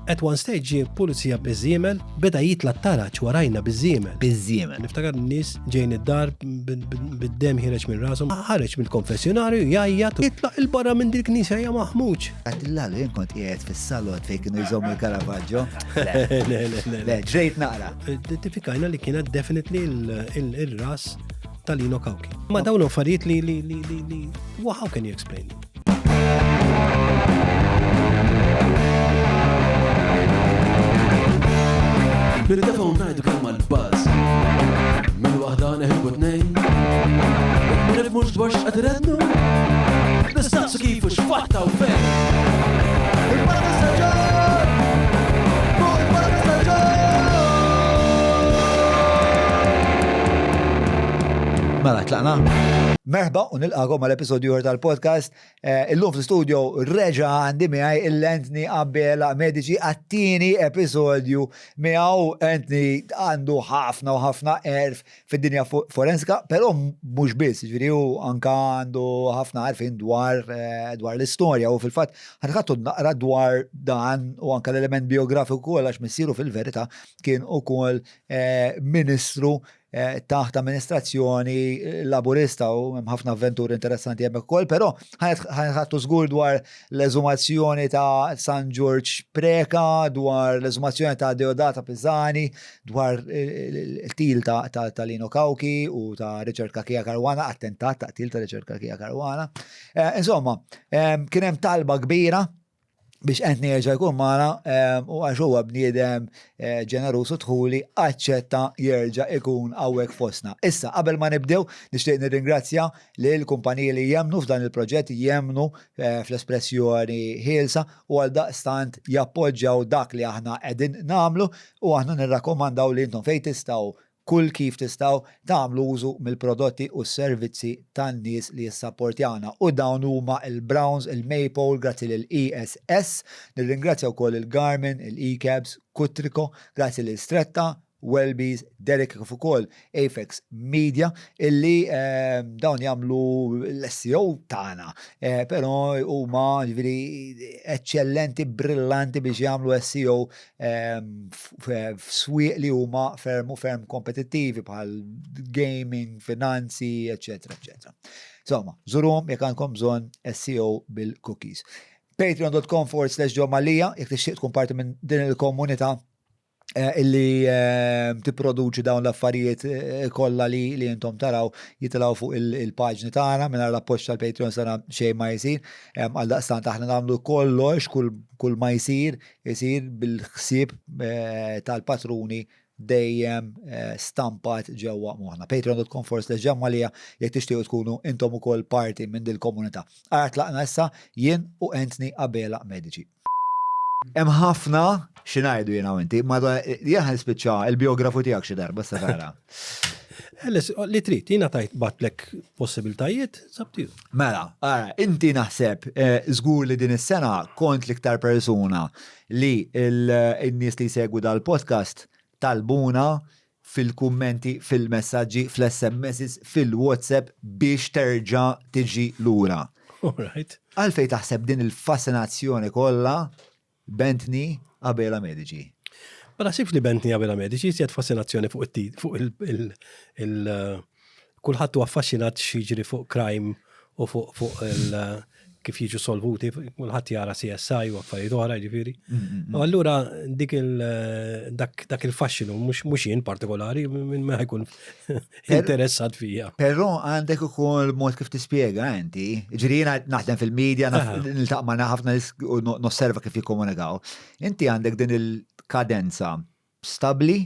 At one stage ġie pulizija biż-żiemel, beda jitla' t-taraġ warajna biż-żiemel. Biż-żiemel. Niftakar n-nies ġejjin id-dar bid-demm ħiereġ minn rashom, ħareġ mill-konfessjonarju jgħajjat, itlaq 'il barra minn dil-knisja ja maħmuġ. Għedtilha jien kont qiegħed fis-salott fejn kienu jżommu l-Caravaggio. Le, le, le. Le, ġrejt naqra. Identifikajna li kienet definitely il-ras ta' Lino Cauchi. Ma dawn affarijiet li li li li li well, how can you explain it? Nirtefgħu ngħidu kemm għall-buzz. Minn waħda neħilbu tnejn. Ma nifhmux dwar x'qed irennu. Nistaqsu kif u x'fatta u fejn. Il-Parka Staġun! Fuq il-Parka Staġun! Mela, tlaqna? Merħba u nilqakom għal episodju ieħor tal-podcast. Eh, illum fl-studio reġa għandi miegħi il-Anthony Abela Medici għat-tieni episodju miegħu Anthony għandu ħafna u ħafna erf fid-dinja forensika, però mhux biss, ġifieri hu anka għandu ħafna għarfien dwar eh, dwar l-istorja u fil-fatt ħadħattu naqra dwar dan u anka l-element biografiku għax missieru fil-verità kien ukoll eh, ministru Eh, taħt amministrazzjoni laburista u hemm ħafna avventuri interessanti hemmhekk ukoll, però ħanħattu żgur dwar l-eżumazzjoni ta' San Ġorġ Preka, dwar l-eżumazzjoni ta' Deodata Pisani, dwar il-til ta' Lino Cauchi u ta' Richard Cachia Caruana, attentat ta' til ta' Richard Cachia Caruana. Eh, insomma, eh, kien hemm talba kbira biex Anthony jerġa' jkun magħna ehm, u għax huwa bniedem eh, ġeneruż u dħuli aċċetta jerġa' ikun hawnhekk fostna. Issa, qabel ma nibdew, nixtieq nirringrazzja lil kumpaniji li jemmnu f'dan il-proġett, jemmnu eh, fl-espressjoni ħielsa u għal daqstant jappoġġjaw dak li aħna qegħdin nagħmlu u aħna nirrakkomandaw li intom fejn tistgħu kull kif tistgħu tagħmlu użu mill-prodotti u s-servizzi tan-nies li jissapportjawna u dawn huma il-Browns, il-Maypole, grazzi lil ESS, nirringrazzja wkoll il-Garmin, il-eCabs, Cutrico, grazzi lil Stretta, Welbee's, Derek kif ukoll Apex Media illi dawn jagħmlu l-SEO tagħna. Però huma ġifieri eċċellenti, brillanti biex jagħmlu SEO f'swieq li huma ferm u ferm kompetittivi bħal gaming, finanzi, eċetera, eċetera. Insomma, żuruhom jekk għandkom bżonn SEO bil-cookies. Patreon.com forward slash ġomalija, jekk tixtieq tkun parti minn din il-komunità eh, illi eh, tipproduċi dawn l-affarijiet eh, kollha li li intom taraw jitilgħu fuq il-paġni tagħna mingħajr l-appoġġ tal-Patreon sena xejn ma jsir. Għal daqstant aħna nagħmlu kollox kull ma jsir isir bil-ħsieb tal-patruni dejjem stampat ġewwa moħħna. Patreon.com forward slash ġammalija jekk tixtiequ tkunu intom ukoll parti minn dil-komunità. Ara tlaqna issa jien u Anthony Abela Medici. Hemm ħafna xi ngħidu jiena u inti, ma jien ħa nispiċċa il-biografu tiegħek xi darba sa tara. Li trid, jiena tajt batlek possibiltajiet, sabtiju. Mela, ara, inti naħseb eh, żgur li din is-sena kont l-iktar persuna li n-nies li jsegwu dal-podcast talbuna fil-kummenti, fil-messaġġi, fl-SMSs, fil-WhatsApp biex terġa' tiġi lura. All right. Għalfej taħseb din il-fascinazzjoni kollha b'Anthony Abela Medici? Ma naħsibx li b'Anthony Abela Medici iżjed fascinazzjoni fuq it fuq il il kulħadd huwa affaxxinat x'jiġri fuq crime u fuq fuq il kif jiġu solvuti, kulħadd jara CSI u affarijiet oħra, jiġifieri. Mm, mm, mm. U allura dik il dak, dak il-faxxinu mhux jien partikolari minn ma jkun interessat fija. Però għandek ukoll mod kif tispjega inti. Ġifieri jiena naħdem fil-media, niltaq ma' ħafna u nosserva kif jikkomunikaw. Inti għandek din il-kadenza stabbli,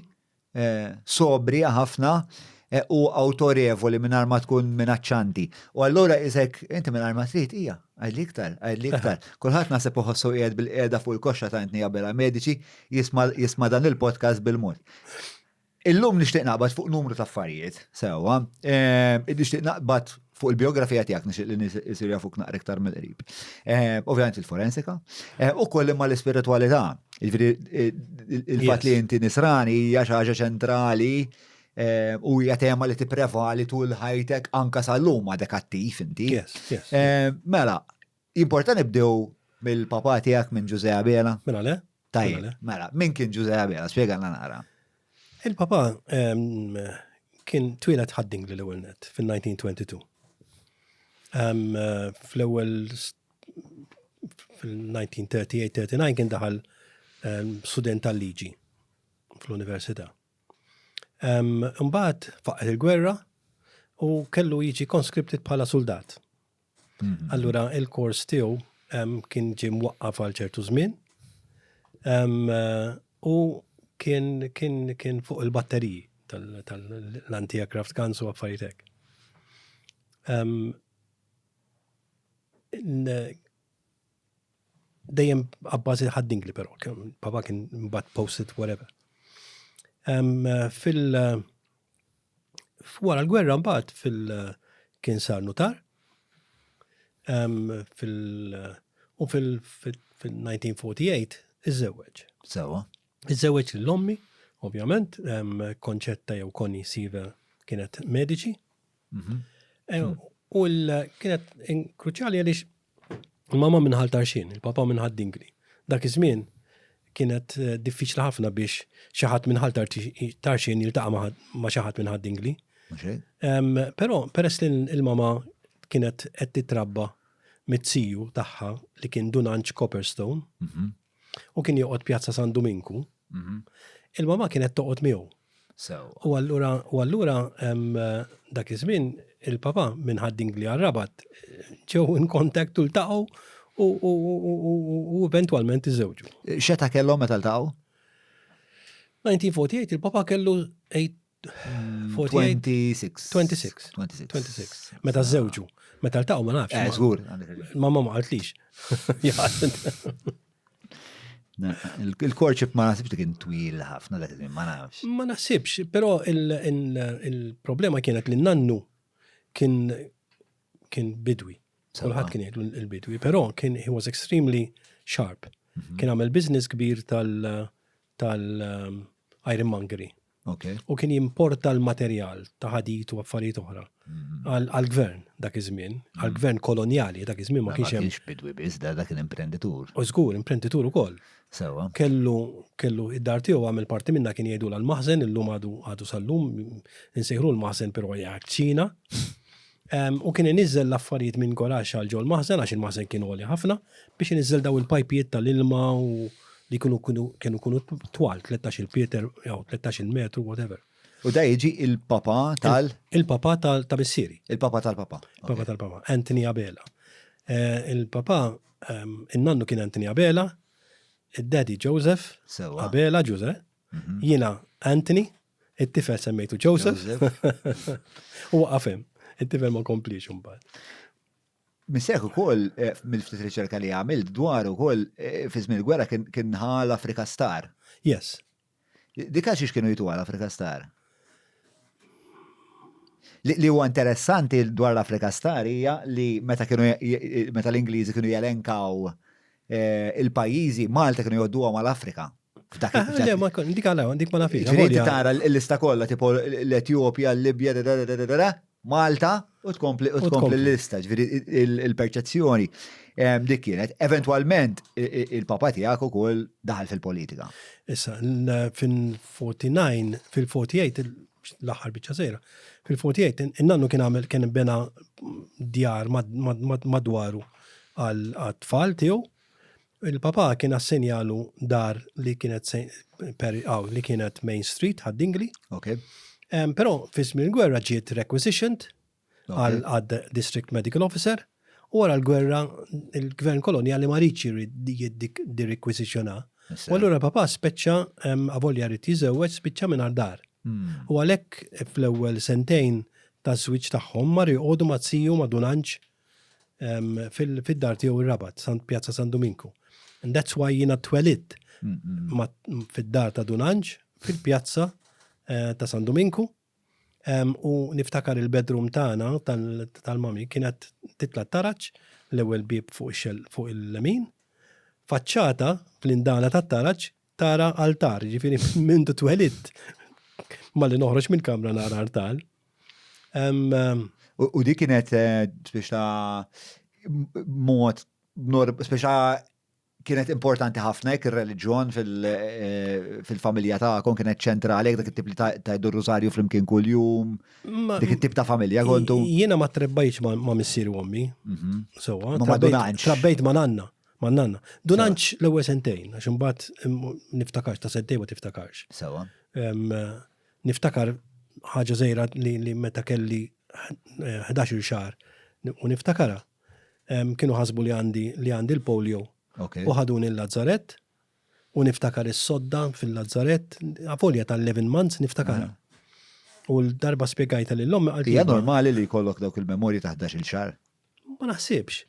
eh, sobrija ħafna eh, u awtorevoli mingħajr ma tkun minaċċanti. U allura isek inti mingħajr ma trid hija, għidli iktar, għidli iktar. Kulħadd naħseb uħossu qiegħed bil-qiegħda fuq il-koxxa ta' Anthony Abela Medici jisma' dan il-podcast bil-mod. Illum nixtieq naqbad fuq numru ta' affarijiet, sewwa. Eh, nixtieq naqbad fuq il-biografija tiegħek nixtieq li nies isiru jafuk naqra iktar mill-qrib. Eh, ovvjament il-forensika, eh, u koll imma l-ispiritwalità. Jiġifieri il-fatt li inti nisrani hija xi ħaġa ċentrali u hija tema li tipprevali tul ħajtek anka sal-lum għadek attiv inti. Mela, importa nibdew mill-papà tiegħek minn Ġużè Abela. Mela le? Tajjeb, mela, min kien Ġuże Abela, spjegalna naqra. Il-papa kien twieled Ħad-Dingli l-ewwel nett fil-1922. Fl-ewwel fil-1938-39 kien daħal student tal-liġi fl-università. Imbagħad faqqet il-gwerra u kellu jiġi conscripted bħala soldat. Mhm. Allura il-kors tiegħu kien ġie mwaqqaf għal ċertu żmien u kien kien kien fuq il-batteriji tal-anti-aircraft guns u affarijiet hekk. Dejjem abbażi ħaddingli però, papa kien mbagħad posted whatever. Fil- Wara l-gwerra mbagħad fil kien sar nutar fil u fil-1948 iżżewweġ. Sewa. Iżżewweġ lil ommi, ovvjament, Konċetta jew Connie Siva kienet mediċi. Mhm. Eh, u kienet kruċjali għaliex Il-mama minn Ħal Tarxien, il-papa minn Ħad-Dingli. Dak iż-żmien kienet eh, diffiċli ħafna biex xi ħadd minn Ħal Tarxien jiltaqa' ma' xi ħadd minn Ħad-Dingli. Però peress li l-mama kienet qed titrabba mit-siju tagħha li kien Dunanċ Copperstone mhm. u kien joqgħod Pjazza San Duminku, mhm. il-mama kienet toqgħod miegħu. U allura u allura dak iż-żmien il-papa minn Ħad-Dingli għar-Rabat ġew in contact u ltaqgħu u eventwalment iżżewġu. X'età kellhom meta ltaqgħu? 1948 il-papa kellu 26. 26. 26. Meta żewġu. Meta ltaqgħu ma nafx. Eh, żgur. Mamma ma qaltlix. Il-courtship ma naħsibx li kien twil ħafna dak iż-żmien, ma nafx. Ma naħsibx, però il-problema kienet li nannu kien kien bidwi. Kulħadd kien jgħidlu l-bidwi, però kien he was extremely sharp. Mhm. Kien għamel business kbir tal tal um, ironmongery. Okay. U kien jimporta l-materjal ta' ħadid u affarijiet oħra mhm. għall-gvern dak iż-żmien, mhm. għall-gvern kolonjali dak iż-żmien ma kienx hemm. Kienx bidwi biss, da dak imprenditur. U żgur, imprenditur ukoll. Sewa. Kellu kellu id-dar tiegħu għamel parti minna kien jgħidu l-maħżen, illum għadu għadu sal-lum insejħlu l-maħżen però hija ċina. U kien iniżżel l-affarijiet minn garaxx għal ġol maħżen għax il-maħżen kien għoli ħafna biex iniżżel daw il-pajpijiet tal-ilma u li kienu kienu kienu twal 13 il-pieter jew 13 il-metru whatever. U da jiġi il-papa tal? Il-papa tal ta' missieri. Il-papa tal-papa. Papa tal-papa, Anthony Abela. Eh, il-papa, ehm, il-nannu kien Anthony Abela, il-daddy Joseph Abela, Ġuże, mhm. jiena Anthony, It-tifel semmejtu Joseph. U waqaf hemm. It-tifel ma komplix imbagħad. Missierek ukoll eh, mill-ftit riċerka li għamilt dwar ukoll eh, fi żmien il-gwerra kien ħa l-Afrika Star. Yes. Dik għal xiex kienu jitu għal Afrika Star? Li huwa interessanti dwar l-Afrika Star hija li meta kienu meta l-Ingliżi kienu jelenkaw eh, il-pajjiżi Malta kienu jgħodduha mal-Afrika. Ah, le, ma dik għala, dik ma nafix. Ġifieri tara l-lista kollha tipo l-Etjopja, l-Libja, Malta u tkompli u tkompli l-lista, ġifieri il-perċezzjoni dik kienet. Eventwalment il-papa tiegħek ukoll daħal fil-politika. Issa, fil-49, fil-48, l-aħħar biċċa sejra, fil-48 in-nannu kien għamel kien bena djar madwaru għal-tfal tiegħu Il-papà kien assenjalu dar li kienet li kienet Main Street, Ħad-Dingli. Okay. Però fi żmien il-gwerra ġiet requisitioned għal District Medical Officer u wara l-gwerra il-gvern kolonjali ma riedx jiddirikwiżizzjona. U allura papà speċċa avolja ried jiżewweġ spiċċa mingħajr dar. Hmm. U għalhekk fl-ewwel sentejn taż-żwieġ tagħhom mar joqogħdu ma' ziju ma' Dun Anġ fid-dar tiegħu ir-Rabat, Pjazza San Duminku. And that's why jiena twelidt fid-dar ta' Dun Anġ, fil-pjazza eh, ta' San Duminku. U niftakar il-bedroom tagħna tal-mami kienet titla' taraġ l-ewwel bieb fuq il-lemin, faċċata fl-indana tat-taraġ tara altar, ġifieri minn twelidt malli noħroġ mill-kamra nara artal. U di kienet eh, biex ta' mod speċa Kienet importanti ħafna jekk ir-reliġjon fil-familja tagħkom kienet ċentrali jekk dak it-tip li tgħidu r-rużarju flimkien kuljum. Dik it-tip ta' familja kontu. Jiena ma trebbajtx ma' missieri u ommi. Sewwa. Ma' Dunanċ. Trabbejt ma' nanna. Ma' nanna. Dunanċ l-ewwel sentejn, għax imbagħad niftakarx ta' sentejn ma tiftakarx. Sewwa. Niftakar ħaġa żgħira li meta kelli 11-il xahar u niftakarha. Kienu ħasbu li għandi li għandi l-polio. U ħaduni l-Lazzarett u niftakar is-sodda fil-Lazzarett, avolja ta' 11 months niftakarha. U l-darba spjegajta lil ommi qaltli. Hija normali li jkollok dawk il-memorji ta' 11-il xahar? Ma naħsibx.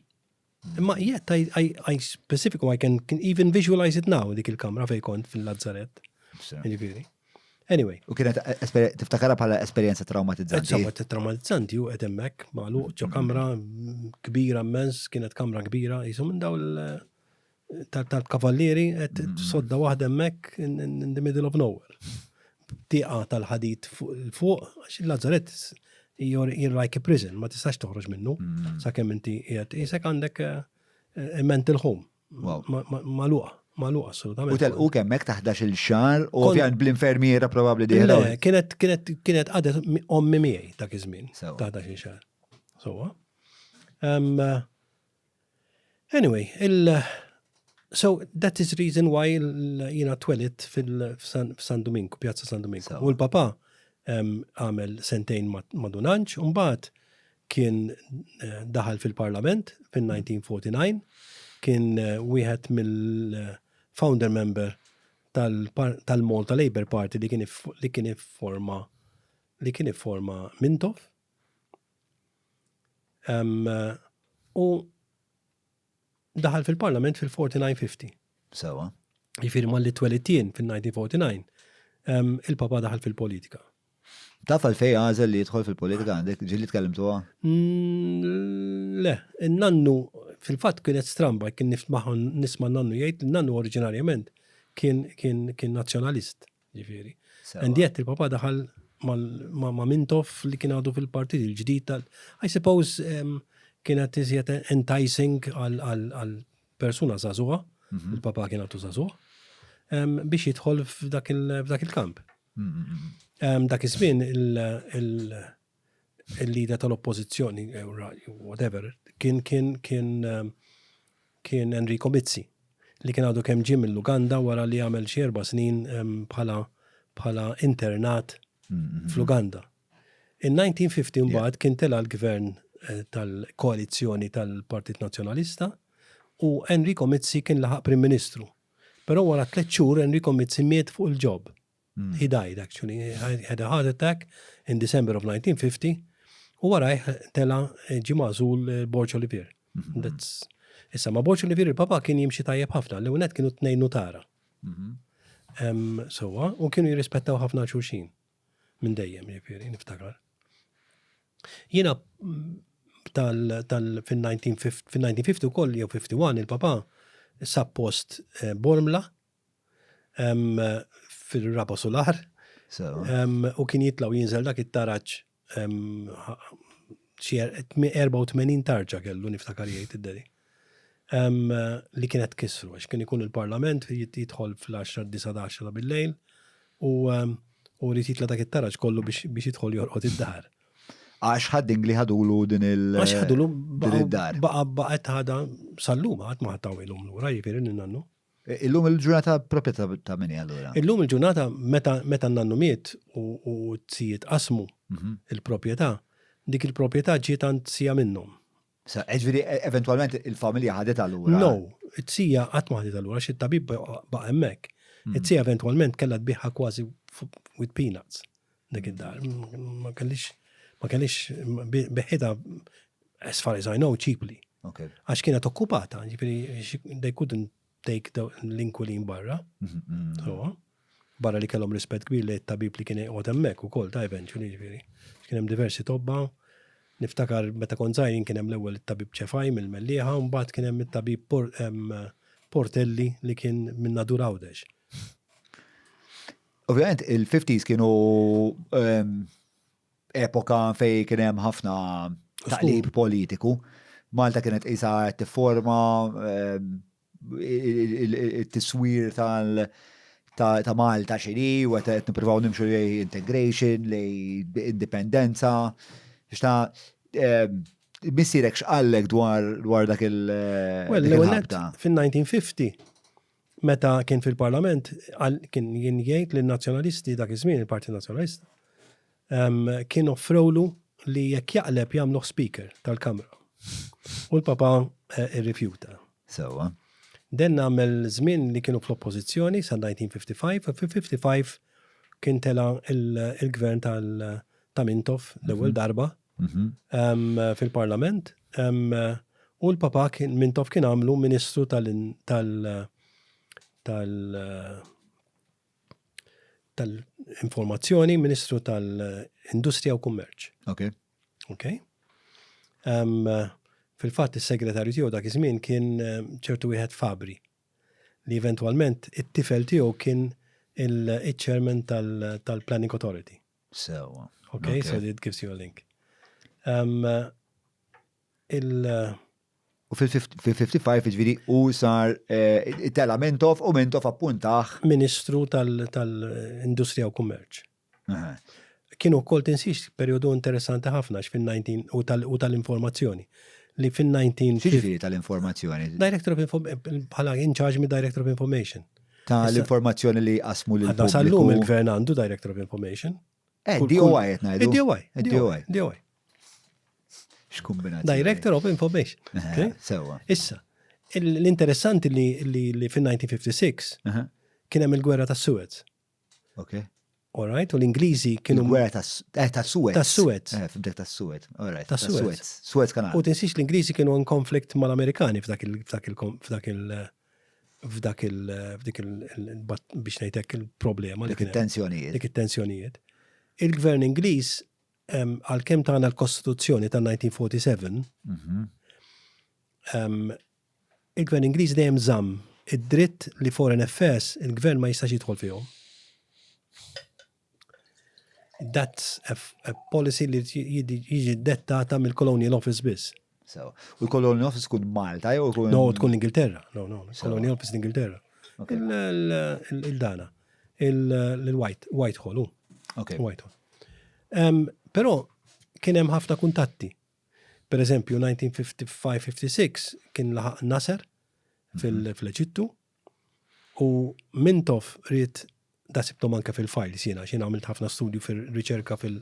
Imma yet I, I, I specifically I can, can even visualize it now dik il-kamra fejn kont fil-Lazzarett. Jiġifieri. Anyway. U kienet tiftakara bħala esperjenza traumatizzanti. Insomma, traumatizzanti u qed hemmhekk magħluq ġo kamra kbira immens, kienet kamra kbira, jisu minn daw tal-kavallieri qed sodda waħda hemmhekk in the middle of nowhere. Tieqa tal-ħadid fuq, għax il-Lazzaret you're like a prison, ma tistax toħroġ minnu, sakemm inti qiegħed isek għandek a mental home. Magħluqa, magħluqa assolutament. U telquk hemmhekk ta' 11-il xahar u ovvjament bl-infermiera probabbli dieħla. Le, kienet kienet kienet għadet ommi miegħi dak iż-żmien ta' 11-il xahar. Sewwa. Anyway, il So that is reason why jiena twelidt fil-San Duminku, Pjazza San Duminku. U l-papa għamel sentejn ma' Dunanċ, u mbagħad kien daħal fil-Parlament fin-1949, kien wieħed mill-founder member tal-Malta Labour Party li kien li kien ifforma li kien ifforma Mintoff. U daħal fil-Parlament fil-49-50. Sewa. Jiġifieri malli twelidt jien fil-1949, il-papa daħal fil-politika. Taf għalfejn għażel li jidħol fil-politika għandek ġieli tkellimtuha? Mm, le, in-nannu fil-fatt kienet stramba kien nisma' nannu jgħid li nannu oriġinarjament kien kien kien nazzjonalist, ġifieri. And yet il-papa daħal ma' Mintoff li kien għadu fil-partit il-ġdid tal. I suppose kienet iżjed enticing għal persuna żagħżugħa, mhm. il-papa kien għadu żagħżugħ, biex jidħol f'dak il-kamp. Dak iż-żmien il-leader tal-oppożizzjoni, whatever, kien kien kien kien Enrico Mizzi li kien għadu kemm ġie mill-Uganda wara li għamel xi erba' snin bħala bħala internat fl-Uganda. In 1950 mbagħad kien tela' l-gvern eh, tal-koalizzjoni tal-Partit Nazzjonalista u Enrico Mizzi kien laħaq Prim Ministru. Però wara tliet xhur Enrico Mizzi miet fuq il-job. Hmm. He died actually. He had a heart attack in December of 1950 u warajh tela eh, ġie magħżul eh, Borg Olivier. Mhm. That's Issa ma' Borg Olivier il-papa kien jimxi tajjeb ħafna, l net kienu tnejn nutara. Mhm. Sowa, u kienu jirrispettaw ħafna xulxin. Minn dejjem, jiġifieri, niftakar. Jiena mm, tal, tal fil-1950 ukoll jew 51 il-papa sab post eh, Bormla fil-raba sular u kien jitla' u jinżel dak it-taraġ xi 84 tarġa kellu niftakar jgħid id-daddy. Li kienet kisru għax kien ikun il-parlament jidħol fl-10 9 bil-lejl u u rrid jitla' dak it-taraġ kollu biex jidħol jorqod id-dar. Għax ħad-dingli ħadulu din il- Għax ħadulu din id-dar. Baqa' baqgħet ħadha sal-lum ħadd ma ħattawilhom lura jiġifieri lin-nannu. Illum il-ġurnata proprjetà ta' min hi allura? Illum il-ġurnata meta meta n-nannu miet u t-zijiet qasmu mhm. il-proprjetà, dik il-proprjetà ġiet għand zija minnhom. Sa, ġifieri e, eventwalment il-familja ħadet allura? No, it-zija qatt ma ħadet allura xi tabib baqa' hemmhekk. Mhm. It-zija eventwalment kellha tbiħha kważi with peanuts dik id-dar. Ma kellix ma kellix biħħitha as far as I know cheaply. Għax kienet okkupata, ġifieri they couldn't take l-inkwilin barra. Mhm, mhm. Barra li kellhom rispett kbir li tabib li kien joqgħod hemmhekk ukoll ta' eventually ġifieri. Kien hemm diversi tobba. Niftakar meta kont żgħir kien hemm l-ewwel it-tabib Ċefaj mill-Mellieħa u mbagħad kien hemm it-tabib Portelli li kien minn Nadur Għawdex. Ovvjament il-50s kienu epoka fej kien hemm ħafna taqlib politiku. Malta kienet qisha qed tifforma ehm, il-tiswir tal- ta' Malta xini, u qed nippruvaw nimxu lej integration, lej indipendenza. Biex ta' missierek x'qallek dwar dak il- Well, l-ewwel nett, fin-1950, meta kien fil-Parlament, kien jien jgħid li n-Nazzjonalisti dak iż-żmien, il-Partit Nazzjonalista, kien offrewlu li jekk jaqleb jagħmluh Speaker tal-Kamra. U l-Papa irrifjuta. Sewwa. Den għamel żmien li kienu fl-oppożizzjoni sa 1955, u fil-55 kien tela il-gvern ta' Mintoff l-ewwel darba fil-Parlament. U l-Papa kien Mintoff kien għamlu Ministru tal tal tal-informazzjoni, Ministru tal-Industrija u Kummerċ. Ok. Ok. Fil-fatt is-segretarju tiegħu dak iż-żmien kien ċertu wieħed Fabri li eventwalment it-tifel tiegħu kien il-chairman tal-Planning Authority. Sewa. Ok, so it gives you a link. Il U fil-55 ġifieri u sar eh, tela Mintoff u Mintoff appuntaħ. Ministru tal-Industrija u Kummerċ. Kienu wkoll tinsix perjodu interessanti ħafna fil-19 u tal-informazzjoni li fil-19. Ġifieri tal-informazzjoni? Director of Information, bħala in charge mi Director of Information. Ta' l-informazzjoni li qasmu lil Għadna sal-lum il-gvern għandu Director of Information. Eh, DOI qed ngħidu. DOI. DOI. DOI. X'kombinazzjoni. Director of Information. Eh, sewa. Issa, l-interessanti li fin-1956 kien hemm il-gwerra ta' Suez. Ok. All right, u l-Ingliżi kienu. Il-gwerra ta' eh, Suez. Ta' Suez. Eh, fimtek ta' Suez. All right. Ta' Suez. Suez kanal. U tinsix l-Ingliżi kienu in konflikt mal-Amerikani f'dak il f'dak il f'dak il f'dak il f'dik il biex ngħidlek il-problema. Dik it-tensjonijiet. Dik it-tensjonijiet. Il-gvern Ingliż għalkemm tagħna l-Kostituzzjoni ta' 1947, mhm. il-gvern Ingliż dejjem żamm id-dritt li foreign affairs il-gvern ma jistax jidħol fihom. That's a, a policy li jiġi dettata mill-Colonial Office biss. So, u l-Colonial Office tkun Malta jew tkun. No, tkun l-Ingilterra. No, no, Colonial Office l-Ingilterra. Il-dana. Il-White Whitehall. Okay. Whitehall. Però kien hemm ħafna kuntatti. Per eżempju, 1955-56 kien laħaq Nasser fil-Eġittu u Mintoff ried da sibtom anke fil-files jiena, x'jien għamilt ħafna studju fil-riċerka fil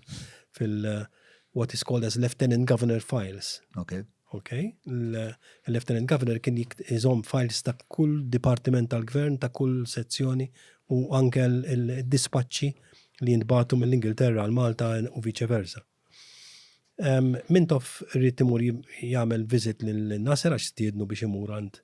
what is called as Lieutenant Governor files. Ok. Ok, il-Lieutenant Governor kien iżomm files ta' kull dipartiment tal-gvern, ta' kull sezzjoni u anke l-dispaċċi li jintbagħtu mill-Ingilterra għal Malta u viċe versa. Mintoff ried imur jagħmel visit lil Nasser għax stiednu biex imur għand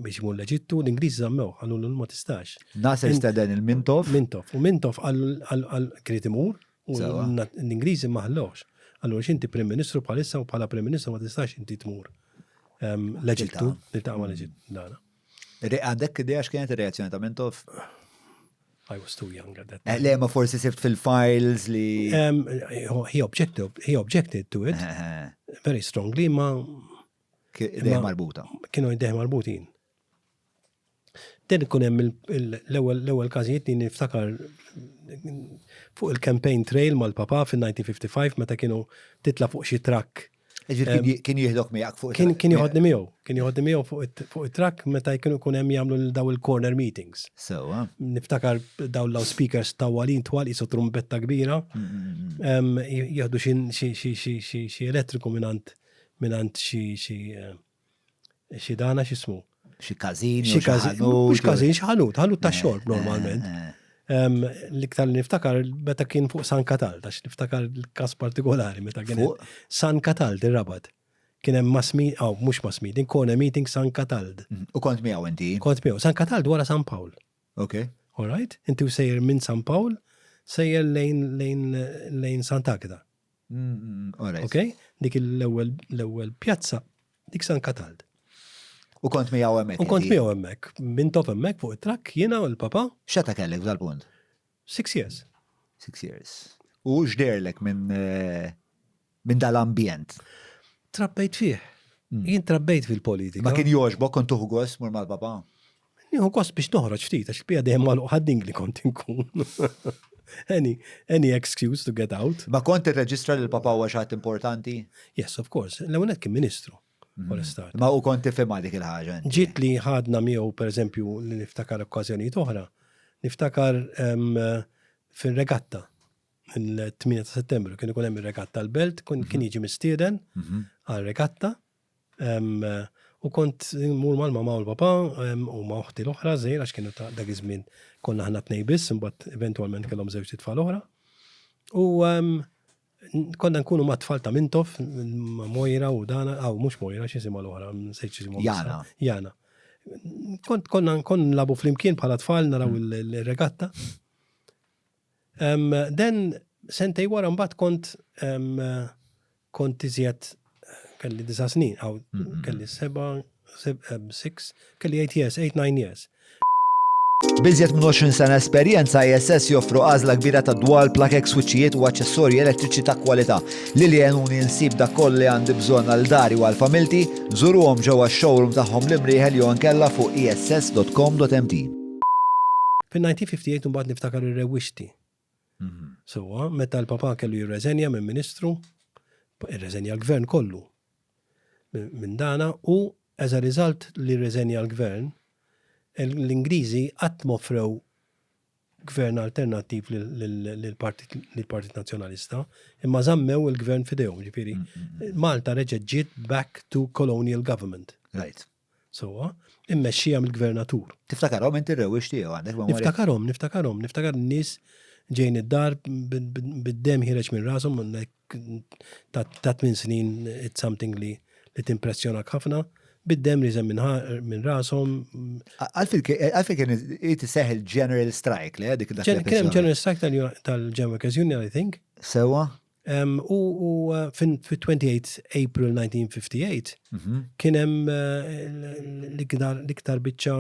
biex imur l-Eġittu, l-Ingliżi żammewh, qalulu ma tistax. Nasser steden il-Mintoff. Mintoff. U Mintoff qal kien imur u l-Ingliżi ma ħallewhx. Qallu għax inti Prim Ministru bħalissa u bħala Prim Ministru ma tistax inti tmur l-Eġittu, tiltaqa' mal-Eġittu. Għandek idea x'kienet ir-reazzjoni ta' Mintoff? I was too young at that eh, time. Le, ma forsi sibt fil-files li. Um, he objected, he objected to it eh, eh. very strongly, ma. Idejh marbuta. Kienu idejh marbutin. Den ikun hemm l-ewwel każijiet li niftakar fuq il-campaign trail mal-papa fil-1955 meta kienu titla fuq xi trakk Kien jieħdok miegħek fuq Kien kien jieħodni miegħu, kien jieħodni miegħu fuq it-trakk meta jkunu jkun hemm jagħmlu daw il-corner meetings. Sewwa. Niftakar daw l-loudspeakers tawwalin twal qisu trumbetta kbira. Mm, mm, mm, jieħdu xi elettriku mingħand mingħand xi eh, xi dana x'ismu. Xi każin, xi każin, mhux każin, xi ħanut, ħanut ta' eh, xorb normalment. Eh, eh. L-iktar li niftakar meta kien fuq San Katald, għax niftakar il-każ partikolari meta kien San Katald ir-Rabat. Kien hemm mass meeting, oh, mhux mass meeting, corner meeting San Katald. Mm, u kont miegħu inti? Kont miegħu. San Katald wara San Pawl. Ok. All right? Inti u sejjer minn San Pawl, sejjer lejn lejn lejn Sant'Agata. Mm, mm, mm, ok? Dik l-ewwel l-ewwel pjazza, dik San Katald. U kont miegħu hemmhekk. U kont miegħu hemmhekk. Minn top hemmhekk fuq it-trakk jiena u l-papa. X'eta kellek f'dal-punt? Six years. Six years. U x'derlek minn eh, minn dal-ambjent? Trabbejt fih. Jien trabbejt fil-politika. Ma kien jogħġbok kont tuħu gost mur mal-papa? Nieħu gost biex noħroġ ftit għax il-bija dejjem magħluq ħadding li kont inkun. Any, any excuse to get out. Ma kont tirreġistra li l-papa huwa xi ħadd importanti? Yes, of course. L-ewwel kien ministru. For a start. Ma u kont tifhimha dik il-ħaġa. Ġiet li ħadna miegħu pereżempju li niftakar okkażjonijiet oħra. Niftakar fir-regatta il-8 ta' Settembru kien ikun hemm ir-regatta l-belt, kien mhm. jiġi mistieden mhm. għal regatta. U kont mur mal-mama u l-papa u ma' uħti l-oħra żgħir għax kienu ta' dak iż-żmien konna aħna tnej biss, imbagħad eventwalment kellhom żewġ tfal oħra. U konna nkunu ma' tfal ta' Mintoff, ma' Mojra u Dana, aw mhux Mojra, x'isimha l-oħra, nsejt x'isimha. Jana. Jana. Kont konna nkun nlabu flimkien bħala tfal naraw mm. il-regatta. Then sentej wara mbagħad kont kont iżjed kelli disa' snin, aw kelli seba, six, kelli eight years, eight, nine years. B'iżjed minn 20 sena esperjenza, ISS joffru għażla kbira ta' dwal, plakek, swiċċijiet u aċċessorji elettriċi ta' kwalità. Lili għenuni nsib dak kollu li għandi bżonn għal dari u għal familti, żuruhom ġewwa x-showroom tagħhom l-Imrieħel jew inkella fuq iss.com.mt. Fin-1958 imbagħad niftakar irrewwixti. Sewwa, meta l-Papa kellu jirreżenja minn Ministru, irreżenja l-Gvern kollu minn dana u as a result li rreżenja l-Gvern, l-Ingliżi qatt m'offrew gvern alternattiv lill-Partit Nazzjonalista, imma żammew il-gvern f'idejhom, ġifieri Malta reġgħet ġiet back to colonial government. Right. Sewwa, immexxija mill-gvernatur. Tiftakarhom inti r-rewwix tiegħu għandek memorja? Niftakarhom, niftakarhom, niftakar n-nies ġejjin id-dar bid-demm ħiereġ minn rashom ta' tmien snin it's something li li timpressjonak ħafna, bid-demm riżen minn rashom. Għalfejn kien irid iseħħ il-general strike, le dik dak Kien hemm general strike tal-General Workers Union, I think. Sewwa? U fit-28 April 1958 mhm. kien hemm l-iktar biċċa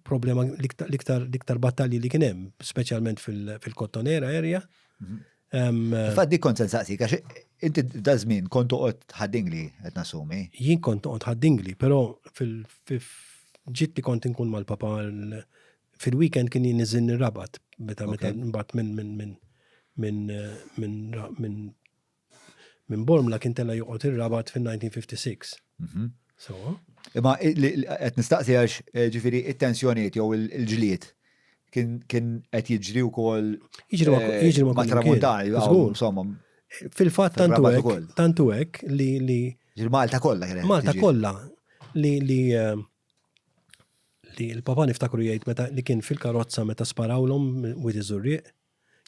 problema l-iktar battalji li kien hemm, speċjalment fil-Kottonera area. Mhm. Fatt dik kont se nsaqsik, għax inti da żmien kont toqgħod ħaddingli qed nassumi. Jien kont toqgħod ħaddingli, però fil-ġitt li kont inkun mal-papa Fil-weekend kien jinniżilni r-Rabat, meta meta mbagħad minn minn minn minn minn minn minn Bormla kien tella' joqgħod ir-Rabat fin-1956. Mhm. So. Imma qed nistaqsi għax eh, ġifieri it-tensjonijiet jew il-ġlied kien kien qed jiġri wkoll jiġri ma eh, jiġri ma tramuntani, insomma. Fil-fatt tantu hekk tantu hekk li li Malta kollha kienet. Malta kollha li li eh, li l-papa niftakru jgħid meta li kien fil-karozza meta sparawlhom Wied iż-Żurrieq,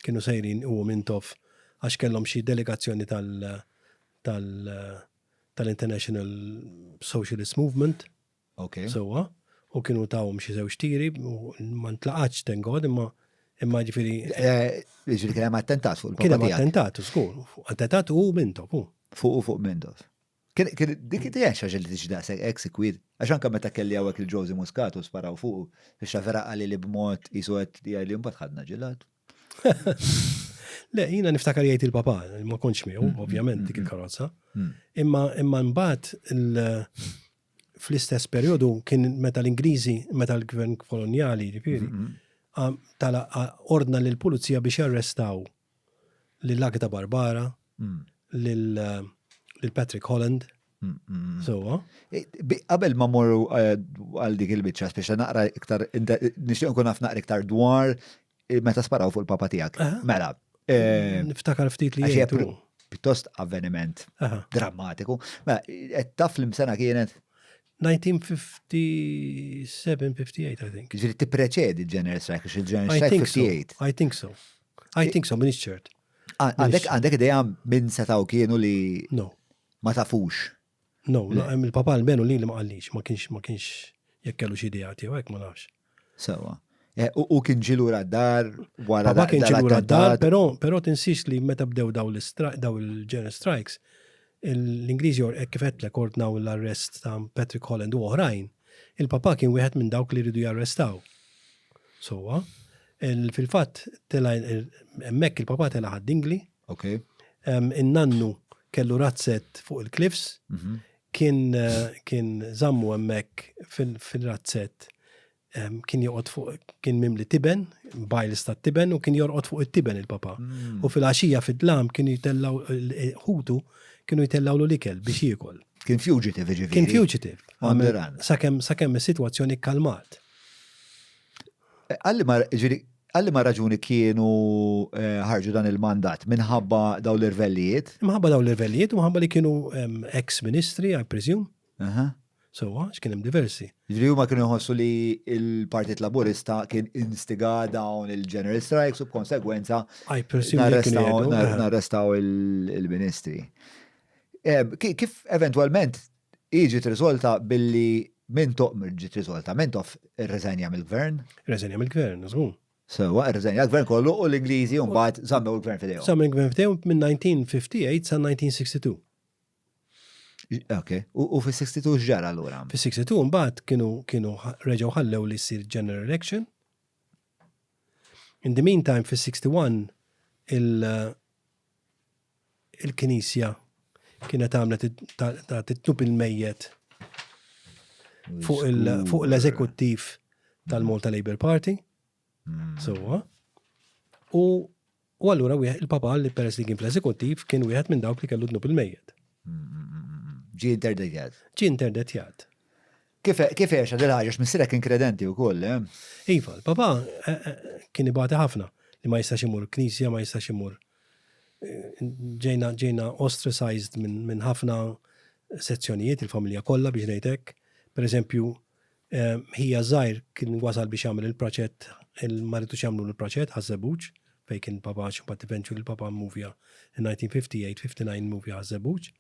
kienu sejrin u Mintoff għax kellhom xi delegazzjoni tal tal tal-International Socialist Movement. Okay. Sewwa, u kienu tawhom xi żewġ tiri u ma ntlaqatx thank God imma imma ġifieri. Eh, ġifieri kien hemm attentat fuq il-papa. Kien hemm attentat, żgur. Attentat u Mintoff. Fuq u fuq Mintoff. Dik id-dija xaġa li tiġi daqshekk hekk sikwit. Għax anke meta kelli hawnhekk il-Josie Muscat u sparaw fuqu, biex vera qali li b'mod qisu qed jgħid li mbagħad ħadna ġilat. Le, jiena niftakar jgħid il-papà, ma kontx miegħu, ovvjament, dik il-karozza. Imma imma mbagħad fl-istess perjodu kien meta l-Ingliżi, meta l-gvern kolonjali, ġifieri, tala ordna lill-pulizija biex jarrestaw lil Agda Barbara, lil Patrick Holland. Sewwa. E, qabel ma morru eh, għal dik il-biċċa, speċa naqra iktar, nixtieq nkun naf naqra iktar dwar eh, meta sparaw fuq il-papa tiegħek. Mela. Eh, Niftakar ftit li jgħidu. Pjuttost avveniment drammatiku. Mela, qed taf li sena kienet? 1957, 58, I think. Ġifieri tippreċedi il-General Strike, għax il-General Strike 58. I think so. I think so, minix ċert. Għandek għandek idea minn setaw kienu li No. ma tafux. No, no, il-papa almenu li li ma qallix, ma kienx ma kienx jekk kellu xi idea tiegħu hekk ma nafx. Sewa. Eh, u kien ġilu dar wara Papa kien ġilu dar, però però tinsiex li meta bdew daw daw il-general strikes, l-Ingliżi or kif għedtlek ordnaw l-arrest ta' Patrick Holland u oħrajn, il-papa kien wieħed minn dawk li rridu jarrestaw. Sewwa. Fil-fatt, tela' hemmhekk il-papa tela' Ħad-Dingli. Ok. In-nannu kellu razzett fuq il-cliffs. Mhm. Kien kien żammu hemmhekk fil-razzett. Kien joqgħod fuq kien mimli tiben, bajls ta' tiben u kien jorqod fuq it-tiben il-papa. U fil-għaxija fid-dlam kienu jtellaw ħutu kienu jtellawlu l-ikel biex jiekol. Kien fugitive ġifieri. Kien fugitive. On the run. Sakemm sakemm is-sitwazzjoni kkalmat. Għalli ma ġifieri għalli ma raġuni kienu eh, ħarġu dan il-mandat minħabba daw l-irvellijiet? Minħabba daw l-irvellijiet u minħabba li kienu ex-ministri, I presume. Sewwa, x'kien hemm diversi. Jiġifieri huma kienu jħossu li l-Partit Laburista kien instiga dawn il-general strikes u b'konsegwenza narrestaw il-ministri. Eh, kif eventwalment ġiet riżolta billi Mintoff ġiet riżolta, Mintoff irreżenja mill-gvern? Irreżenja mill-gvern, żgur. Sewwa, irreżenja l-gvern kollu u l-Ingliżi mbagħad żammew il-gvern f'idejhom. Żammew il-gvern f'idejhom minn 1958 sa 1962. Ok, u fis-62 x'ġara allura? Fis-62 mbagħad kienu kienu reġgħu ħallew li ssir general election. In the meantime fis-61 il il-Knisja kienet għamlet ta' titnub il-mejjet fuq l-eżekuttiv tal-Malta Labour Party. Mm. Sewwa. U u allura wieħed il-papa li peress li kien fl-eżekuttiv kien wieħed minn dawk li kellu dnub il-mejjet. Mm, mm, Ġi interdetjat. Ġi interdetjat. Kif kif għexa dil ħaġa x'missierek kien kredenti wkoll, eh? Iva, l-papa eh, eh, kien ibati ħafna li ma jistax imur knisja, ma jistax imur. Eh, ġejna ġejna ostracized minn min ħafna sezzjonijiet il-familja kollha biex ngħid hekk. Per eżempju, Ħija żgħir kien wasal biex jagħmel il-praċett, ma ridux jagħmlu l-praċett Ħaż-Żebbuġ, fejn kien il-papa għax imbagħad eventually il-papa mmuvja in 1958, 59 mmuvja Ħaż-Żebbuġ.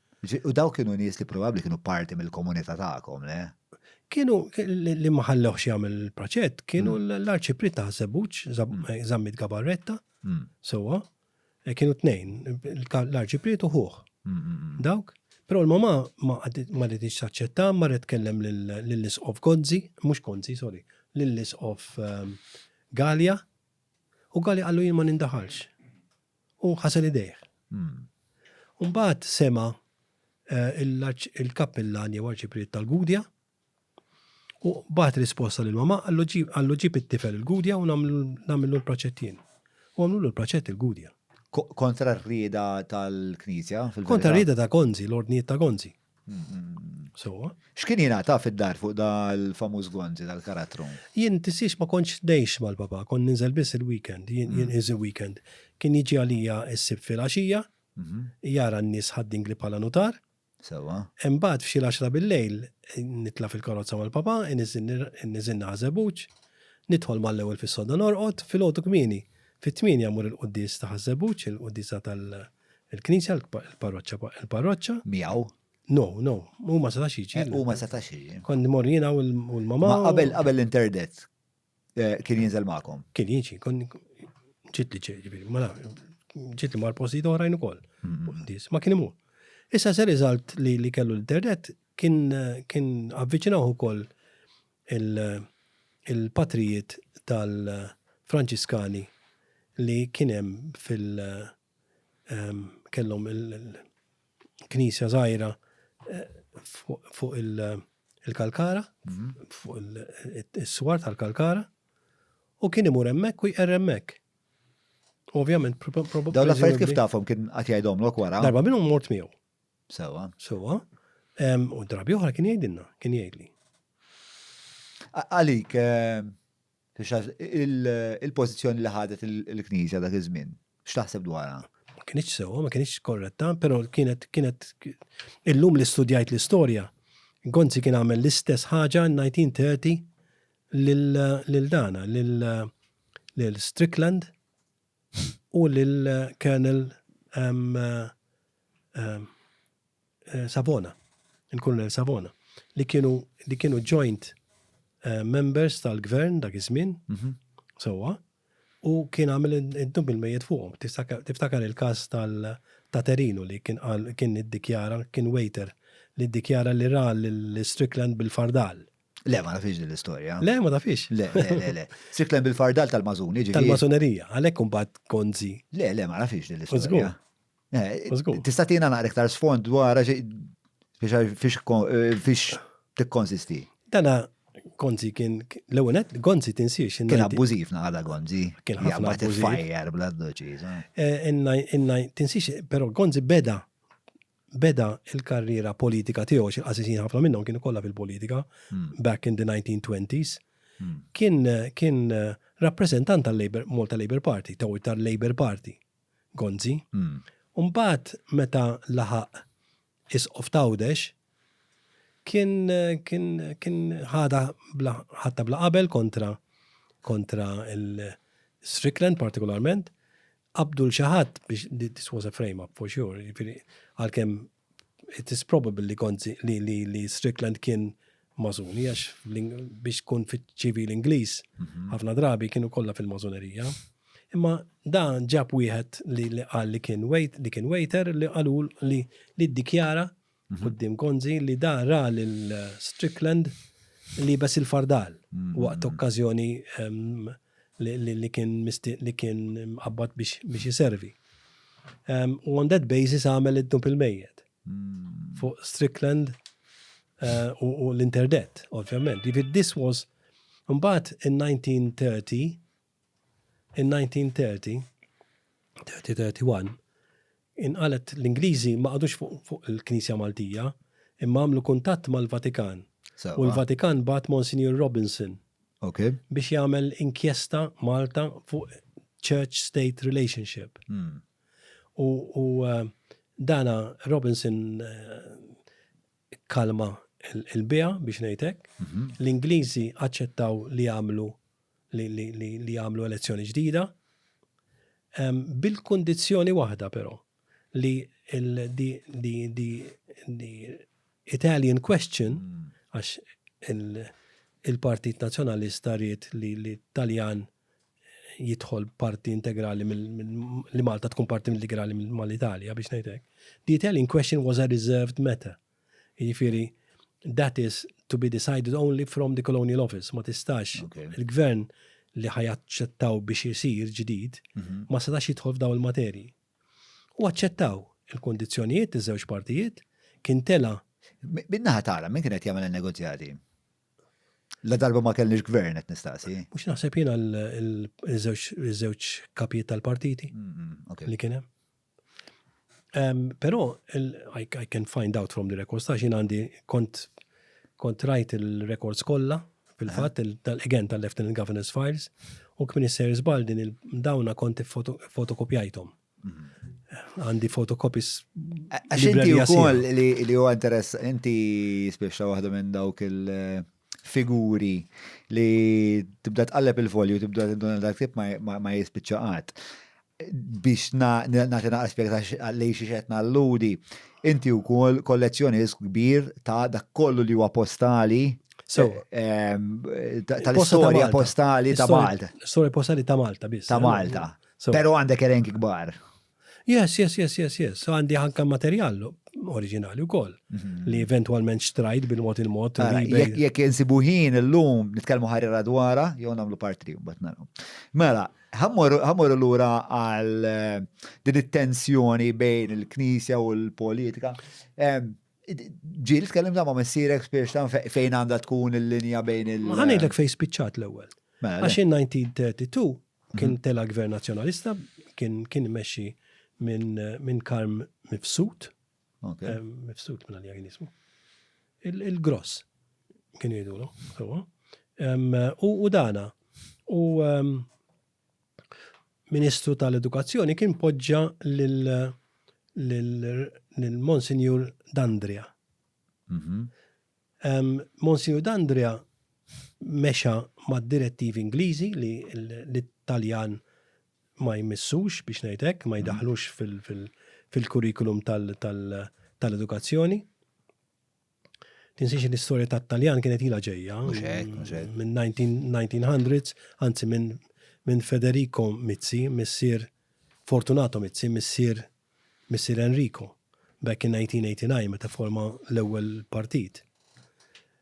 U dawk kienu nies li probabbli kienu parti mill-komunità tagħkom, le? Kienu, li ma ħallewhx jagħmel il-praċett, kienu l-Arċipriet ta' Ħaż-Żebbuġ, Zammit Gabarretta, sewwa, Kienu tnejn, l-arċipriet u ħuh. Dawk. Però l-mamà ma riditx taċċetta, marret tkellem lill-isqof Gonzi, mhux Gonzi, sorry, lill-isqof ehm, Gallia, u Gallia qallu jien ma nindaħalx. U ħasel idejh. Umbagħad sema eh, il-kappillan jew arċipriet tal-Gudja, U bagħat risposta lil mamà, qallu ġib it-tifel il-Gudja u nagħmillu l-praċett jien. U għamlulu l-praċett il-Gudja. Kontra r-rieda tal-Knisja? Kontra r-rieda ta' Gonzi, l-ordnijiet ta' Gonzi. Sewwa. X'kien jingħata fid-dar fuq dal-famuż Gonzi, dal-karattru? Jien tisiex ma kontx ngħix mal-papà, kont ninżel biss il-weekend, jien is weekend. Kien jiġi għalija s-Sibt filgħaxija, jara n-nies Ħad-Dingli bħala nutar, Sewwa. Imbagħad f'xi l-għaxra bil-lejl nitla' fil-karozza mal-papà, iniżilna Ħaż-Żebbuġ, nidħol mal-ewwel fis-sodda norqod, filgħodu kmieni, fit-tmienja mmur il-quddies ta' Ħaż-Żebbuġ, il-quddiesa tal-knisja, il-parroċċa, il-parroċċa. Miegħu? No, no, hu ma setax jiġi. Hu ma setax jiġi. Kont immur jiena u l-mamà. Ma qabel qabel l-interdet kien jinżel magħkom? Kien jiġi, kon ġiet li ġej, ġifieri, ma naf, ġiet li mar postijiet oħrajn ukoll. Quddies, ma kien imur. Issa se riżalt li li kellu l-internet kien kien avviċinaw ukoll il-patrijiet tal-Franċiskani li kien hemm fil- kellhom il-knisja żgħira eh, fuq il-Kalkara, mhm. fuq is-swar tal-Kalkara, u kien imur hemmhekk u jqerr hemmhekk. Ovvjament, Dawn l-affarijiet kif tafhom kien qatt jgħidhomlok wara? Darba minnhom mort miegħu. Sewa. Sewa. U drabi oħra kien jgħidilna, kien jgħidli. Għalik, Il-pożizzjoni li ħadet il-Knisja dak iż-żmien, x'taħseb dwarha? Ma kinitx sewwa, ma kinitx korretta, però kienet kienet illum li studjajt l-istorja, Gonzi kien għamel l-istess ħaġa 1930 lil dana, lil Strickland u lil Colonel Savona, il-Kulunell Savona, li kienu li kienu joint members tal-gvern dak iż-żmien, sewwa, u kien għamel id-dnub il-mejjet fuqhom. Tiftakar il-każ tal ta' Terino li kien qal kien iddikjara, kien waiter li ddikjara li ra lil Strickland bil-fardal. Le, ma nafix din l-istorja. Le, ma tafix. Le, le, le, le. Strickland bil-fardal tal-mażuni, ġifieri. Tal-mażonerija, għalhekk imbagħad Gonzi. Le, le, ma nafix din l-istorja. Tista' tina naqra iktar sfond dwar fiex tikkonsisti. Dana Gonzi kien, l-ewwel nett, Gonzi tinsiex. Kien abbużiv naqada Gonzi. Kien ħafna abbużiv. Fajjar bla doċiż. Eh, tinsiex, però Gonzi beda beda il-karriera politika tiegħu xi qasisin ħafna minnhom kienu kollha fil-politika back in the 1920s. Kien kien rappreżentant tal-Labour Malta Labour Party, tal-Labour Party, Gonzi. Umbagħad meta laħaq Isqof t'Għawdex kien kien kien ħadha bla ħadta bla qabel kontra kontra il-Strickland partikolarment, qabdu l xi ħadd biex this was a frame up for sure, jiġifieri għalkemm it is probable li Gonzi li li li Strickland kien mażuni għax biex tkun fiċ-ċivil Ingliż ħafna drabi kienu kollha fil-mażunerija. Imma dan ġab wieħed li li qal li kien wait li kien waiter li qalu li li ddikjara quddiem Gonzi li da ra lil Strickland liebes il-fardal waqt okkażjoni li li kien li kien mqabbad biex biex iservi. U on that basis għamel id-dnub il-mejjet. Fuq Strickland u l-interdett, ovvjament. Jiġifieri this was Mbagħad in 1930 In 1930, 30-31, inqalgħet l-Ingliżi ma qagħdux fuq il-Knisja Maltija, imma għamlu kuntatt mal-Vatikan. U l-Vatikan bagħat Monsignor Robinson biex jagħmel inkjesta Malta fuq church-state relationship. U dana Robinson kalma l-biegħa biex ngħid hekk. L-Ingliżi aċċettaw li jagħmlu li jagħmlu elezzjoni ġdida bil-kundizzjoni waħda però li the Italian question għax il-Partit Nazzjonalista ried li t-Taljan jidħol parti integrali li Malta tkun parti integrali mal-Italja biex ngħid hekk. The Italian question was a reserved matter. Jiġifieri that is to be decided only from the colonial office. Ma tistax il-gvern li ħa jaċċettaw biex isir ġdid ma setax jidħol f'daw il-materji. U aċċettaw il-kondizzjonijiet iż-żewġ partijiet kien tela. Min-naħa tagħna min kien qed jagħmel in-negozjati? La darba ma kellniex gvern qed nistaqsi. Mhux naħseb jiena l-żewġ kapijiet tal-partiti li kien hemm. Però I can find out from the records, ta' jien għandi kont kont rajt il-records kollha fil-fatt again tal-Lieutenant Governor's Files u kmin isser żball din il-dawna kont fotokopjajthom. Għandi fotocopies. Għax inti wkoll li huwa interess, inti spiċċa waħda minn dawk il-figuri li tibda tqalleb il-folju, tibda tinduna dak tip ma jispiċċa qatt. Biex nagħti naqra spjega lejn xi qed nalludi, inti wkoll kollezzjonist kbir ta' dak kollu li huwa postali tal-istorja postali ta' Malta. Storja postali ta' Malta biss. Ta' Malta. Pero għandek elenki kbar. Yes. So għandi anka materjal oriġinali wkoll li eventwalment xtrajt bil-mod il-mod. Jekk insibu ħin illum nitkellmu ħarira dwarha jew nagħmlu part 3 mbagħad naraw. Mela, ħa mmorru lura għal eh, din it-tensjoni bejn il-Knisja u l-politika. Ġieli tkellimt ma' missierek biex fejn għandha tkun il-linja bejn il- Ma ħa ngħidlek fejn spiċċat l-ewwel. Mela, Għax in 1932 kien mhm. tela gvern nazzjonalista, kien kien imexxi minn min Karm Mifsud. Eh, Mifsud minn għalija kien jismu. Il-gross kien jgħidulu, sewwa. U dana, u Ministru tal-Edukazzjoni kien poġġa lil Monsinjur D'Andrea. Mhm. Monsinjur D'Andrea mexa mad-direttivi Ingliżi li l-Taljan ma jmissux biex ngħid hekk, ma jdaħħlux fil-kurrikulum tal-edukazzjoni. Tinsiex l-istorja tat-Taljan kienet ilha ġejja. Minn 1900s, anzi minn Federico Mizzi, missier Fortunato Mizzi, missier missier Enrico, back in 1989 meta forma l-ewwel partit.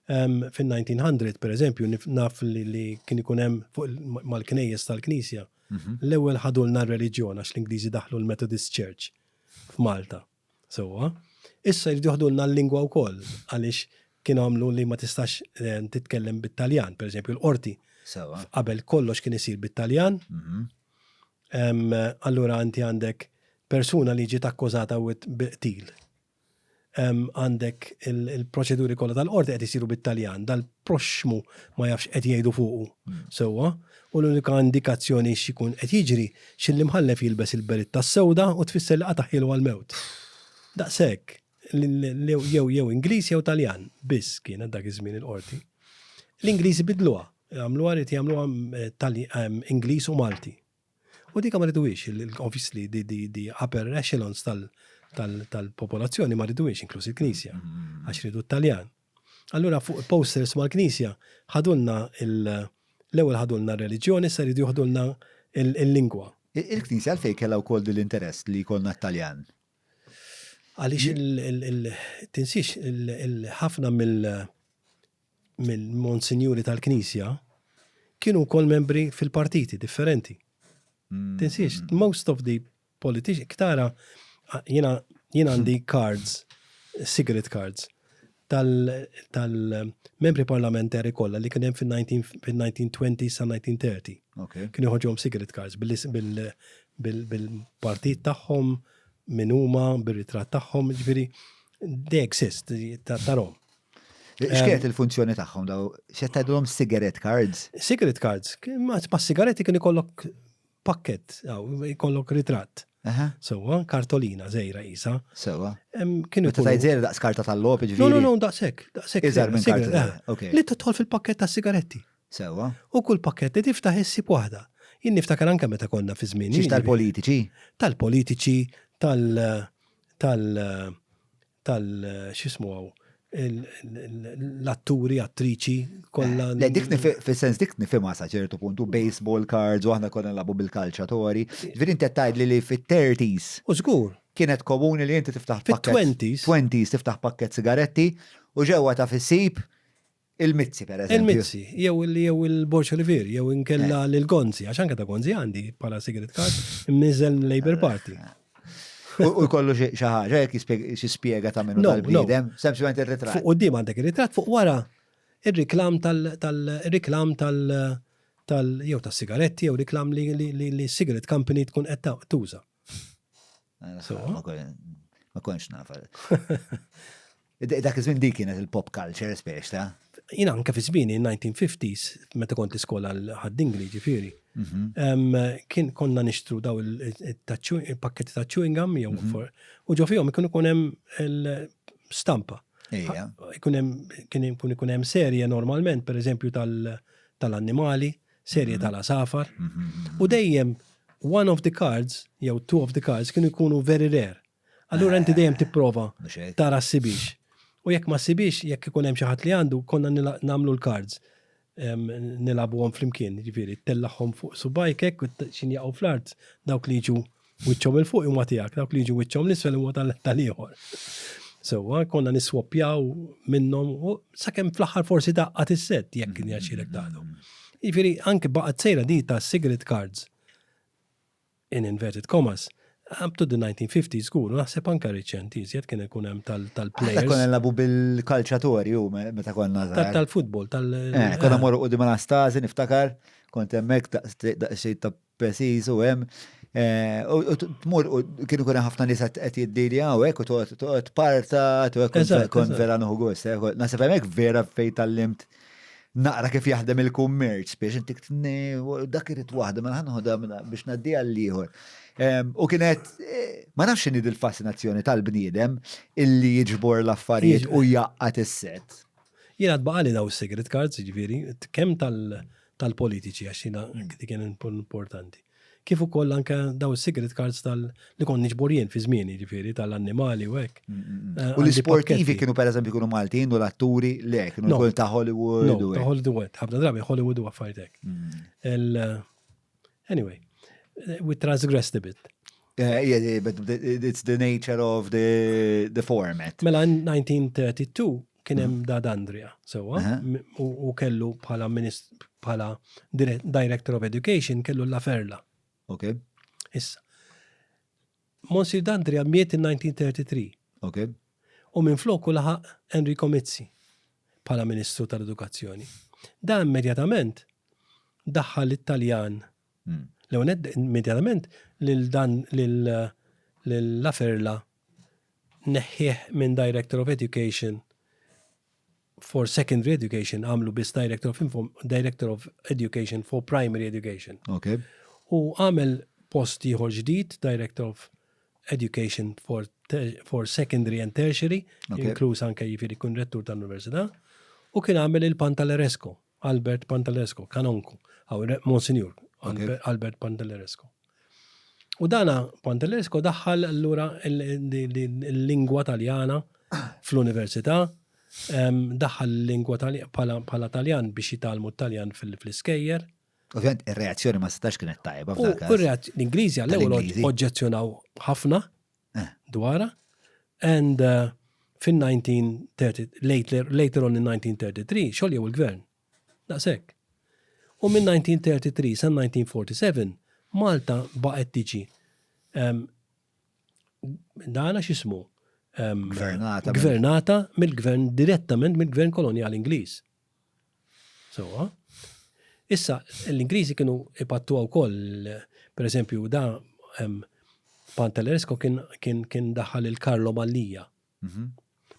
Fin-1900, per eżempju, naf li kien ikun hemm fuq mal-knejjes tal-Knisja. Mhm. L-ewwel ħadulna r-reliġjon għax l-Ingliżi daħlu l-Methodist Church f'Malta. Sewwa. Issa jridu joħdulna l-lingwa wkoll għaliex Kienu għamlu li ma tistax eh, titkellem bit-Taljan, per eżempju l-qorti. Qabel kollox kien isir bit-Taljan. Mhm. Allura inti għandek persuna li ġiet akkużata bi qtil. Għandek il-proċeduri kollha tal-qorti qed isiru bit-Taljan, dal-proxxmu ma jafx qed jgħidu fuqu. Hmm. Sewwa, u l-unika indikazzjoni x'ikun qed jiġri x'il-imħallef jilbes il-beritta s-sewda u tfisser li qataħilu għal-mewt. Daqshekk, jew jew Ingliż jew Taljan, biss kienet dak iż-żmien il-qorti. L-Ingliżi bidluha, għamluha rid jagħmluha eh, Ingliż u Malti. U dik ma riduhiex, obviously the upper echelons tal-popolazzjoni ma riduhiex, inkluż il-Knisja, mm. għax ridu t-Taljan. Allura fuq posters mal-Knisja ħadulna l-ewwel ħadulna r-reliġjoni, sa ridu joħdulna il-lingwa. Il-Knisja għalfejn kellha wkoll din l-interess li jkollna t-Taljan? Għaliex tinsiex ħafna mill-monsinjuri tal-Knisja kienu wkoll membri fil-partiti differenti. Tinsiex, most of the politicians, ktara, jiena għandi cards, cigarette cards, tal-membri parlamentari kollha li kien hemm fil-1920 sa 1930. Kienu joħorġuhom cigarette cards bil-partit tagħhom, min huma, bir-ritratt tagħhom, ġifieri they exist, tarahom. X'kienet il-funzjoni tagħhom daw? X'qed tgħidulhom cigarette cards? Cigarette cards, ma' sigaretti kien ikollok pakket, ikollok ritratt. Sewwa, kartolina żgħira isa. Sewwa. Kienu Meta tgħid żgħira daqs karta tal-logħob ġifieri. No, no, no, daqshekk, daqshekk. Iżgħar minn karta. Eh. Li tidħol fil-pakket ta' sigaretti. Sewwa. U kull pakket li tiftaħ issib waħda. Jien niftakar anke meta konna fi żmien. Xiex tal-politiċi? Tal-politiċi, tal tal tal x'ismu hawn l-atturi, attriċi, kollha. Le, dik fis-sens dik nifhimha sa ċertu punt, u baseball cards u aħna konna nilagħbu bil-kalċatori. Ġifieri inti qed tgħidli li fit-30s. U żgur. Kienet komuni li inti tiftaħ pakket. Fit-20s. 20s tiftaħ pakket sigaretti u ġewwa taf issib il-Mizzi per eżempju. Il-Mizzi, jew jew il-Borg Olivier, jew inkella eh. lil Gonzi, għax anke ta' Gonzi għandi bħala cigarette card imniżel Labour Party. U jkollu xi ħaġa jekk xi spjega ta' minnu tal-bniedem, sempliċement ir-ritratt. Fuq quddiem għandek ir-ritratt, fuq wara ir-riklam tal-riklam tal tal jew tas-sigaretti jew riklam li li cigarette company tkun qed tuża. Ma kontx naf. Dak iż-żmien dik kienet il-pop culture speċ ta' Jina anke fi żmieni 1950s meta kont l-iskola l-Ħad-Dingli ġifieri. Mhm. Kien konna nixtru daw il-pakketti ta' chewing gum jew mhm. u ġo fihom ikun ikun hemm il-stampa. Ikun hemm kien ikun hemm serje normalment, pereżempju tal-annimali, serje mhm. tal-asafar. U dejjem one of the cards jew two of the cards kienu jkunu very rare. Allura inti dejjem tipprova tara ssibix. U jekk ma ssibix, jekk ikun hemm xi ħadd li għandu, konna nagħmlu l-cards. Nilagħbuhom flimkien, jiġifieri tellagħhom fuq subgħajk hekk u x'in jaqgħu fl-art dawk li jiġu wiċċhom 'il fuq huma tiegħek, dawk li jiġu wiċċhom 'l isfel huma tal-ieħor. Sewwa, konna niswoppjaw minnhom u sakemm fl-aħħar forsi tgħaqqad is-sett jekk kien jgħaxxilek tagħtu. Jiġifieri anke baqgħet sejra di ta' cigarette cards in inverted commas, up to the 1950s żgur, u naħseb anke riċenti iżjed kien ikun hemm tal-players. Aħna konna nilagħbu bil-kalċatori u meta konna żgħar. Tal-futbol, tal- Eh, konna morru quddiem Anastasi niftakar, kont hemmhekk daqsxejn ta' precis u hemm. Eh, u tmur u kienu kuna ħafna nies qed jiddiljaw hekk u toqgħod parta u hekk kont vera nieħu gost. Eh, naħseb hemmhekk vera fejn tallimt naqra kif jaħdem il-kummerċ biex intik dak irid waħda mela ħanħodha biex ngħaddi għall-ieħor. U kienet eh, ma nafx x'inhi dil-fascinazzjoni tal-bniedem illi jiġbor l-affarijiet u jgħaqqad is-set. Jiena tbaqali daw is-cigarette cards, jiġifieri, kemm tal-politiċi għax jiena mm. kien importanti. Kif ukoll anke daw is-cigarette cards tal li kont niġbor jien fi żmieni, ġifieri tal-annimali u hekk. Mm, mm, mm. Eh, u l-isportivi kienu pereżempju kienu Maltin u l-atturi le, kienu wkoll ta' Hollywood. No, ta' Hollywood, ħafna drabi Hollywood u affarijiet hekk. Anyway, we transgressed a bit. Yeah, yeah, but it's the nature of the, the format. Mela 1932 kien hemm da D'Andrea, sewwa, u kellu bħala bħala Director of Education kellu La Ferla. Ok. Issa. Monsieur D'Andrea miet in 1933. Ok. U minn floku laħaq Enrico Mizzi. bħala Ministru tal-Edukazzjoni. Da immedjatament daħħal it-Taljan. L-ewwel nett immedjatament lil dan lil Laferla neħħih minn Director of Education for Secondary Education għamlu biss Director of, Inform Director of Education for Primary Education. Okay. U għamel post ieħor ġdid, Director of Education for, for Secondary and Tertiary, okay. inkluż anke jiġifieri kun rettur tal-Università, u kien għamel il-Pantaleresco, Albert Pantaleresco, kanonku, għaw Monsignor okay. Albert Pantaleresco. U dana Pantaleresco daħħal allura il-lingwa Taljana fl-università, daħħal il-lingwa bħala Taljan biex jitgħallmu t-Taljan fl-iskejjer. Ovvjament ir-reazzjoni ma setax kienet tajba f'dak. U l-Ingliżi għall-ewwel oġġezzjonaw ħafna eh. dwarha. And uh, fin-1930, later, later on in 1933, xoljew il-gvern. Daqshekk. U minn 1933 sa 1947 Malta baqgħet tiġi um, dana x'ismu um, gvernata, gvernata mill-gvern direttament mill-gvern kolonjali Ingliż. Sewwa. Issa, l-Ingliżi kienu ipattuha wkoll, per eżempju, da um, Pantelleresco kien, kien, kien daħal il-Carlo Mallia. Mm -hmm.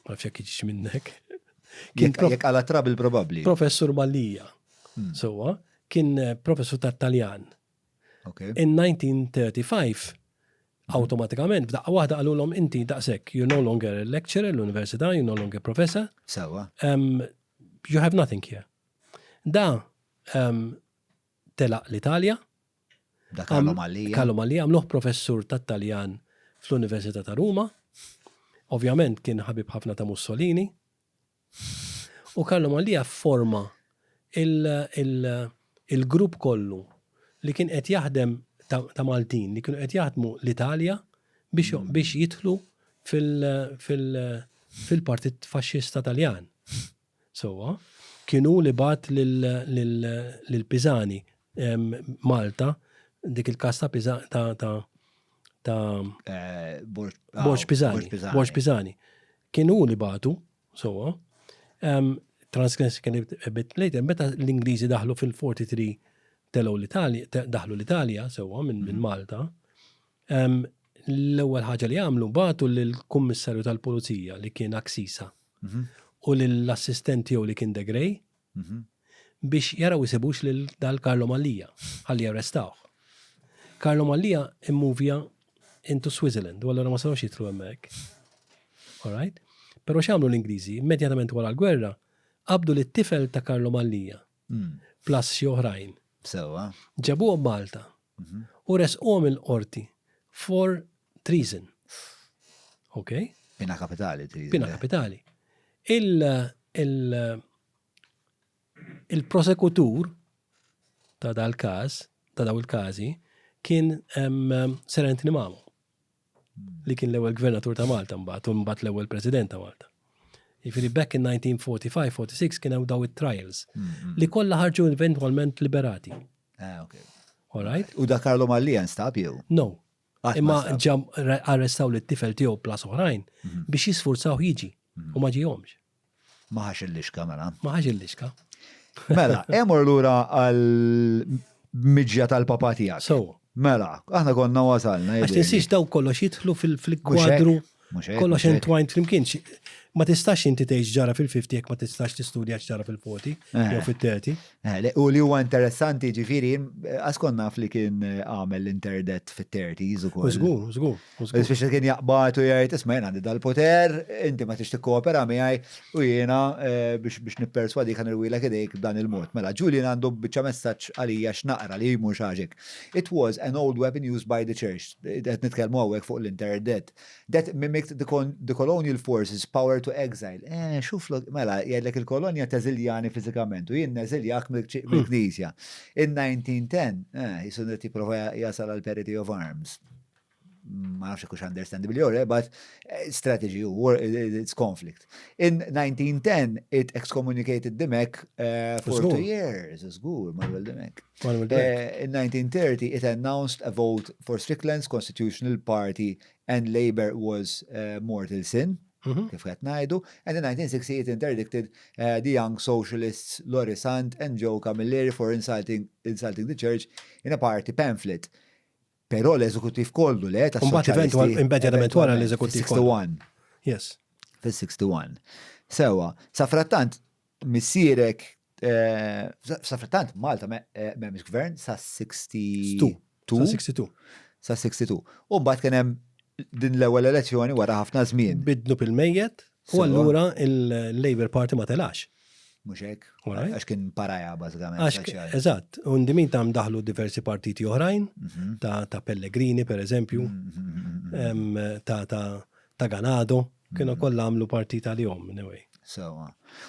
Ma nafx jekk jiġix minnek. Kien jekk għala trabil probabbli. Professur Mallia. Hmm. Sewwa, kien eh, professur tat-Taljan. Okay. In 1935, Awtomatikament, f'daqqa waħda qalulhom inti daqshekk, you're no longer a lecturer l-università, you're no longer professor. Sewwa. Um, you have nothing here. Da um, telaq l-Italja. Da Carlo Mallia. Carlo Mallia għamluh professur tat-Taljan fl-Università ta' Ruma. Ovvjament kien ħabib ħafna ta' Mussolini. U Carlo Mallia fforma il-grupp kollu li kien qed jaħdem ta' Maltin li kienu qed jaħdmu l-Italja biex jidħlu fil-Partit Faxxista Taljan. Sewwa, kien hu li bagħat lil Pisani Malta, dik il-każ ta' ta' eh, Borġ Pisani. Borġ Pisani. Kien hu li bagħtu, sewwa. Um, Transgress kien a bit later, meta l-Ingliżi daħlu fil-43 telgħu l-Italja, daħlu l-Italja sewwa minn min mhm. Malta. Um, l-ewwel ħaġa li għamlu bagħtu lill-kummissarju tal-pulizija li kien Aksisa mhm. u lill-assistent tiegħu li kien De Grey biex jaraw isibux lil dal Carlo Mallia ħalli jarrestawh. Carlo Mallia immuvja into Switzerland u allura ma setgħux jidħlu hemmhekk. All right? Però x'għamlu l-Ingliżi? Immedjatament wara l-gwerra qabdu lit-tifel ta' Carlo Mallia plus xi oħrajn. Sewwa. Ġabuhom Malta u resquhom il-qorti for treason. Ok? Pina kapitali, treason. Pina kapitali. Il, il, il-prosekutur ta' dal-każ, ta' daw il-każi, kien Sir Anthony Mamo, li kien l-ewwel gvernatur ta' Malta mbagħad u mbagħad l-ewwel president ta' Malta. Jiġifieri back in 1945-46 kien hemm daw it-trials li kollha ħarġu eventwalment liberati. Ah, okay. All right? U da Carlo Mallia nstab jew? No. Imma ġam arrestaw lit-tifel tiegħu plus oħrajn mhm. biex jisfurzaw jiġi mhm. u ma ġihomx. Ma ħax il-lixka mela. Ma ħax il-lixka. Mela, emur lura għal miġja tal-papa tiegħek. So. Mela, aħna konna wasalna. Għax tinsiex daw kollox jidħlu fil-kwadru Kollox entwined flimkien. Ma tistax inti tgħix ġara fil-50 jekk ma tistax tistudja ġara fil-40 eh. jew fil-30. Eh, u li huwa interessanti ġifieri, għax kont naf li kien eh, għamel l-internet fit-30s ukoll. Żgur, żgur. Speċi kien jaqbad u jgħid isma' jien għandi dal-poter, inti ma tix tikkoopera miegħi u jiena biex biex nipperswadi kan irwilek idejk b'dan il-mod. Mela, Julian għandu biċċa messaġġ għalija x'naqra li mhux għaġek. It was an old weapon used by the church. Qed nitkellmu hawnhekk fuq l-internet. That mimicked the, the colonial forces power to exile. Eh, xuf, mela, jgħidlek il-kolonja teżiljani fiżikament u jien neżiljak mill-knisja. In 1910, eh, jisu qed jipprova jasal għal parity of arms. Ma nafx kux understandable jew le, but eh, strategy, war, eh, it's conflict. In 1910, it excommunicated Dimech uh, for 2 years. Żgur, Manuel Dimech. Manuel Dimech. In 1930, it announced a vote for Strickland's Constitutional Party and Labour was uh, mortal sin. kif qed ngħidu, and in 1960 it interdicted uh, the young socialists Lori Sant and Joe Camilleri for insulting, insulting the church in a party pamphlet. Però l-eżekutiv kollu le ta' soċjalisti. Immedjatament wara l-eżekutiv kollu. 61. Yes. Fis-61. Sewa, sa frattant missierek eh, sa frattant Malta eh, m'hemmx gvern sa 62. Sa 62. Sa 62. U mbagħad kien hemm din l-ewwel elezzjoni wara ħafna żmien. Bidnu pil-mejjet u allura il-Labour Party ma telax. Mhux hekk? Għax kien paraja bażikament. Eżatt, u ndimin tam daħlu diversi partiti oħrajn, mhm. ta' Pellegrini per eżempju, mhm, mhm, ta' Ganado, kienu kollha għamlu partit għalihom anyway. Sewa.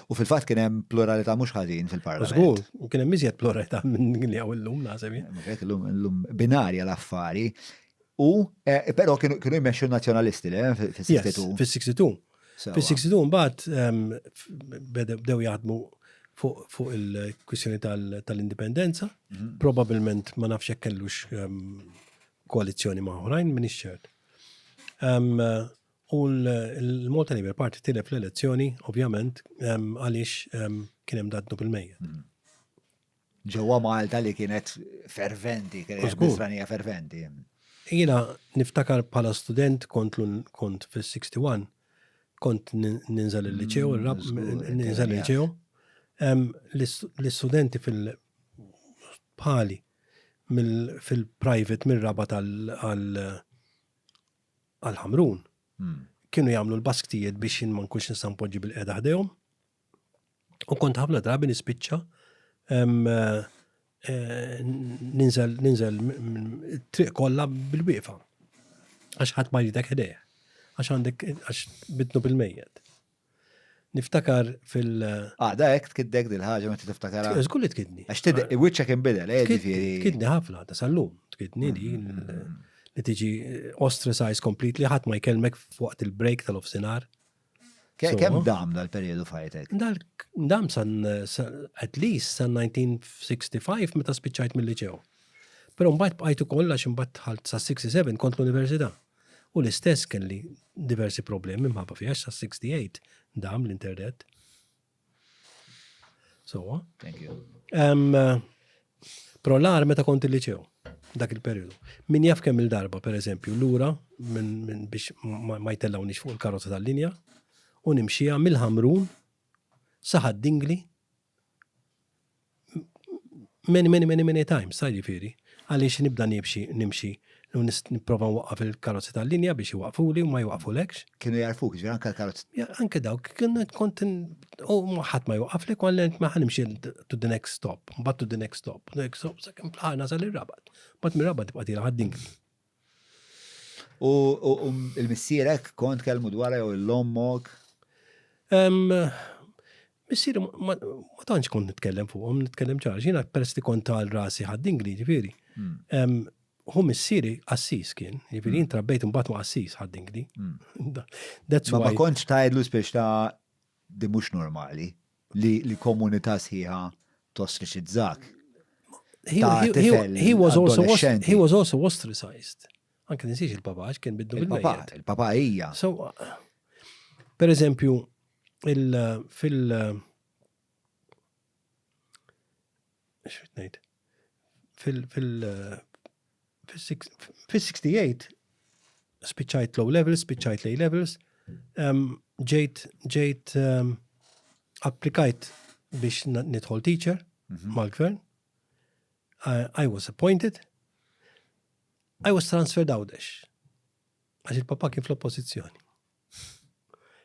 U fil-fatt kien hemm pluralità mhux ħażin fil-parlament. Żgur, u kien hemm iżjed pluralità minn li hawn illum naħseb. Mhux hekk illum illum binarja l-affari. U eh, però kienu jmexxu nazzjonalisti le fis-62. Fis-62. Fis-62 mbagħad ehm, bdew jaħdmu fuq il-kwistjoni tal-indipendenza. Mhm. Probabilment ma nafx jekk kellux ehm, koalizzjoni ma' oħrajn, minix ċert. Ehm, u l-Malta Labour Party tilef l-elezzjoni, ovvjament, għaliex kien hemm dadnu bil-mejjet. Mhm. Ġewwa Malta li kienet ferventi, kienet nisranija ferventi. Jiena niftakar bħala student kont kont fis-61 kont ninżel il-liċew, mm, ninżel il-liċew. L-istudenti fil-bħali fil-private mir-Rabat għal-Ħamrun hmm. kienu jagħmlu l-basktijiet biex jien ma nkunx nista' npoġġi bil-qeda ħdejhom. U kont ħafna drabi nispiċċa eh, ninżel ninżel triq kollha bil-wieqfa. Għax ħadd ma jridek ħdejh. Għax għandek għax bidnu bil-mejjet. Niftakar fil- Ah, da hekk tkiddek dil-ħaġa meta tiftakarha. Żgur li tkidni. Għax tidek wiċċek inbidel, eh, ġifieri. Tkidni ħafna, ta' sal-lum, tkidni li mm. li tiġi ostracized completely, ħadd ma jkellmek fuq il-break tal-ofsinar. Kemm dam dal-periodu f'ħajtek? Dam san, at least san 1965 meta spiċċajt mill-liċew. Però mbagħad bqajt ukoll għax imbagħad dħalt sa 67 kont l-università. U l-istess kelli diversi problemi mħabba fiha sa 68 dam l-internet. So, Thank you. Um, Pro l-ar meta kont il-liċew, dak il-periodu. Min jaf kemm il-darba, per eżempju, lura minn biex ma jtellgħunix fuq il-karozza tal-linja u nimxija mill-Ħamrun sa Ħad-Dingli many, many, many, many times, sa jiġifieri, għaliex nibda nimxi, nimxi, u nipprova nwaqqaf il-karozzi tal-linja biex iwaqfuli u ma jwaqfulekx. Kienu jarfuk, ġifieri anke l-karozzi. Anke dawk, kont u ħadd ma jwaqaflek u għalli ma ħanimxi to the next stop, mbagħad to the next stop, next stop, sakemm fl-aħħar nasal ir-Rabat. Mbagħad mir-Rabat tibqa' tiela Ħad-Dingli. U il-missierek kont kellmu dwarha jew l-ommok? Missieri ma tantx kont nitkellem fuqhom, nitkellem ċar. Jiena peress li kont għal rasi Ħad-Dingli, ġifieri. Hmm. Hu missieri qassis kien, jiġifieri jien trabbejt imbagħad ma' qassis Ħad-Dingli. Hmm. That's why. Ma kontx tgħidlu spiex ta' di mhux normali li li komunità sħiħa tostriċizzak. He, he, he, was also he was also ostracized. Anke ninsiex il-papa għax kien biddu bil-papa. Il-papa hija. So, per eżempju, il fil x'ngħid? Fil fil fil-68 spiċċajt low levels, spiċċajt A levels, ġejt ġejt applikajt biex nidħol teacher mhm. mal-gvern. I was appointed. I was transferred Għawdex. Għax il-papa kien fl-oppożizzjoni.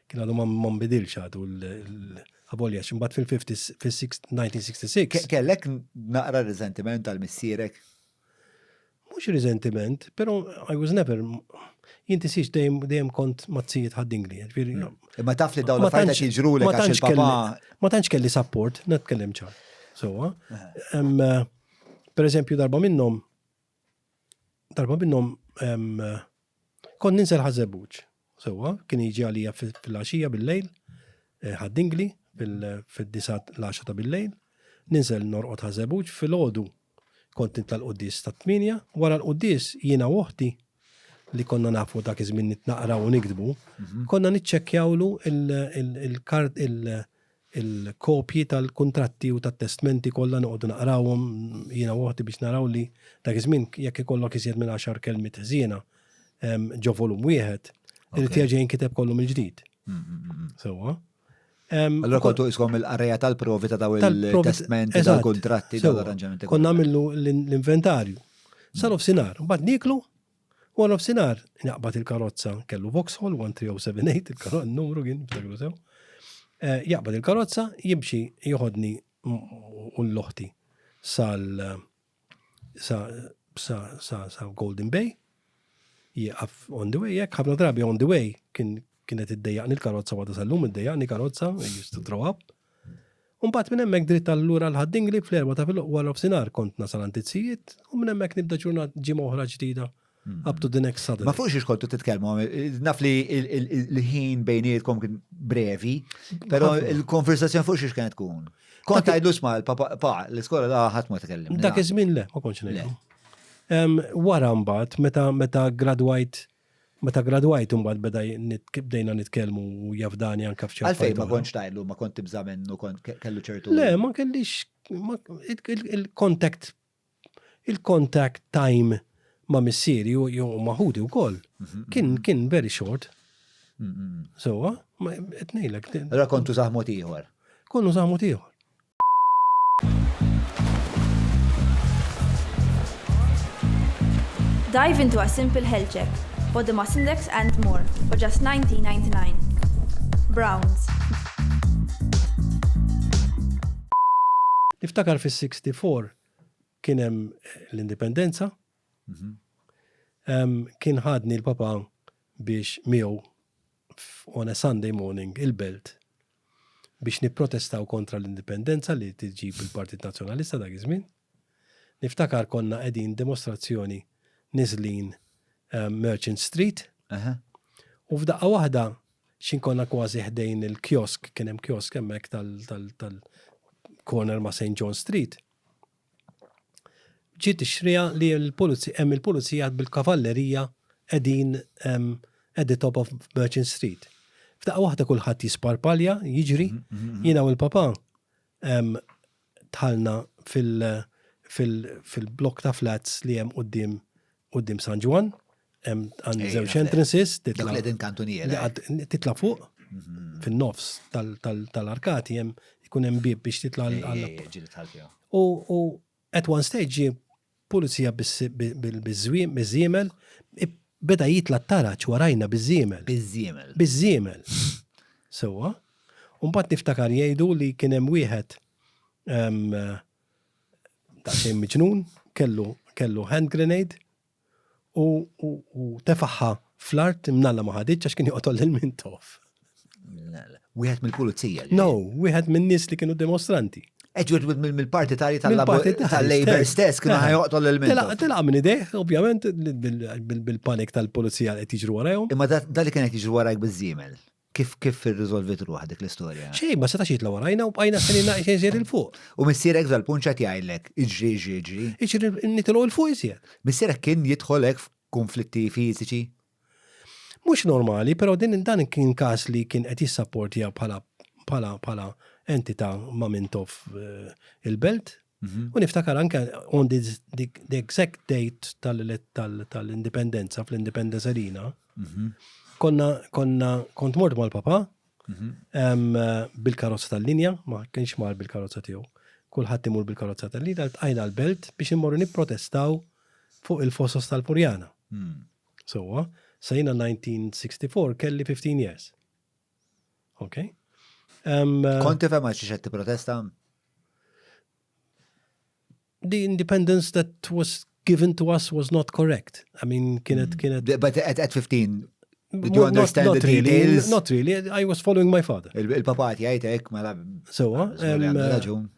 Kien għadu ma nbidilx għadu l-abolja, ximbat fil-1966. Kellek naqra riżentiment għal missierek? Mhux riżentiment, pero I was never jien tisix dejjem kont mazzijiet ħaddingli. Hmm. Imma taf li dawn l-affarijiet jiġru li għax il-papa. Ma tantx kelli support, nitkellem ċar. So, eh, per eżempju darba minnhom Darba minnhom kont ninżel Ħaż-Żebbuġ. Sewwa, kien jiġi għalija fil-għaxija bil-lejl, eh, Ħad-Dingli, fid-disgħa l-għaxra ta' bil-lejl. Ninżel norqod Ħaż-Żebbuġ, filgħodu kont nitla' l-quddies tat-tmienja, wara l-quddies jiena u oħti li konna nafu dak iż-żmien naqraw u niktbu, konna niċċekkjawlu il-kart il-kopji tal-kuntratti u tat-testmenti kollha noqogħdu naqrawhom jiena u oħti biex naraw li dak iż-żmien jekk ikollok iżjed minn għaxar kelmiet ħżiena ġo volum wieħed, irid jerġa' jinkiteb kollu mill-ġdid. Mm, mm, mm, Sewwa. Allora kontu iskom il-qarrejja tal-provi ta' daw il-testmenti, tal-kontratti, tal-arranġamenti. Konna għamillu l-inventarju. Sa nofsinhar, mbagħad nieklu, Wara nofsinhar jaqbad il-karozza, kellu Vauxhall 13078, il-karozza, numru kien, niftakru sew. Eh, jaqbad il-karozza, jimxi joħodni u l-oħti sal sa, sa, sa, sa Golden Bay, jieqaf on the way, jekk ħafna drabi on the way kien kienet iddejjaqni l-karozza wada sal-lum iddejjaqni karozza, I used to throw up. U mbagħad minn hemmhekk dritt allura għal Ħad-Dingli fl-erbgħa ta' filgħodu wara nofsinhar kont nasal għand it-sijiet u minn hemmhekk nibda ġurnata ġimgħa oħra ġdida up to the next Saturday. Ma fuq xiex kontu titkellmu, naf li l-ħin bejnietkom kien brevi, però il-konversazzjoni fuq xiex kienet tkun. Kont tgħidlu sma' pa, l-iskola da ħadd ma tkellimni. Dak iż-żmien le, ma kontx ngħidlu. Wara mbagħad meta meta gradwajt Meta gradwajt imbagħad beda bdejna nitkellmu u jafdani anke f'ċertu. Għalfejn ma kontx tgħidlu ma kont tibża' minnu kont kellu ċertu. Le, ma kellix il-contact il-contact time ma' missieri u jew ma' ħuti wkoll. Mhm, kien mhm. kien very short. Mhm, Sewwa, qed ngħidlek. Allura kontu saħmot ieħor. Konnu saħmot ieħor. Dive into a simple health check, body mass index and more for just 19.99. Browns. Niftakar fis-64 kien hemm l-indipendenza. Kien ħadni l-papa biex miegħu on a Sunday morning il-Belt biex nipprotestaw kontra l-indipendenza li tiġib il-Partit Nazzjonalista dak iż-żmien. Niftakar konna qegħdin dimostrazzjoni niżlin Merchant Street u f'daqqa waħda x'in konna kważi ħdejn il-kiosk, kien hemm kiosk hemmhekk tal-corner ma' St. John Street. Ġiet ix-xriegħa li l-pulizija hemm il-pulizija bil-kavallerija qegħdin at the top of Merchant Street. F'daqqa waħda kulħadd jisparpalja, jiġri, jiena u l-papà dħalna fil-blokk ta' flats li hemm quddiem quddiem San Ġwann, hemm għand żewġ entrances, titla' Dak li qegħdin kantuniera. Titla' fuq fin-nofs tal-arkati hemm ikun hemm bieb biex titla' għal. U at one stage ġie pulizija biż-żiemel, beda jitla' t-taraġ warajna biż-żiemel. Biż-żiemel. Biż-żiemel. Sewwa. U mbagħad niftakar jgħidu li kien hemm wieħed daqsxejn miġnun, kellu kellu hand grenade u, u, u tefaħħa fl-art imnalla ma ħaditx għax kien joqtol lil Mintoff. Wieħed mill-pulizija. No, wieħed minn nies li kienu dimostranti. Eġwed mill-partitarji tal-Labor stess kienu ħajoqtol lil Mintoff. Telaq minn idejh, ovvjament, bil-panik tal-pulizija qed jiġru warajhom. Imma da li kien qed jiġru warajk biż-żiemel. Kif kif irriżolviet ruħha dik l-istorja? Xejn, ma setax jitla' warajna u bqajna sejrin daqsxejn iżjed 'il fuq. U missierek f'dal-punt x'qed jgħidlek? Iġri, iġri, iġri. Iġri nitilgħu 'il fuq iżjed. Missierek kien jidħol hekk f'kunflitti fiżiċi? Mhux normali, però din dan kien każ li kien qed jissapportja bħala bħala bħala entità ma' Mintoff il-Belt. Mhm. U niftakar anke on the, the, the exact date tal-indipendenza, fl-Independence Arena, mhm. konna, konna, kont mort mal-papa, mhm. bil-karozza tal-linja, ma kienx mar bil-karozza tiegħu. Kulħadd imur bil-karozza tal-linja, tqajna l-belt biex immorru nipprotestaw fuq il-fosos tal-Furjana. Mm. So, sa jiena 1964 kelli 15 years. Ok. Um, Kont tifhem għal xiex qed tipprotesta? The independence that was given to us was not correct. I mean, kienet, mm. kienet. But at, at 15, did you understand not, not the really, details? Not really, I was following my father. Il-papa jgħidek, mela. So, um,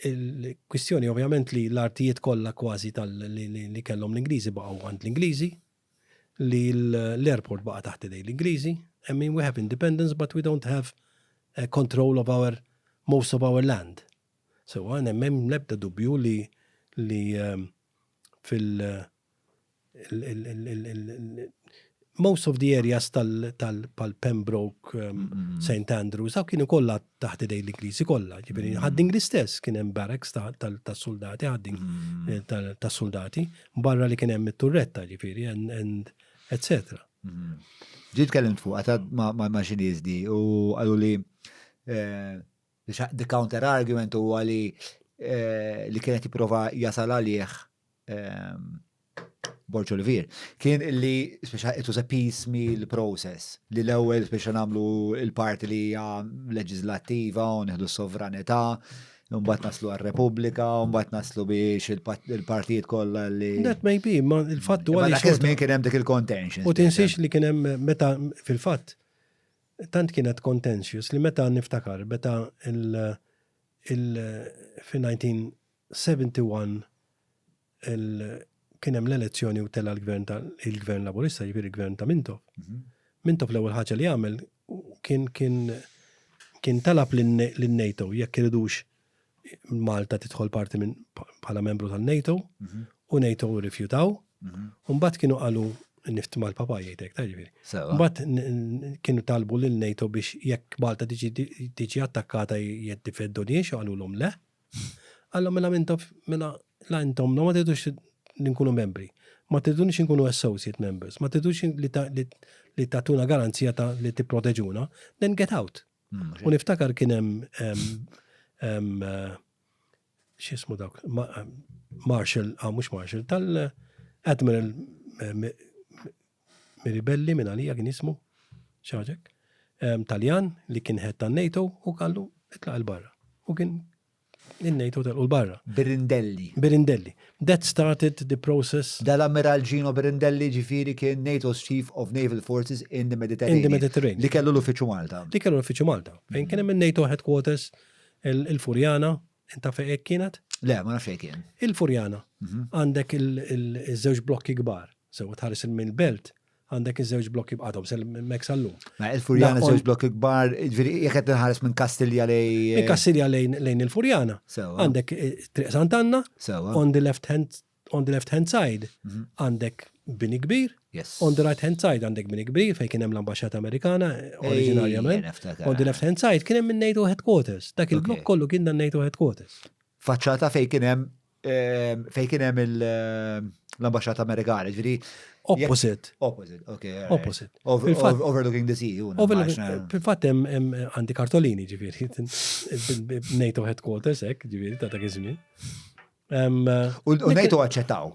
il-kwistjoni ovvjament li l-artijiet kollha kważi tal li kellhom l-Ingliżi baqgħu għand l-Ingliżi, li l-airport baqa' taħt idej l-Ingliżi, I mean we have independence but we don't have control of our most of our land. Sewwa, m'hemm l-ebda dubju li li fil Most of the areas tal Pembroke, St. Andrews, daw kienu kollha taħt idej l-Ingliżi kollha. Ġifieri Ħad-Dingli stess kien hemm barracks tas-soldati, eh, tas-soldati, barra li kien hemm it-turretta, ġifieri, and etc. Ġiet tkellimt fuq għatad ma' xi nies di u qalu li eh, the counter argument huwa li eh, li kienet jipprova jasal għalih Borg Olivier, kien li speċa it was a piecemeal process li l-ewwel speċa nagħmlu il-parti li hija leġislattiva u nieħdu s-sovranità, mbagħad naslu għar-Repubblika, mbagħad naslu biex il-partijiet kollha li. That may be, ma il-fatt huwa li. Dak iż-żmien kien hemm dik il-contention. U tinsiex li kien hemm meta fil-fatt tant kienet contentious li meta niftakar meta il il fi 1971 kien hemm l-elezzjoni u tela' l-gvern ta' il-gvern Laburista, jiġifieri l-gvern ta' Mintoff. Mhm. Mintoff l-ewwel ħaġa li għamel kien kien kien talab lin-NATO jekk iridux Malta tidħol parti minn bħala membru tan-NATO mhm. u NATO rrifjutaw. Mhm. U mbagħad kienu qalu nift mal-papa jgħidek, ta' ġifieri. Mbagħad kienu talbu lil NATO biex jekk Malta tiġi attakkata jiddifenduniex u qalulhom le. Alla mela mintof, mela la intom ma tridux li nkunu membri, ma tridunix nkunu associate members, ma tridux li tatuna garanzija ta' li tipproteġuna, then get out. Mm, U niftakar kien hemm x'ismu dawk, Marshall, ah mhux Marshall, tal-Admiral Miribelli minn għalija kien jismu, xaġek, Taljan li kien head tan-NATO u qallu itlaq 'il barra. U kien in-NATO telqu 'l barra. Birindelli. Birindelli. That started the process. Dal-Ammiral Gino Birindelli ġifieri kien NATO's Chief of Naval Forces in the Mediterranean. In the Mediterranean. Li kellu l-uffiċċju Malta. Li kellu l-uffiċċju Malta. Fejn kien hemm in-NATO headquarters il-Furjana, inta fejn hekk kienet? Le, ma nafx fejn kien. Il-Furjana. Mhm. Għandek il-żewġ blokki kbar. Sewa tħares il-belt għandek iż-żewġ blokki b'għadhom sel mek sal-lum. Ma il-Furjana żewġ blokki kbar, ġifieri jekk qed nħares minn Kastilja lejn. Minn Kastilja lejn il-Furjana. Għandek eh, Triq Sant'Anna, on the left hand on the left hand side mhm. għandek bini kbir, yes. on the right hand side għandek bini kbir fejn kien hemm l-ambaxxata Amerikana eh, oriġinarjament. On the left hand side kien hemm in-NATO headquarters. Dak il-blokk kollu kien dan NATO headquarters. Faċċata fejn kien hemm Ehm, fej kien hemm l-ambaxxata Amerikana, ġifieri. Opposite. Opposite, ok. Opposite. Overlooking the sea. Fil-fatt hemm għandi kartolini ġifieri, NATO headquarters hekk, ġifieri ta' dak iż-żmien. Ehm, u NATO aċċettaw.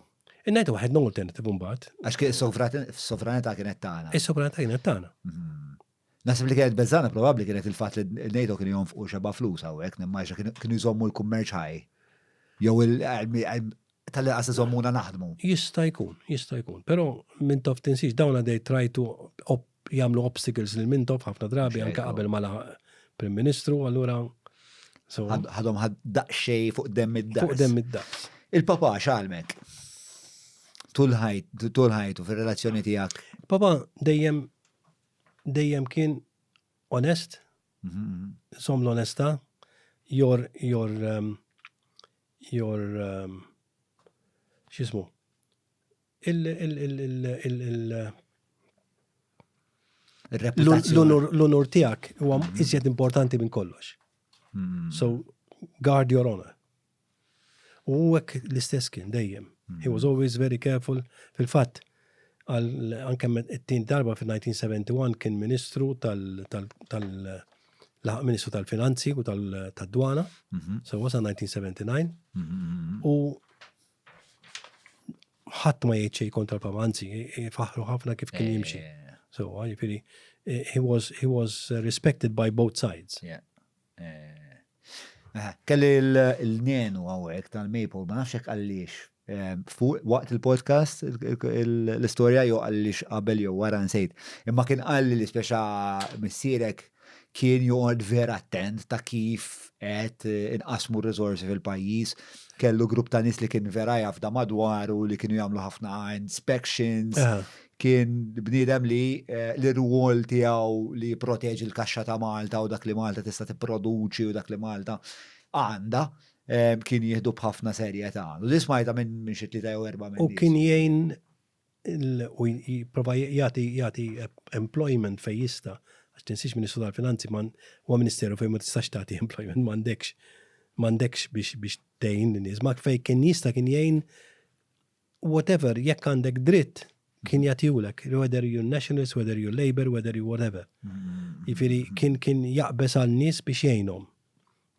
Il-NATO had no alternative mbagħad. Għax is-sovranità kienet tagħna. Is-sovranità kienet tagħna. Mhm. Naħseb li kienet beżana probabbli kienet il-fatt li n-NATO kienu jonfqu xeba flus hawnhekk, nimmaġina kienu jżommu l-kummerċ ħaj. Jew tal-inqas iżommuna naħdmu. Jista' jkun, jista' jkun. Però Mintoff tinsiex dawn they try to jagħmlu obstacles lil Mintoff ħafna drabi anke qabel ma laħaq Prim Ministru, allura Ħadhom ħad daqsxejn fuq demm id-daqs. Fuq demm id-daqs. Il-papà x'għallmek? Tul ħajtu fir-relazzjoni tiegħek. Papà dejjem dejjem kien onest, żomm l-onestà, your, your, um, your, um, x'ismu, il, il, il, il, il, il l-onor tiegħek huwa iżjed importanti minn kollox. Mm. So, guard your honor. U hekk l-istess kien dejjem. He was always very careful. Fil-fatt, anke it-tieni darba fil-1971 kien ministru tal- laħaq ministru tal-finanzi u tad-dwana, mhm. so wasa 1979, mhm. u ħadd ma jgħid xejn kontra l-Papa, anzi, faħru ħafna kif kien jimxi. Eh. So, jiġifieri, eh, he was, he was respected by both sides. Yeah. Eh, kelli l-nenu għawek tal-Maple, ma nafx hekk għallix. Eh, fuq waqt il-podcast l-istorja jew għallix qabel jew wara nsejt. Imma kien qalli li speċa missierek kien joqgħod vera attent ta' kif qed inqasmu r-riżorsi fil-pajjiż, kellu grupp ta' nies li kien vera jafda madwaru li kienu jagħmlu ħafna inspections, Kien bniedem li l-irwol tiegħu li jipproteġi l-kaxxa ta' Malta u dak li Malta tista' tipproduċi u dak li Malta għandha kien jieħdu b'ħafna serjetà. U di smajtha minn xi tlieta jew erbgħa minn. U kien jgħin u jipprova jagħti jagħti employment fejn jista' għax tinsiex Ministru tal-Finanzi man huwa ministeru fejn ma tistax tagħti employment m'għandekx m'għandekx biex biex tgħin lin-nies. Ma fejn kien jista' kien jgħin whatever jekk għandek dritt kien jagħtihulek, whether you nationalist, whether you Labour, whether you whatever. Jifieri kien kien jaqbeż għal nies biex jgħinhom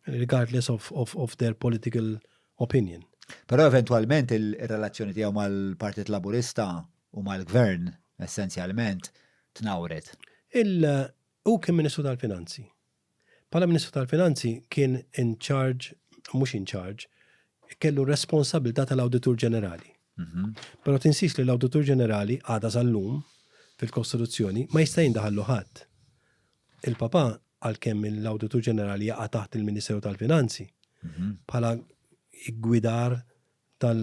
regardless of, of, of their political opinion. Però eventwalment il-relazzjoni tiegħu mal-Partit Laburista u mal-Gvern essenzjalment tnawret. Il hu kien Ministru tal-Finanzi. Bħala Ministru tal-Finanzi kien in charge, mhux in charge, kellu responsabilità tal-Awditur Ġenerali. Mhm. Però tinsix li l-Awditur Ġenerali għadha sal-lum fil-Kostituzzjoni ma jista' jindaħallu ħadd. Il-Papa għalkemm l-Awditur Ġenerali jaqa' taħt il-Ministeru tal-Finanzi, bħala gwidar tal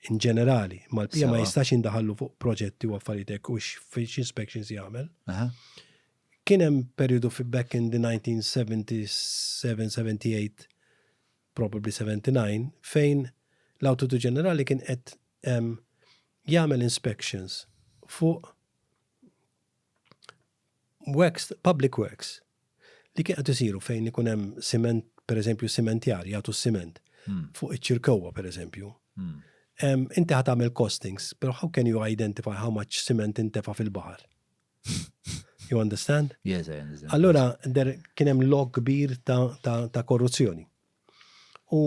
in ġenerali, mal-pija ma jistax jindaħallu fuq proġetti u affarijiet hekk u x-inspections jagħmel. Kien hemm periodu fi back in the 1977, 78, probably 79, fejn l-Awditur Ġenerali kien qed jagħmel inspections fuq works, public works, li kien qed isiru fejn ikun hemm siment, per eżempju, simentjar, jagħtu s-siment, hmm. fuq iċ-ċirkewwa, per eżempju. Hmm. Inti ħa tagħmel costings, pero how can you identify how much cement intefa fil-baħar? You understand? Yes, I understand. Allura, kien hemm log kbir ta', ta, ta korruzzjoni. U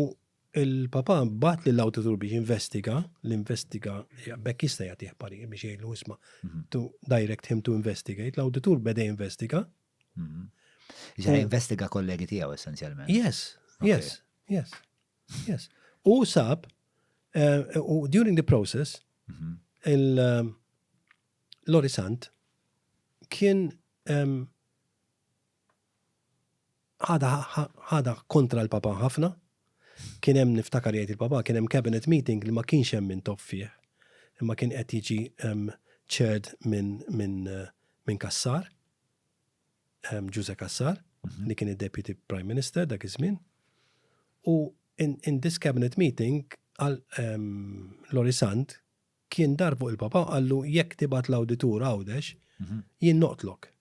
Il-Papa bagħat lill-awditur biex jinvestiga, l-investiga, b'hekk jista' jagħtih parir biex jgħidlu isma' to direct him to investigate, l-awditur beda jinvestiga. Ġa jinvestiga kollegi tiegħu essenzjalment. Yes, yes, yes, yes. U sab, eh, u during the process, mhm. il-Lori eh, Sant kien ħadha ħadha kontra l-Papa ħafna. Kien hemm niftakar jgħid il-Papa kien hemm cabinet meeting li ma kienx hemm Mintoff fih, imma kien qed jiġi chaired minn minn minn Cassar, Ġuże Cassar, mhm. li kien id-Deputy Prime Minister dak iż-żmien. U in, in this cabinet meeting għal um, Lori Sant kien dar fuq il-Papa qallu jekk tibgħat l-awditur Għawdex, mhm. jien noqtlok.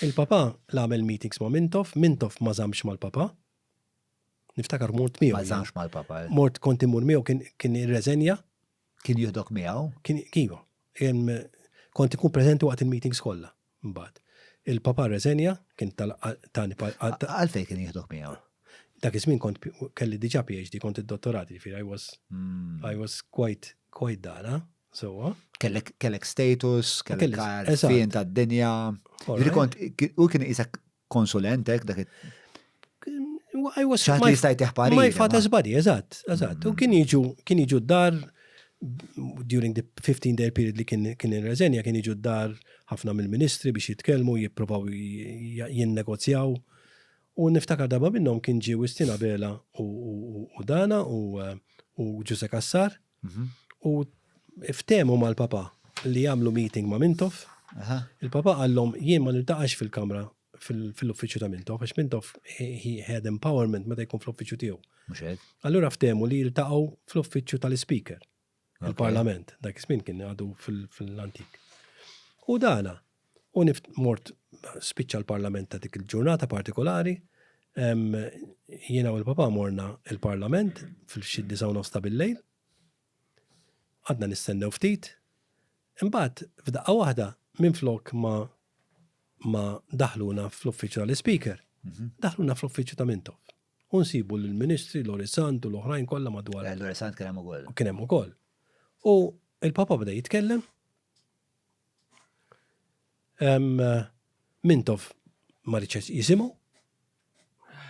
Il-papà l-għamel meetings ma' Mintoff, Mintoff ma żammx mal-papà. Niftakar mort miegħu. Ma żammx mal-papà. Eh. Mort kont imur miegħu kien kien irreżenja. Kien jieħdok miegħu? Kien iva. Kont ikun preżenti waqt il-meetings kollha mbagħad. Il-papà rreżenja, kien tani Għalfejn kien jieħdok miegħu? Dak iż-żmien kont kelli diġà PhD, kont id-dottorat, jiġifieri I was hmm. I was quite quite dara. Sewwa. Kellek kellek status, kellek għarfien tad-dinja. Jiġifieri kont u kien isek konsulentek dak I was my, li jista' jtih parir. My father's body, eżatt, eżatt. U kien jiġu kien jiġu d-dar during the 15 day period li kien kien irreżenja kien jiġu d-dar ħafna mill-ministri biex jitkellmu, jipprovaw jinnegozjaw. U niftakar darba minnhom kien ġie Wistin Abela u Dana u Ġuże Cassar. U ftehmu mal-Papa li jagħmlu meeting ma' Mintoff. Il-Papa qallhom jien ma niltaqax fil-kamra fil-uffiċċju ta' Mintoff għax Mintoff he had empowerment meta jkun fl-uffiċċju tiegħu. Allura ftehmu li jiltaqgħu fl-uffiċċju tal-Ispeaker. Il-Parlament, dak iż-żmien kien għadu fil-antik. U dana, u nift mort spiċċa l-Parlament ta' dik il-ġurnata partikolari, jiena u l-papa morna il-Parlament fil-xi 9:30 ta' bil-lejl. Għadna nistennew ftit, imbagħad f'daqqa waħda minflok ma ma daħluna fl-uffiċċju tal-Ispeaker, mhm. daħluna fl-uffiċċju ta' Mintoff. U nsibu lill-Ministri, Lori Sant u l-oħrajn kollha madwar. Eh, Lori Sant kien hemm ukoll. Kien hemm ukoll. U il-Papa beda jitkellem. Mintoff ma riċ jisimgħu.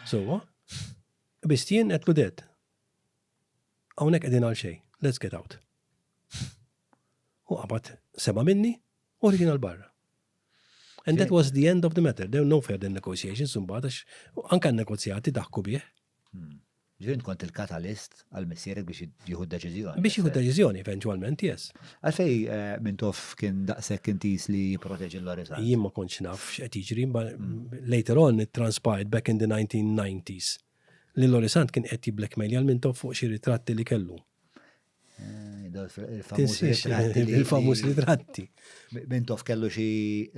Sewwa. Biss jien qed ludet. Hawnhekk qegħdin għal xejn. Let's get out. U qabad sema minni u ħriġna l-barra. And that was the end of the matter. There were no further negotiations imbagħad għax anke n-negozjati daħku bih. Hmm. Ġifieri kont il-katalist għal missierek biex jieħu deċiżjoni. Biex jieħu deċiżjoni eventwalment, yes. Għalfej eh, Mintoff kien daqshekk intis li jipproteġi l-Lorizan. Jien ma kontx naf x'qed jiġri, hmm. later on it transpired back in the 1990s li Lorisant kien qed jiblackmail għal Mintoff fuq xi ritratti li kellu. Il-famuż ritratti. Mintoff kellu xi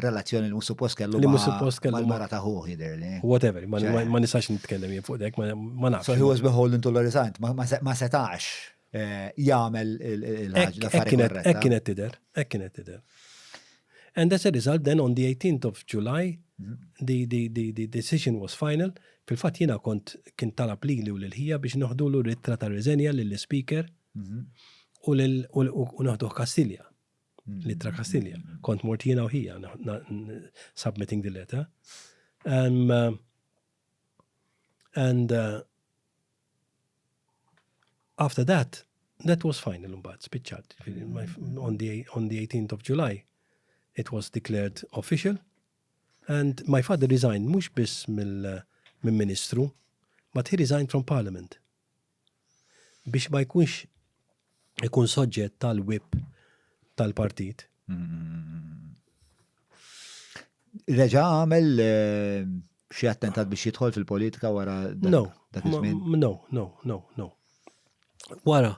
relazzjoni li mhux suppost kellu. Li mhux suppost kellu. Mal-mara ta' ħuh jidher li. Whatever, ma nistax nitkellem jien fuq dek, ma nafx. So he was beholden to Lori Sant, ma setax eh, jagħmel il-ħaġa. Hekk kienet tidher, hekk kienet tidher. And as a result, then on the 18th of July, mhm. the, the, the, the decision was final. Fil-fatt jiena kont kien talab lili u lil ħija biex noħdulu l-ittra ta' riżenja lill-Ispeaker u lil u noħduh Kastilja. L-ittra Kastilja. Kont mort jiena u ħija submitting the letter. Um, and uh, after that, that was final mbagħad spiċċat. On the, on the 18th of July, it was declared official. And my father resigned mhux biss mill-ministru, but he resigned from parliament. Biex ma jkunx ikun soġġett tal-whip tal-partit. Reġa' għamel eh, xi attentat biex jidħol fil-politika wara dak iż-żmien? No, no, no, no. Wara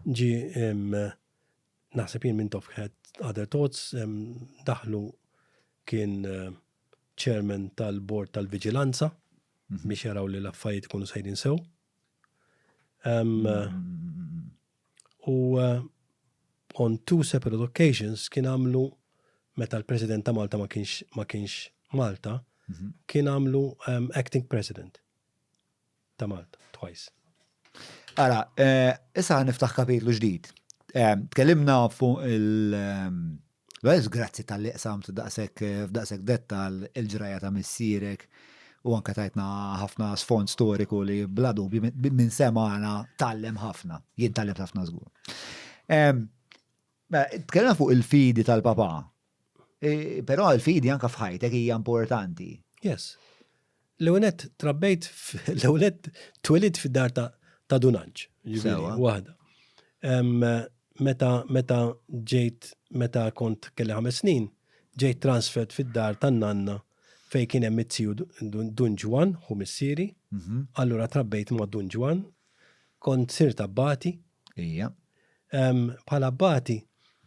ġi Naħseb jien Mintoff had other thoughts, daħlu kien eh, chairman tal-bord tal-viġilanza mhm. biex jaraw li l-affarijiet ikunu sejrin sew. Mm. U eh, on two separate occasions kien għamlu meta l-President ta' Malta ma kienx ma kienx Malta, mhm. kien għamlu acting president. ta' Malta, twice. Ara, eh, issa niftaħ kapitlu ġdid. Eh, tkellimna fuq il- ehm, Għez, grazzi tal-li qsamt daqsek f'daqsek dettal il-ġraja ta' missierek u anka tajtna ħafna sfond storiku li bla dubju minn semana tallem ħafna. Jien tallem ħafna żgur. Ehm, mela, tkellimna fuq il-fidi tal-papa. E, però l-fidi anka f'ħajtek hija importanti. Yes. L-ewwel trabbejt, l-ewwel twelidt fid-dar ta' Dunanġ, ġifieri, waħda. Meta meta ġejt meta kont kelli ħames snin, ġejt transferred fid-dar tan-nanna fejn kien hemm it-tiju Dun Ġwann, ħu missieri, mhm. allura trabbejt ma' Dun Ġwann, kont sirt abbati. Ija. Bħala abbati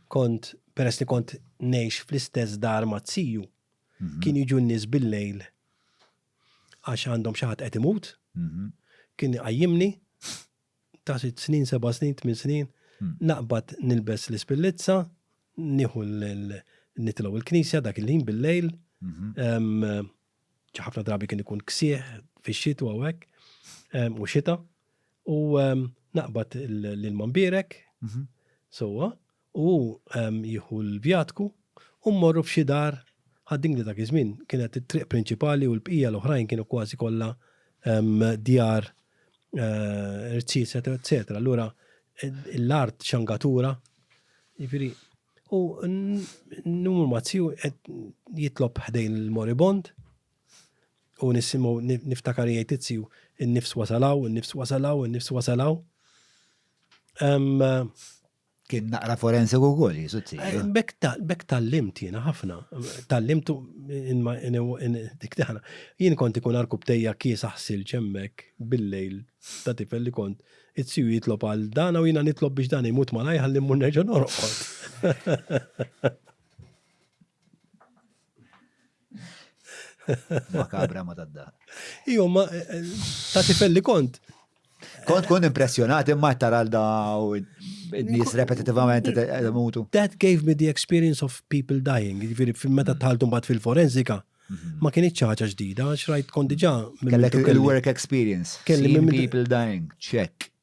kont peress li kont ngħix fl-istess dar ma' ziju, mhm. kien jiġu n-nies bil-lejl għax għandhom xi ħadd qed imut, mhm. kien iqajjimni ta' sitt snin, seba' snin, tmien snin, hmm. naqbad nilbes l-ispillizza, nieħu nitilgħu il-knisja dak il-ħin bil-lejl, mhm. ħafna drabi kien ikun ksieħ fix-xitwa u hekk, u xita, u naqbad l-ilma mbierek, mhm. sewwa, u jieħu l-vjatku u mmorru f'xi dar Ħad-Dingli dak iż-żmien kienet it-triq prinċipali u l-bqija l-oħrajn kienu kważi kollha djar eh, rziez, eccetera. Allura l-art xangatura, jiġifieri u numru mazziju jitlob ħdejn il-moribond u nisimgħu niftakar jgħid it-ziju in-nifs wasalaw, in-nifs wasalaw, in-nifs wasalaw. Kien naqra forensiku wkoll jisu eh, Bekk tallimt jiena ħafna. Tallimtu dik taħna. Jien kont ikun arkub tejja kiesaħ silġ hemmhekk bil-lejl ta' tifel li kont it-siju jitlob għal dana u jiena nitlob biex dan imut malaj ħalli mmur nerġa' norqod. Makabra ma tadda. Ijo, ma eh, eh, ta' tifel li kont. Kont kun impressjonat imma tara l daw nies repetitivament mutu. That gave me the experience of people dying. Ġifieri meta mm. tħaltu mbagħad fil-forensika, mm-hmm. ma kienx ħaġa ġdida, għax rajt kont diġà. Kellek il-work experience. Kelli people dying, check.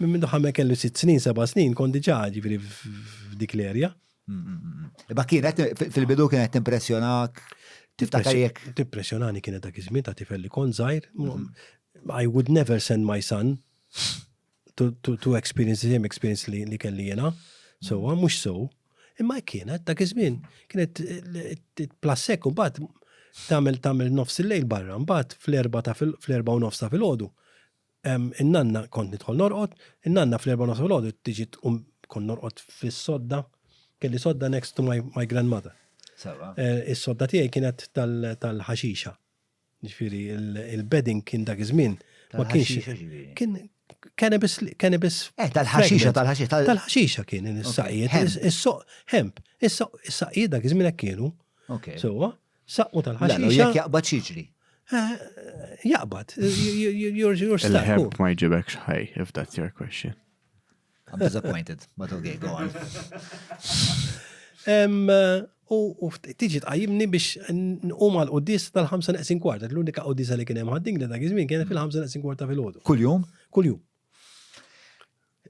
Minn mindu ħame kellu sitt snin, seba' snin, kont diġà ġifieri f'dik l-erja. Imma kienet fil-bidu kienet timpressjonak, tiftakar jekk. Timpressjonani kienet dak iż-żmien ta' tifel li kont żgħir. Mhm. I would never send my son to, to, to experience the same experience li, li kelli jena. So, mhm. mhux so. Imma kienet dak iż-żmien kienet eh, plassek u mbagħad tagħmel tagħmel nofs il-lejl barra, mbagħad fl-erba' ta' fl-erba' u nofs ta' filgħodu In-nanna kont nidħol norqod, in-nanna fl-erba' nofs filgħodu tiġi tqum kont norqod fis-sodda, kelli sodda next to my, my grandmother. Sewa. Eh, is-sodda tiegħi kienet tal-ħaxixa. Ġifieri il-bedding kien dak iż-żmien ma kienx. Kien Cannabis, cannabis. Eh, tal-ħaxixa, tal-ħaxixa. Tal-ħaxixa kien is-saqqijiet, is-soq, hemp, is-saqqijiet dak iż-żmien hekk kienu. Sewwa, saqqu tal-ħaxixa. Jekk jaqbad xiġri. Eh, jaqbad, you're stuck. Il-hemp ma jġibekx ħaj, if that's your question. I'm disappointed, but okay, go on. U tiġi tqajjimni biex nqum għal quddis tal-5 neqsin kwarta. L-unika quddisa li kien hemm ħadding li dak iż-żmien kienet fil-5 neqsin kwarta filgħodu. Kuljum? Kuljum.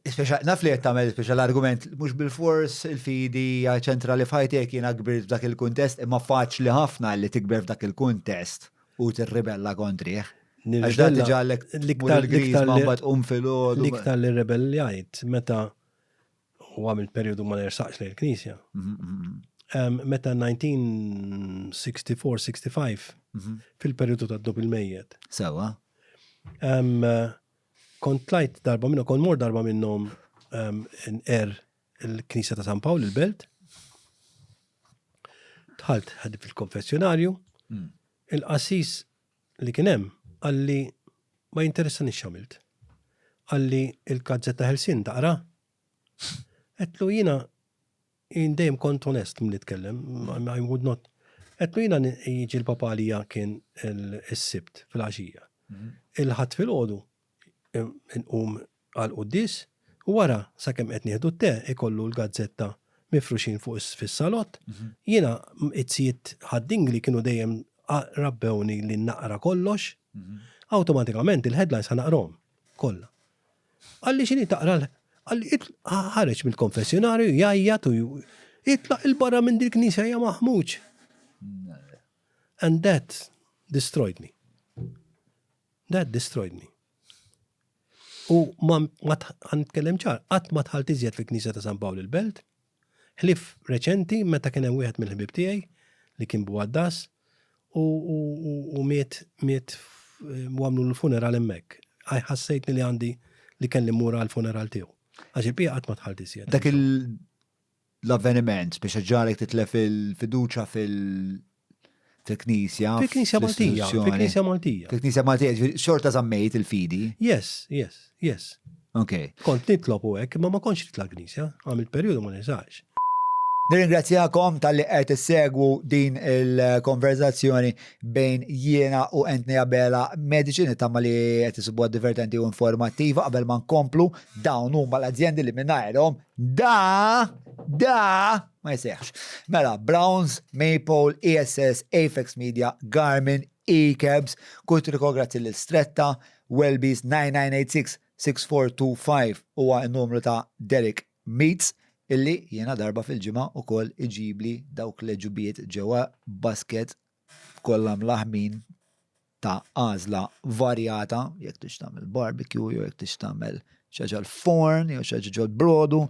Speċa, naf li qed tagħmel speċa l-argument mhux bil-fors il-fidi hija ċentrali f'ħajtek jiena kbirt f'dak il-kuntest, imma faċli ħafna li tikber f'dak il-kuntest u tirribella kontrih. Għax dan tiġalek l-iktar l-iktar li tqum filgħodu. L-iktar li rebelljajt meta u għamil periodu ma nersaqx lejn il-knisja. Meta 1964-65 fil-periodu ta' dnub il-mejjet. Sewa. Kont tlajt darba minnhom, kont mor darba minnhom er il-Knisja ta' San Pawl il-Belt. Dħalt ħaddi fil-konfessjonarju. Il-qassis li kien hemm qalli ma jinteressanix x'għamilt. Qalli il-gazzetta Ħelsien taqra? Għedtlu jiena jien dejjem kont onest milli nitkellem, I would not. Għedtlu jiena jiġi l-papa għalija kien is-Sibt filgħaxija. Il-Ħadd filgħodu inqum għall-quddies u wara sakemm qed nieħdu t-te ikollu l-gazzetta mifruxin fuq fis-salott. Jiena it-sijiet Ħad-Dingli kienu dejjem rabbewni li naqra kollox. Awtomatikament il-headlines ħa naqrahom kollha. Qalli x'inhi taqra l qalli ħareġ mill-konfessjonarju jgħajjat u itlaq 'il barra minn dil-knisja ja maħmuġ. And that destroyed me. That destroyed me. U ma nitkellem ċar, qatt ma dħalt iżjed fil-Knisja ta' San Pawl il-Belt, ħlief reċenti meta kien hemm wieħed mill-ħbieb tiegħi li kien bugħaddas u miet miet u għamlu l-funeral hemmhekk. Ħassejtni li għandi li kelli mmur għall-funeral tiegħu. Għax il-bqija qatt ma dħalt iżjed. Dak l-avveniment biex ġarek titlef il-fiduċa fil- fil-Knisja. Fil-Knisja Maltija. Fil-Knisja Maltija. Fil-Knisja Maltija, xorta zammejt il-fidi. Yes. Ok. Kont nitlob u hekk, imma ma kontx nitla' Knisja, għamilt perjodu ma nisax. Nirringrazzjakom talli qed issegwu din il-konverzazzjoni bejn jiena u Anthony Abela Medici nittama li qed isibuha divertenti u informattiva qabel ma nkomplu dawn huma l-azjendi li mingħajrhom da da ma jseħħx. Mela Browns, Maypole, ESS, Apex Media, Garmin, E-Cabs, Kutriko grazzi lil Stretta, Welbee's 9986 6425 huwa n-numru ta' Derek Meats illi jiena darba fil-ġimgħa ukoll iġibli dawk l-għeġubiet ġewwa basket kollha mlaħmin ta' għażla varjata, jekk tix tagħmel barbecue jew jekk tix tagħmel xi ħaġa l-forn jew xi ħaġa ġol-brodu,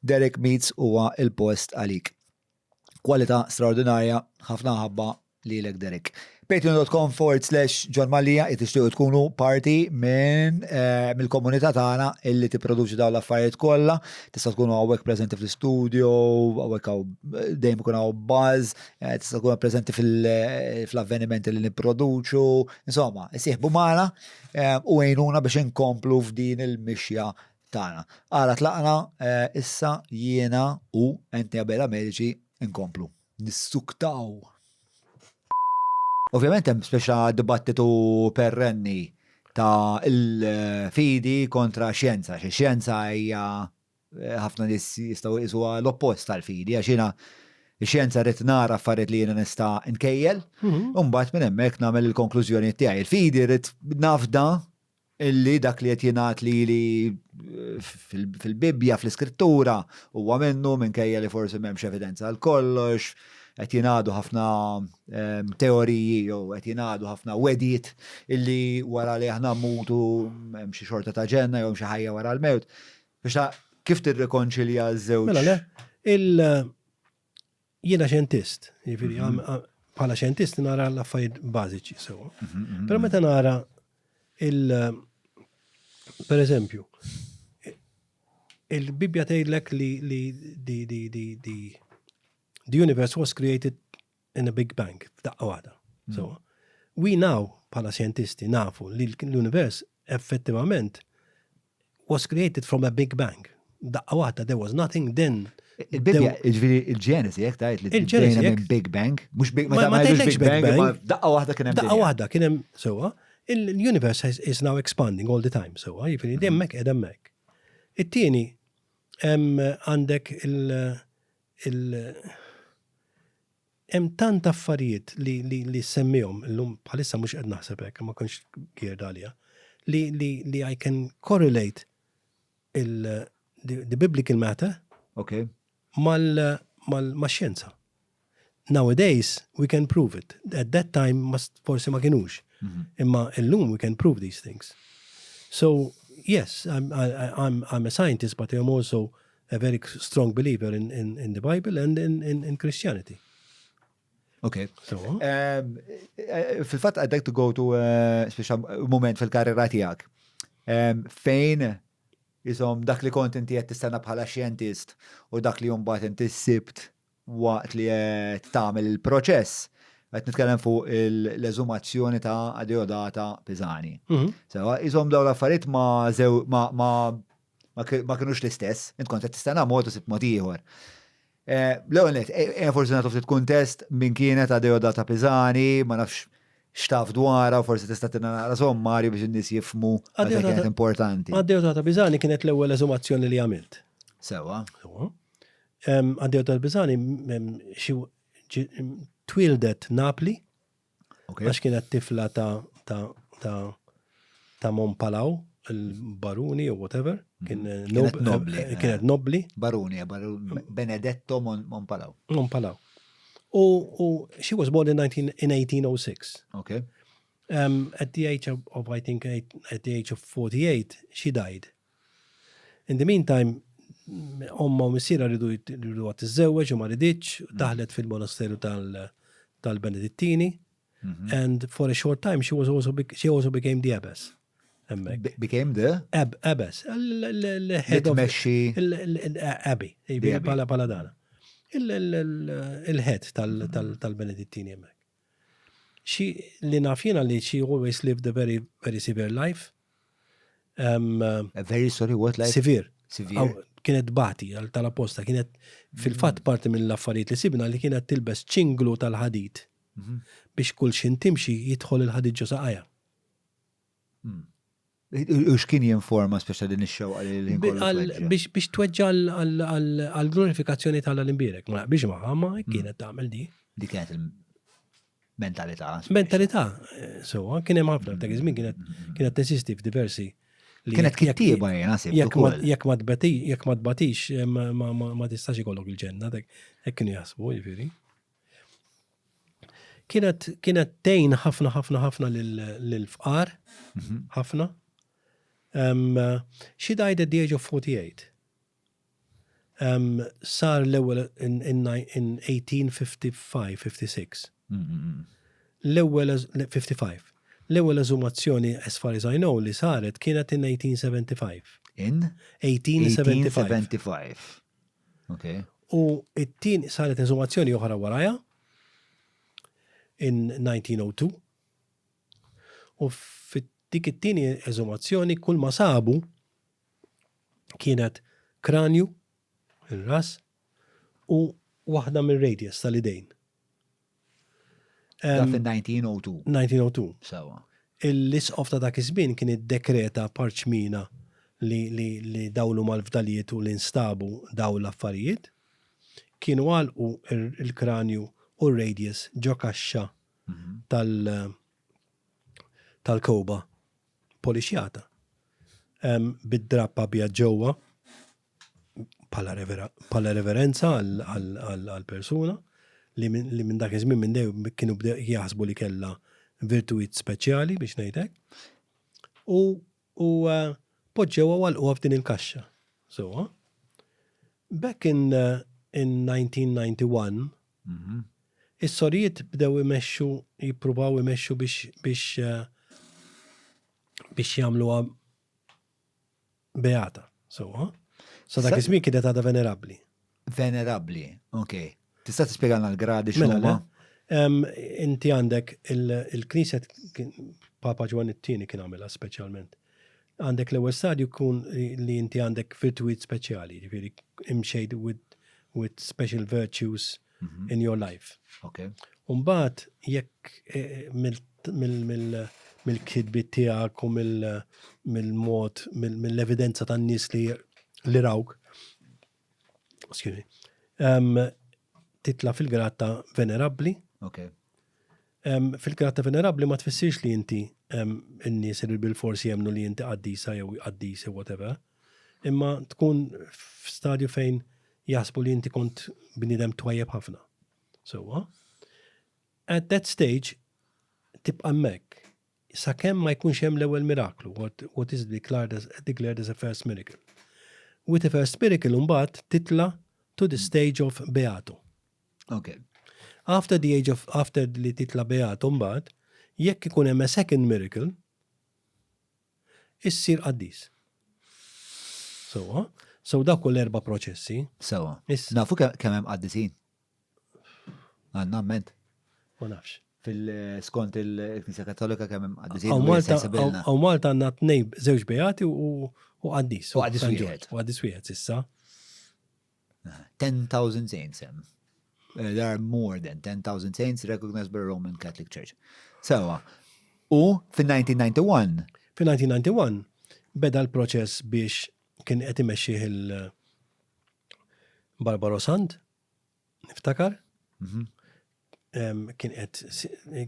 Derek Meats huwa l-post għalik. Kwalità straordinarja, ħafna ħabba lilek Derek. Patreon.com forward slash John Mallia jekk tixtiequ tkunu parti minn eh, mill-komunità tagħna illi tipproduċi dawn l-affarijiet kollha. Tista' tkunu hawnhekk preżenti fl-istudio, hawnhekk hawn eh, dejjem ikun hawn buzz, eh, tista' tkunu preżenti eh, fl-avvenimenti li nipproduċu. Insomma, isieħbu magħna u għinuna biex inkomplu f'din il-mixja tagħna. Ara tlaqna issa jiena u Anthony Abela Medici nkomplu. Nissuktaw. Ovvjament hemm speċa dibattitu perrenni ta' il-fidi kontra xjenza, xi xjenza hija eh, ħafna nies jistgħu jqisuha l-oppost tal-fidi għax jiena ix-xjenza rrid nara affarijiet li jiena nista' nkejjel, mhm. u mbagħad minn hemmhekk nagħmel il-konklużjoni tiegħi. Il-fidi rrid nafda illi dak li qed jingħad lili fil-Bibbja, fl-Iskrittura, huwa minnu minkejja li forsi m'hemmx evidenza għal kollox, qed jingħadu ħafna ehm, teoriji jew qed jingħadu ħafna wegħdiet illi wara li aħna mmutu hemm xi xorta ta' ġenna jew xi ħajja wara l-mewt. Biex kif tirrikonċilja ż-żewġ? Mela le, il Jiena xjentist, jiġifieri mhm. bħala xjentist nara l-affarijiet bażiċi sewa. Mhm, mhm, Però meta nara il per eżempju, il-Bibbja tgħidlek li li di di di di the universe was created in a big bang, f'daqqa waħda. So, we now, bħala xjentisti, nafu li l-univers effettivament was created from a big bang. Daqqa waħda there was nothing then. Il-Bibja, ġifieri il-Ġenesi, jek tajt li il-Ġenesi minn Big Bang, mux Big Ma tgħidlekx Big Bang, daqqa waħda kien hemm. Daqqa waħda kien hemm sewwa. Il-universe is now expanding all the time, sewwa, jiġifieri mm. hemmhekk qed hemmhekk. It-tieni għandek il- Hemm tant affarijiet li li li semmihom illum bħalissa mhux qed naħseb hekk, ma kontx geared għaliha, li li li I can correlate il the, the biblical matter okay. mal mal max-xjenza. Nowadays we can prove it. At that time must forsi ma kinux. Mm -hmm. Imma illum we can prove these things. So yes, I'm, I, I'm, I'm a scientist, but I'm also a very strong believer in, in, in the Bible and in, in, in Christianity. Ok. So, um, eh, fil-fatt, I'd like to go to uh, speċa moment fil-karriera tijak. Um, fejn jisom dak li kont inti qed tistenna bħala xjentist u dak li mbagħad inti sibt waqt li qed tagħmel il-proċess, qed nitkellem fuq l-eżumazzjoni ta' Adeodata Pisani. Mhm. Sewa, iżhom dawn l-affarijiet ma zew ma ma ma kinux l-istess, int kont qed tistenna mod u sibt mod ieħor. Eh, l-ewwel nett, eh, eh, forsi nagħtu ftit kuntest minn kienet Adeodata Pisani, ma nafx x'taf dwarha u forsi tista' tina naqra sommarju biex in-nies jifhmu għalfejn kienet importanti. Adeodata Pisani kienet l-ewwel eżumazzjoni li għamilt. Sewa. Sewa. Għaddew tal-Biżani twildet Napli, għax kienet tifla ta' ta' ta' ta' Monpalau, il-baruni u whatever. Kien eh, kienet nobli. Eh, kienet nobli. Baruni, eh, baruni Benedetto Monpalau. Monpalau. U she was born in, 19, in 1806. Okay. Um, at the age of, of, I think, at the age of 48, she died. In the meantime, omma u missierha rridu rridu għat tiżżewweġ u ma riditx, mm. daħlet fil-monasteru tal-Benedittini. Mhm. And for a short time she was also she also became the abbess. Became the? Ab, abbess. Il-head of Abbey. Pala pala dana. Il-head tal-Benedittini hemmhekk. She, li naf jiena li she always lived a very, very severe life. Um, a very, sorry, what life? Severe. Severe. Kienet bati għal tal-apposta, kienet fil-fat mm. parti mill-affarijiet li sibna li kienet tilbes ċinglu tal-ħadid mhm. biex kull xin timxi jidħol il-ħadid ġo saqajja. Mm. U x'kien jinforma speċa din ix-xewqa li l Biex biex tweġġa għall-glorifikazzjoni tal-imbierek. Ma biex ma ma mm. kienet tagħmel di. Di kienet il-mentalità. Mentalità, eh, so, kien hemm ħafna f'dak iż-żmien kienet mm. kienet teżisti f'diversi. Kienet kittieba jena sib. Jekk ma tbati, jekk ma tbatix, eh, ma tistax ikollok il-ġenna, hekk kienu jaħsbu, jiġifieri. Kienet kienet tgħin ħafna ħafna ħafna lill-fqar, mhm. ħafna. Um, she died at the age of 48. Um, sar l-ewwel in, in, in 1855, 56. L-ewwel 55. L-ewwel eżumazzjoni as far as I know li saret kienet in 1875. In? 1875. 1875. Okay. U it-tieni saret eżumazzjoni oħra warajha in 1902. U fit-dik it-tieni eżumazzjoni kull ma sabu kienet kranju, il-ras, u waħda mir-radius tal-idejn. Da fin-1902. 1902. Sewa. L-isqof ta' dak iż-żmien kien iddekreta parċmina li, li, li dawlu mal-fdalijiet u li nstabu daw l-affarijiet. Kienu għalqu il-kranju u r-radius ġo kaxxa mhm. tal tal-kowba polixjata. Bid-drapp abjad ġewwa bħala reverenza għall-persuna li minn dak iż-żmien minn dejjem kienu bdew jaħsbu li kellha virtujiet speċjali biex ngħid hekk. U u eh, poġġewha għalquha f'din il-kaxxa. So, back in, uh, in 1991, mm -hmm. is-sorijiet bdew imexxu, jippruvaw imexxu biex biex eh, biex jagħmluha Beata, sewwa. Sa dak iż-żmien kienet għadha venerabbli. Venerabbli, ok. Tista' tispjegalna l-gradi mela, x'huma? Inti għandek il-Knisja Papa Ġwanni t-Tieni kien għamilha speċjalment. Għandek l-ewwel stadju jkun li inti għandek virtujiet speċjali, ġifieri imxejt with, with special virtues mhm. in your life. Okay. Umbagħad jekk eh, mill-kitbiet tiegħek u mill-mod, mill-evidenza tan-nies li li rawk, excuse me, titla fil-grad ta' venerabbli. Okay. Fil-grad ta' venerabbli ma tfissirx li inti n-nies li bil-fors jemnu li inti qaddisa jew qaddis jew whatever. Imma tkun f'stadju fejn jaħsbu li inti kont bniedem twajjeb ħafna. Sewwa. At that stage tibqa' hemmhekk sakemm ma jkunx hemm l-ewwel miraklu, what, what is declared as, declared as a first miracle. With the first miracle mbagħad titla' to the stage of beato. Okay. After the age of, after li titla beato mbagħad, jekk ikun hemm a second miracle, issir qaddis. So, so dak kull erba' proċessi. Sewa. Nafu kemm hemm qaddisin? Għandna amment. Ma nafx. Fil-skont il-Knisja Kattolika kemm hemm qaddisin. Hawn Malta għandna tnej żewġ beati u qaddis. U qaddis wieħed. U qaddis wieħed s'issa. 10,000 saints hemm. Eh, there are more than 10,000 saints recognized by the Roman Catholic Church. Sewa. U fin-1991. Fin-1991 beda l-proċess biex kien qed imexxih il Barbaro Sant, niftakar. Mhm. Kien qed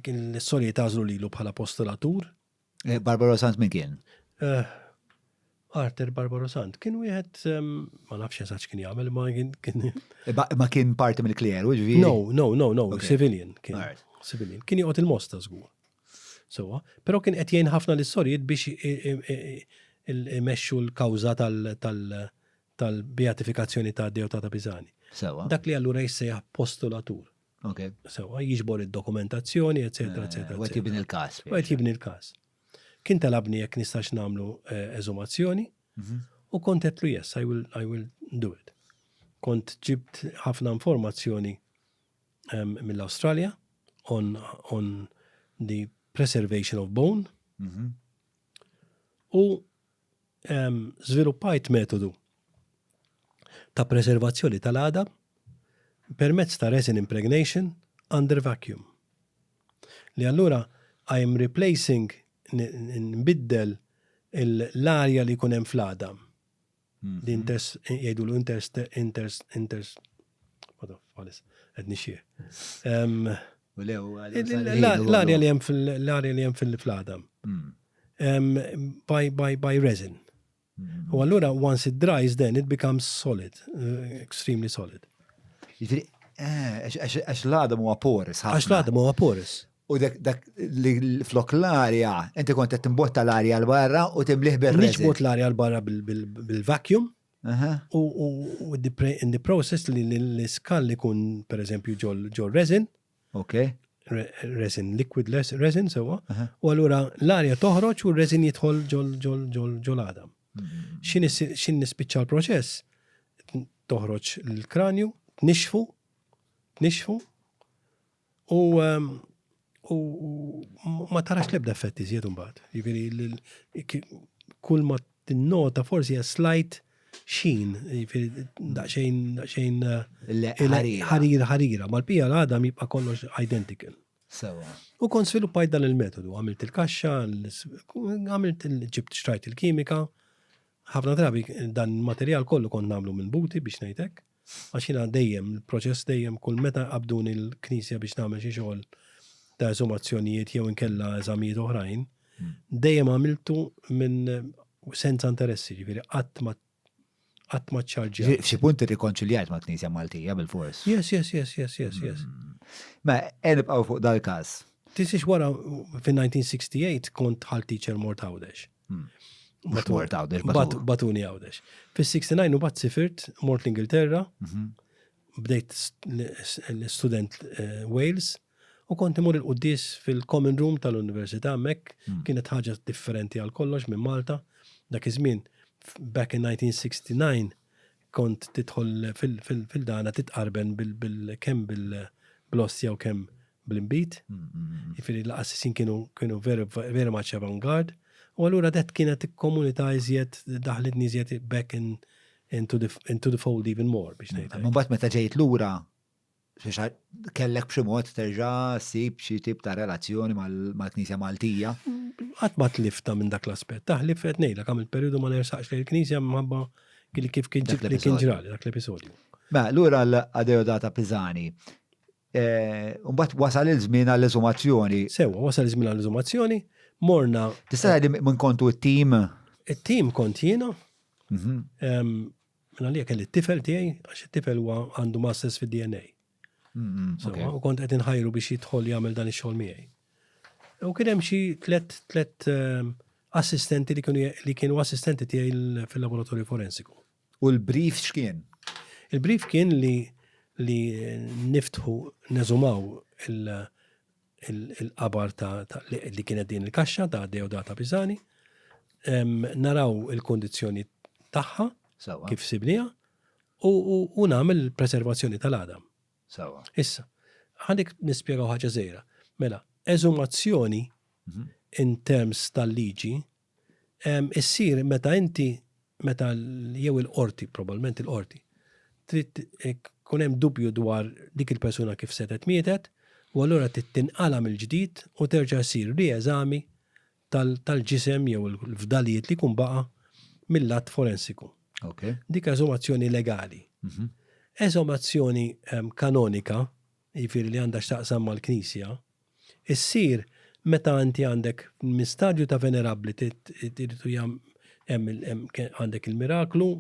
kien l-istorja tażlu lilu bħala postulatur. Eh, Barbaro Sant min kien? Eh, Arthur Barbaro Sant kien wieħed ma nafx eżatt kien jagħmel ma kien kien eh, Ma kien parti mill-kleru, ġifieri? No, no, no, no, civilian kien. Civilian. Kien joqgħod il-Mosta żgur. Sewwa, però kien qed jgħin ħafna lis-sorijiet biex imexxu l-kawża tal-beatifikazzjoni ta' Deotata Pisani. Sewwa. Dak li allura jissejjaħ postulatur. Okay. Sewwa, jiġbor id-dokumentazzjoni, eccetera, eccetera. U qed jibni l-każ. U qed jibni l-każ. Kien talabni jekk nistax nagħmlu eh, eżumazzjoni mhm. u kont għedtlu yes, I will, I will do it. Kont ġibt ħafna informazzjoni um, mill-Australia on, on the preservation of bone mm -hmm. u um, żviluppajt metodu ta' preservazzjoni tal-għadam permezz ta' resin impregnation under vacuum. Li allura I am replacing nbiddel l-arja li jkun hemm fl-għadam. Mhm. Li inters, jgħidulu inters, inters, inters, qed nixxieħ. L-arja li hemm fil-arja li hemm fil-għadam. Hmm. By, by, by resin. Hmm. U allura once it dries then it becomes solid, uh, extremely solid. Eh, għax l-għadam huwa porous. Għax l-għadam huwa porous. U dak li flok l-arja, inti kont qed timbotta l-arja 'l barra u timlih bir-resin. Niġbod l-arja 'l barra bil-vacuum. U in the process li l-iskall ikun per eżempju ġol resin. Ok. Resin, liquid resin sewa. U allura l-arja toħroġ u r-resin jidħol ġol għadam. Mm. Xin nispiċċa l-proċess, toħroġ l-kranju, tnixfu, tnixfu, U u ma tarax l-ebda effett iżjed imbagħad. Jiġifieri kull ma tinnota forsi hija slight sheen, jiġifieri daqsxejn daqsxejn eh, ħarira ħarira, mal-pija l-għadam jibqa' kollox identical. Sewa. U kont sviluppajt dan il-metodu, għamilt il-kaxxa, għamilt il-ġibt xtrajt il-kimika, ħafna drabi dan il-materjal kollu kont nagħmlu minn buti biex ngħidlek. Għax jiena dejjem, il-proċess dejjem kull meta qabduni l-knisja biex nagħmel xi xogħol ta' eżumazzjonijiet jew inkella eżamijiet oħrajn, dejjem għamiltu minn senza interessi, ġifieri qatt ma qatt ma ċċarġjajt. F'xi punt irrikonċiljajt mal-Knisja Maltija bilfors. Yes, yes, yes, yes, yes, yes. Ma e nibqgħu fuq dal-każ. Tinsiex wara fin-1968 kont dħalt teacher mort Għawdex. Mhux mort Għawdex, Batuni Għawdex. Fis-69 u bat sifirt, mort l-Ingilterra, mhm. bdejt l-student eh, Wales, u kont imur il-quddis fil-common room tal-università hemmhekk mm. kienet ħaġa differenti għal kollox minn Malta. Dak iż-żmien back in 1969 kont tidħol fil-dana titqarben bil-kemm bil-ostja u kemm bl-inbid. Jiġifieri l-qassisin kienu kienu very, very much avant-garde. U allura det kienet komunità iżjed daħlitni iżjed back in, into, the, into the fold even more biex ngħid. Ma mbagħad meta ġejt lura kellek b'xi mod terġa' ssib xi tip ta' relazzjoni mal-Knisja Maltija? Qatt ma tlifta minn dak l-aspett. Taħlif qed ngħidlek għamilt perjodu ma nersaqx lejn il-Knisja minħabba kif kien li kien ġrali dak l-episodju. Ma lura l-Adeodata Pisani. Eh, mbagħad wasal il-żmien għall-eżumazzjoni. Sewwa, wasal iż-żmien għall-eżumazzjoni, morna. Tista' tgħidli minn kontu t-tim? It-tim kont jiena. Mhm. Minn għalija kelli t-tifel tiegħi, għax it-tifel huwa għandu masters fid-DNA. Mhm, u kont qed inħajru biex jidħol jagħmel dan ix-xogħol miegħi. U kien hemm xi tlet tlet assistenti li kienu li kienu assistenti tiegħi fil-laboratorju forensiku. U l-brief x'kien? Il-brief kien li li niftħu neżumaw il-qabar ta' li kienet din il-kaxxa ta' Deodata Pisani, naraw il-kondizzjoni tagħha kif sibniha u nagħmel il-preservazzjoni tal-għadam. Sewwa. Issa, ħallik nispjegaw ħaġa żgħira. Mela, eżumazzjoni mhm. in terms tal-liġi issir meta inti meta jew il-qorti, probabbilment il-qorti, trid kun hemm dubju dwar dik il-persuna kif setet mietet, u allura trid tinqala mill-ġdid u terġa' ssir rieżami tal-ġisem jew il-fdalijiet li jkun baqa' mill-att forensiku. Dik eżumazzjoni legali. Mhm. Eżumazzjoni kanonika, jiġifieri li għandha x'taqsam mal-Knisja, issir meta inti għandek minn stadju ta' venerabbli għandek il-miraklu,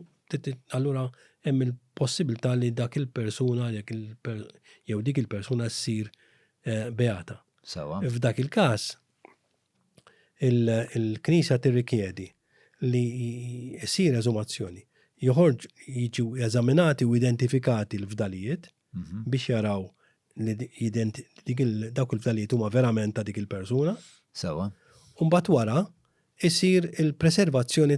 allura hemm il-possibilità li dak il-persuna jew dik il-persuna ssir eh, beata. F'dak il-każ, il-Knisja tirrikjedi li jsir eżumazzjoni, joħorġ jiġu eżaminati u identifikati l-fdalijiet mhm. biex jaraw li dawk il-fdalijiet huma verament ta' dik il-persuna. Sewa. Umbagħad wara isir il-preservazzjoni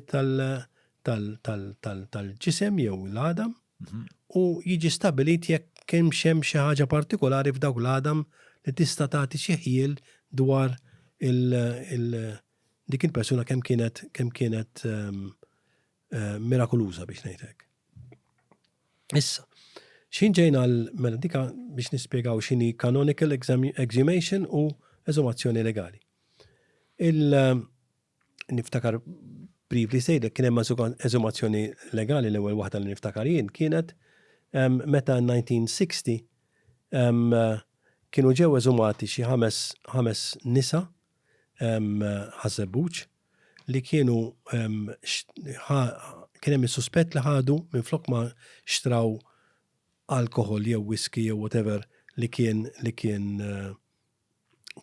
tal-ġisem jew l-għadam mhm. u jiġi stabilit jekk kemm hemm xi ħaġa partikolari f'dawk l-għadam li tista' tagħti xi ħjiel dwar il dik il-persuna kemm kienet kemm kienet ehm, eh, mirakoluża biex ngħid hekk. Issa, xin ġejna għal mela dika biex nispjegaw x'inhi canonical exhumation u eżumazzjoni legali. Il niftakar briefly sejlek kien hemm eżumazzjoni legali l-ewwel waħda li niftakar jien kienet meta 1960 kienu ġew eżumati xi ħames ħames nisa Ħaż-Żebbuġ li kienu kien hemm is-suspett li ħadu minflok ma xtraw alkoħol jew whisky jew whatever li kien li kien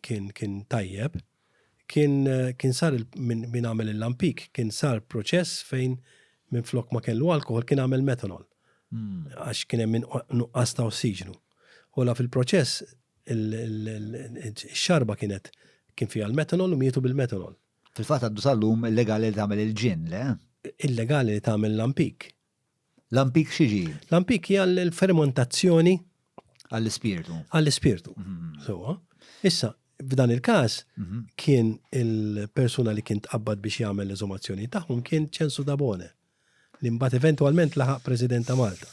kien kien tajjeb, kien kien sar min min għamel il-lampik kien sar proċess fejn minflok ma kellu alkoħol kien għamel methanol. Hmm. Għax kien hemm nuqqas ta' ossiġnu. U la fil-proċess il-xarba kienet kien fiha l-methanol u mietu bil-methanol. Fil-fatt għaddu sal-lum illegali li tagħmel il-ġin, le? Illegali li tagħmel l-ampik. L-ampik xiġi? L-ampik hija l-fermentazzjoni għall-ispirtu. Għall-ispirtu. Mhm. So, issa, f'dan il-każ mhm. kien il-persuna li kien tqabbad biex jagħmel l-eżumazzjoni tagħhom kien Ċensu Dabone li mbagħad eventwalment laħaq President ta' Malta.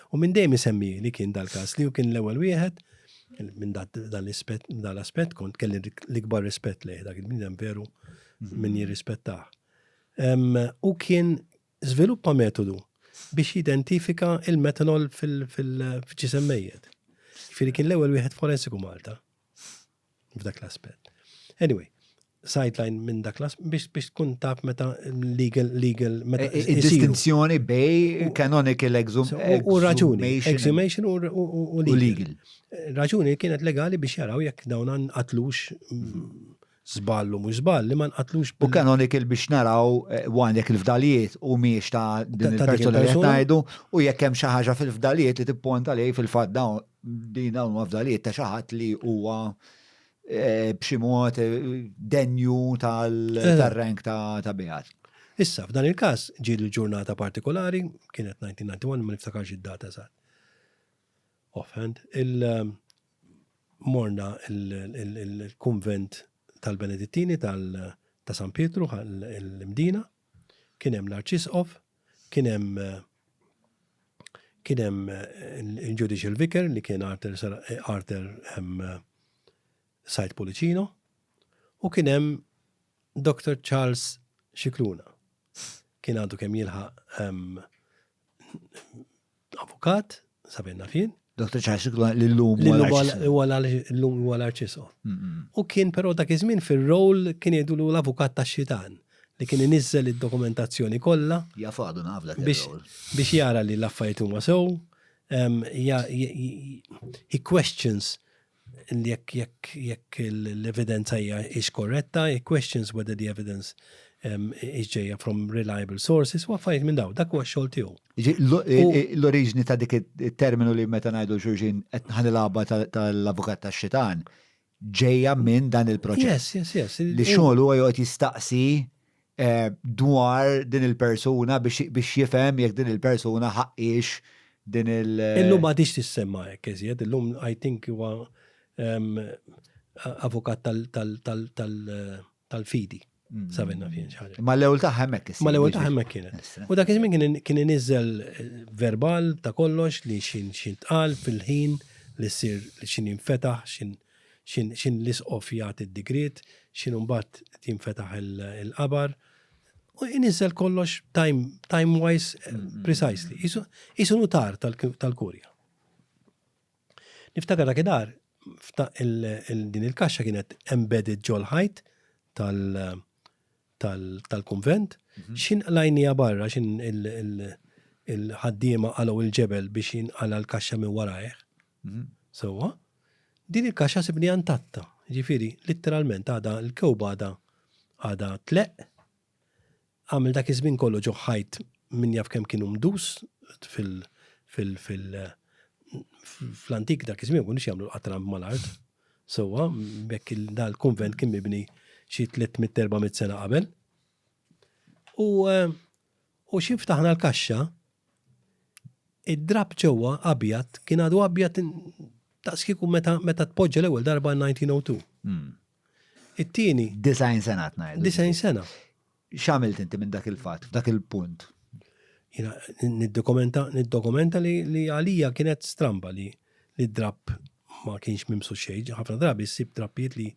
U minn dejjem isemmi li kien dal-każ li hu kien l-ewwel wieħed minn dan l-aspett kont kelli l-ikbar rispett lejh dak il-bniedem veru mhm. min jirrispettah. U kien żviluppa metodu biex jidentifika il-metanol fil-ġisem mejjet. Jiġifieri kien l-ewwel wieħed forensiku Malta f'dak l-aspett. Anyway, sideline minn dak l-aspett biex biex tkun taf meta legal legal meta e, e, Distinzjoni bej canonical exhum u raġuni exhumation u legal. Raġuni kienet legali biex jaraw jekk dawn qatlux żball u mhux żball li ma nqatlux. U canonical biex naraw eh, għandek il-fdalijiet u miex ta' din il-persuna li ngħidu u jekk hemm xi ħaġa fil-fdalijiet li tipponta lej fil-fatt dawn din dawn huma fdalijiet ta' xi ħadd li huwa eh, b'xi mod eh, denju tal-rank ta' beat. Issa, f'dan il-każ ġie l-ġurnata partikolari, kienet 1991, ma niftakarx id-data eżatt. Offhand, il- Morna il-kunvent tal-Benedittini ta' San Pietru l-Imdina, kien hemm l-Arċisqof, kien hemm kien hemm il-Judicial Vicar li kien Arthur Arthur Said Pullicino u kien hemm Dr. Charles Scicluna. Kien għadu kemm jilħaq avukat, sabinna fien. Dr. Charles Scicluna l-lum l-lum huwa l-arċisqof. U kien però dak iż-żmien fir-rol kien jgħidulu l-avukat tax-xitan li kien iniżżel id-dokumentazzjoni kollha. Jaf għadu naf dak ir-rol. Biex jara li l-affarijiet huma sew, he questions jekk jekk jekk l-evidenza hija hix korretta, he questions whether the evidence is ġejja from reliable sources u affarijiet minn daw, dak huwa x-xogħol tiegħu. L-oriġni ta' dik it-terminu li meta ngħidu xulxin qed ħanilgħabha tal-avukat tax-xitan ġejja minn dan il-proċess. Yes, yes, yes. Li xogħol huwa joqgħod jistaqsi eh, dwar din il-persuna biex jifhem jekk din il-persuna ħaqqiex din il- Illum m'għadix tissemma hekk iżjed, illum I think huwa ehm, avukat tal-fidi. Mm. Sabenna fien xaġa. Ma l-ewwel tagħha hemmhekk Ma l-ewwel tagħha hemmhekk kienet. U dak iż-żmien kien iniżel eh, verbal ta' kollox li xin xin tqal fil-ħin li ssir li xin jinfetaħ, xin X'in l-isqof jagħti d-digriet, x'in imbagħad jinfetaħ il-qabar, u iniżżel kollox time, time wise eh, precisely. Isu nutar tal-kurja. Niftakar dakinhar din il-kaxxa kienet embedded ġol ħajt tal-kunvent, mhm. xin qlajnija barra, xin il-ħaddiema qalgħu il-ġebel biex jinqala l-kaxxa minn warajh. Mhm. Sewwa, din il-kaxxa sibniha intatta, jiġifieri litteralment għadha l-kewba għadha għadha tleqq, għamel dak iż-żmien kollu ġo ħajt min jaf kemm kienu mdus fil fil fil fl-antik dak iż-żmien ma kinux jagħmlu l-qatran mal-art. Sewwa, b'hekk dal-kunvent kien mibni xi 300-400 sena qabel. U u xi ftaħna l-kaxxa, Id-drapp ġewwa abjad kien għadu abjad daqs kieku meta meta tpoġġa l-ewwel darba 1902. Hmm. It-tieni. 90 sena tnajdu. 90 sena. X'għamilt inti minn dak il-fatt, f'dak il-punt? Jiena niddokumenta niddokumenta li li għalija kienet stramba li li d-drapp ma kienx mimsu xejn, ħafna drabi ssib drappijiet li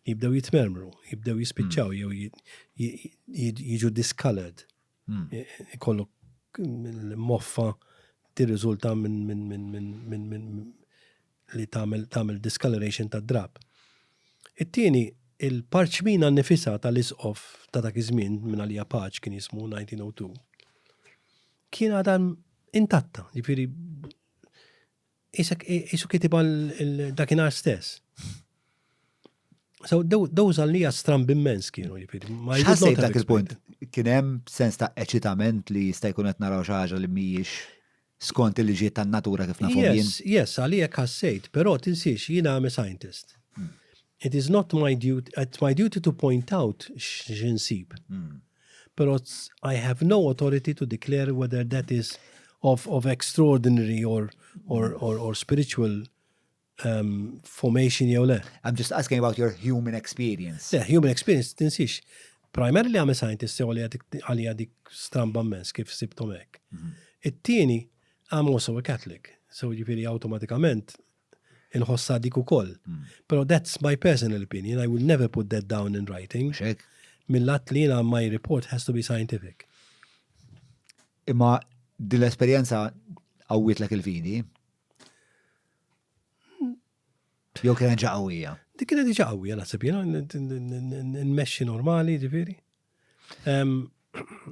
jibdew jitmermru, jibdew jispiċċaw hmm. jew jiġu discolored. Hmm. Ikollok moffa tirriżulta minn min, min, min, min, min, li tagħmel tagħmel discoloration tad-drab. It-tieni, il-parċmina nifisha tal-isqof ta' dak iż-żmien minn għalija Paċ kien jismu 1902, kien għadha intatta, jiġifieri Isek isu kitibha dakinhar stess. So those għalija stramb immens kienu jiġifieri. X'ħassejt dak il-punt? Kien hemm sens ta' eċitament li jista' jkun qed naraw xi ħaġa li mhijiex skont il-liġijiet tan-natura kif nafhom jien? Yes, yes, għalija ħassejt, però tinsiex jiena I'm a scientist. Hmm. It is not my duty, it's my duty to point out x'insib. Hmm. Però I have no authority to declare whether that is of, of extraordinary or, or, or, or spiritual um, formation jew le. I'm just asking about your human experience. Yeah, human experience, tinsix. Primarily I'm a scientist, sew għalija dik stramba immens kif sibtom hekk. Mhm. It-tieni, I'm also a Catholic, so jiġifieri awtomatikament inħossha dik ukoll. Hmm. Però that's my personal opinion, I will never put that down in writing. Xek. Mill-att li jiena my report has to be scientific. Imma din l-esperjenza qawwitlek il-fidi? Jew kienet ġa qawwija? Dik kienet diġa qawwija naħseb jiena nmexxi normali, ġifieri.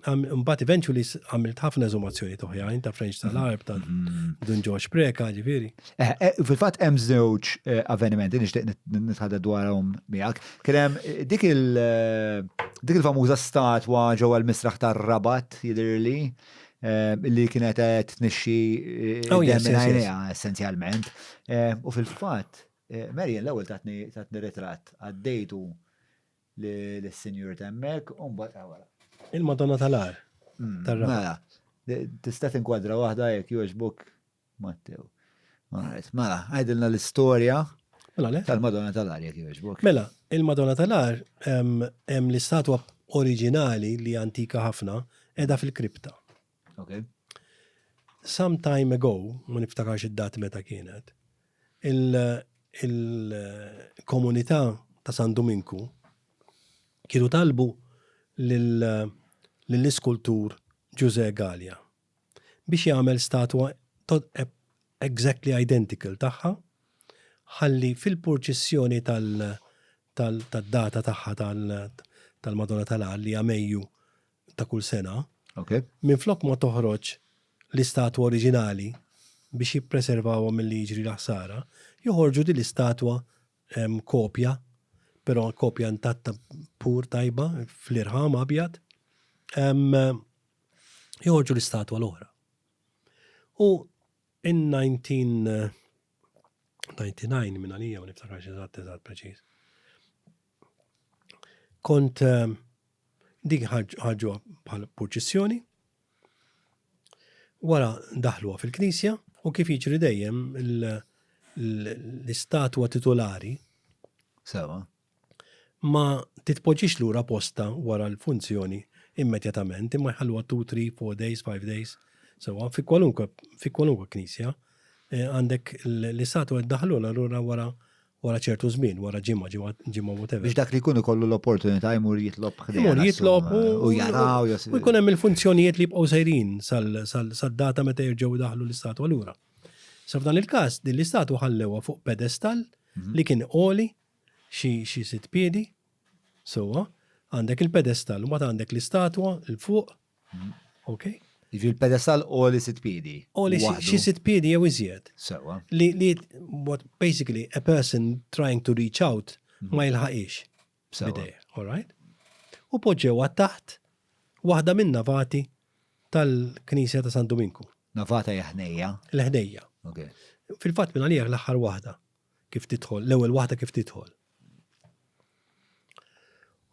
Mbagħad eventually għamilt ħafna eżumazzjoni oħrajn ta' French tal-Arb, ta' mhm. Dun George Preka, ġifieri. Eh, eh, fil-fatt hemm żewġ eh, avvenimenti nixtieq nitħaddet dwarhom miegħek. Kien hemm dik il dik il-famuża statwa ġewwa l-misraħ tar-Rabat jidhirli li kienet qed tnixxi oh, essenzjalment. U fil-fatt Marian l-ewwel tatni ritratt għaddejtu lis-sinjur t'hemmhekk u mbagħad ah, wara. Il-Madonna tal-Għar. Mm, mela, tista' tinkwadra waħda jekk jogħġbok Mattew. Mela, għajdilna l-istorja mela, tal-Madonna tal-Għar jekk jogħġbok. Mela, il-Madonna tal-Għar hemm l-istatwa oriġinali li antika ħafna qiegħda fil-kripta. Okay. Some time ago, ma niftakarx id-data meta kienet, il-komunità ta' San Duminku kienu talbu lill-iskultur Ġużè Galea biex jagħmel statwa exactly identical tagħha ħalli fil-purċissjoni tad-data tagħha tal-Madonna tal-Għar li hija Mejju ta' kull sena, minflok ma toħroġ l-istatwa oriġinali biex jippreservawha milli jiġri l-ħsara, joħorġu din l-istatwa kopja, però kopja intatta pur tajba fl-irħam abjad, joħorġu l-istatwa l-oħra. U in 1999 minn għalija ma niftakarx eżatt eżatt preċiż. Kont dik ħarġuha bħal purċissjoni, wara daħluha fil-knisja u kif jiġri dejjem l-istatwa titolari Sewa. Ma titpoġġiex lura postha wara l-funzjoni immedjatament imma jħalluha 2, 3, 4 days, 5 days. Sewwa, fi kwalunkwe fi kwalunkwe knisja eh, għandek l-istatwa ddaħħlulha lura wara wara ċertu żmien, wara ġimgħa, ġimgħa, ġimgħa whatever. Biex dak li jkun ikollu l-opportunità jmur jitlob ħdejha. Jmur jitlob u jaraw. U jkun hemm il-funzjonijiet li jibqgħu sejrin sal-data meta jerġgħu jdaħħlu l-istatwa lura. Sa f'dan il-każ, din l-istatwa ħallewha fuq pedestal mhm. li kien għoli xi xi sitt piedi, sewwa, għandek il-pedestal u mbagħad għandek l-istatwa 'l fuq. Ok? Jiġifieri l-pedestal għoli sitt piedi. Għoli xi sitt piedi jew iżjed. Sewwa. Li li what basically a person trying to reach out ma jilħaqix. Bidejh, all right? U poġġewha taħt waħda minn navati tal-Knisja ta' San Duminku. Navata hija ħnejja? Il-ħnejja. Fil-fatt minn għalija l-aħħar waħda. kif tidħol, l-ewwel waħda kif tidħol.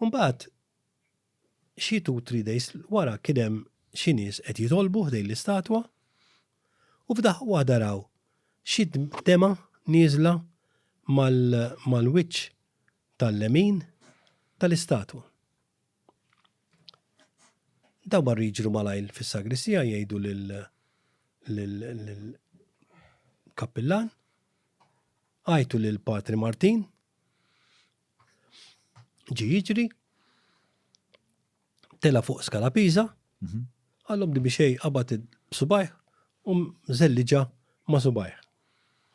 Mbagħad xi 2 3 days wara kien hemm xi nies qed jitolbu ħdejn l-istatwa u f'daqqa waħda raw xi dema nieżla mal-wiċċ tal-lemin tal-istatwa. Dawn marru jiġru malajr fis-sagristija jgħidu lill-kappillan, għajtu lil Patri Martin, ġie jiġri, tela' fuq Scala Pisa, qallhom di biex qabad b'subgħajh u żelliġha ma' subgħajh.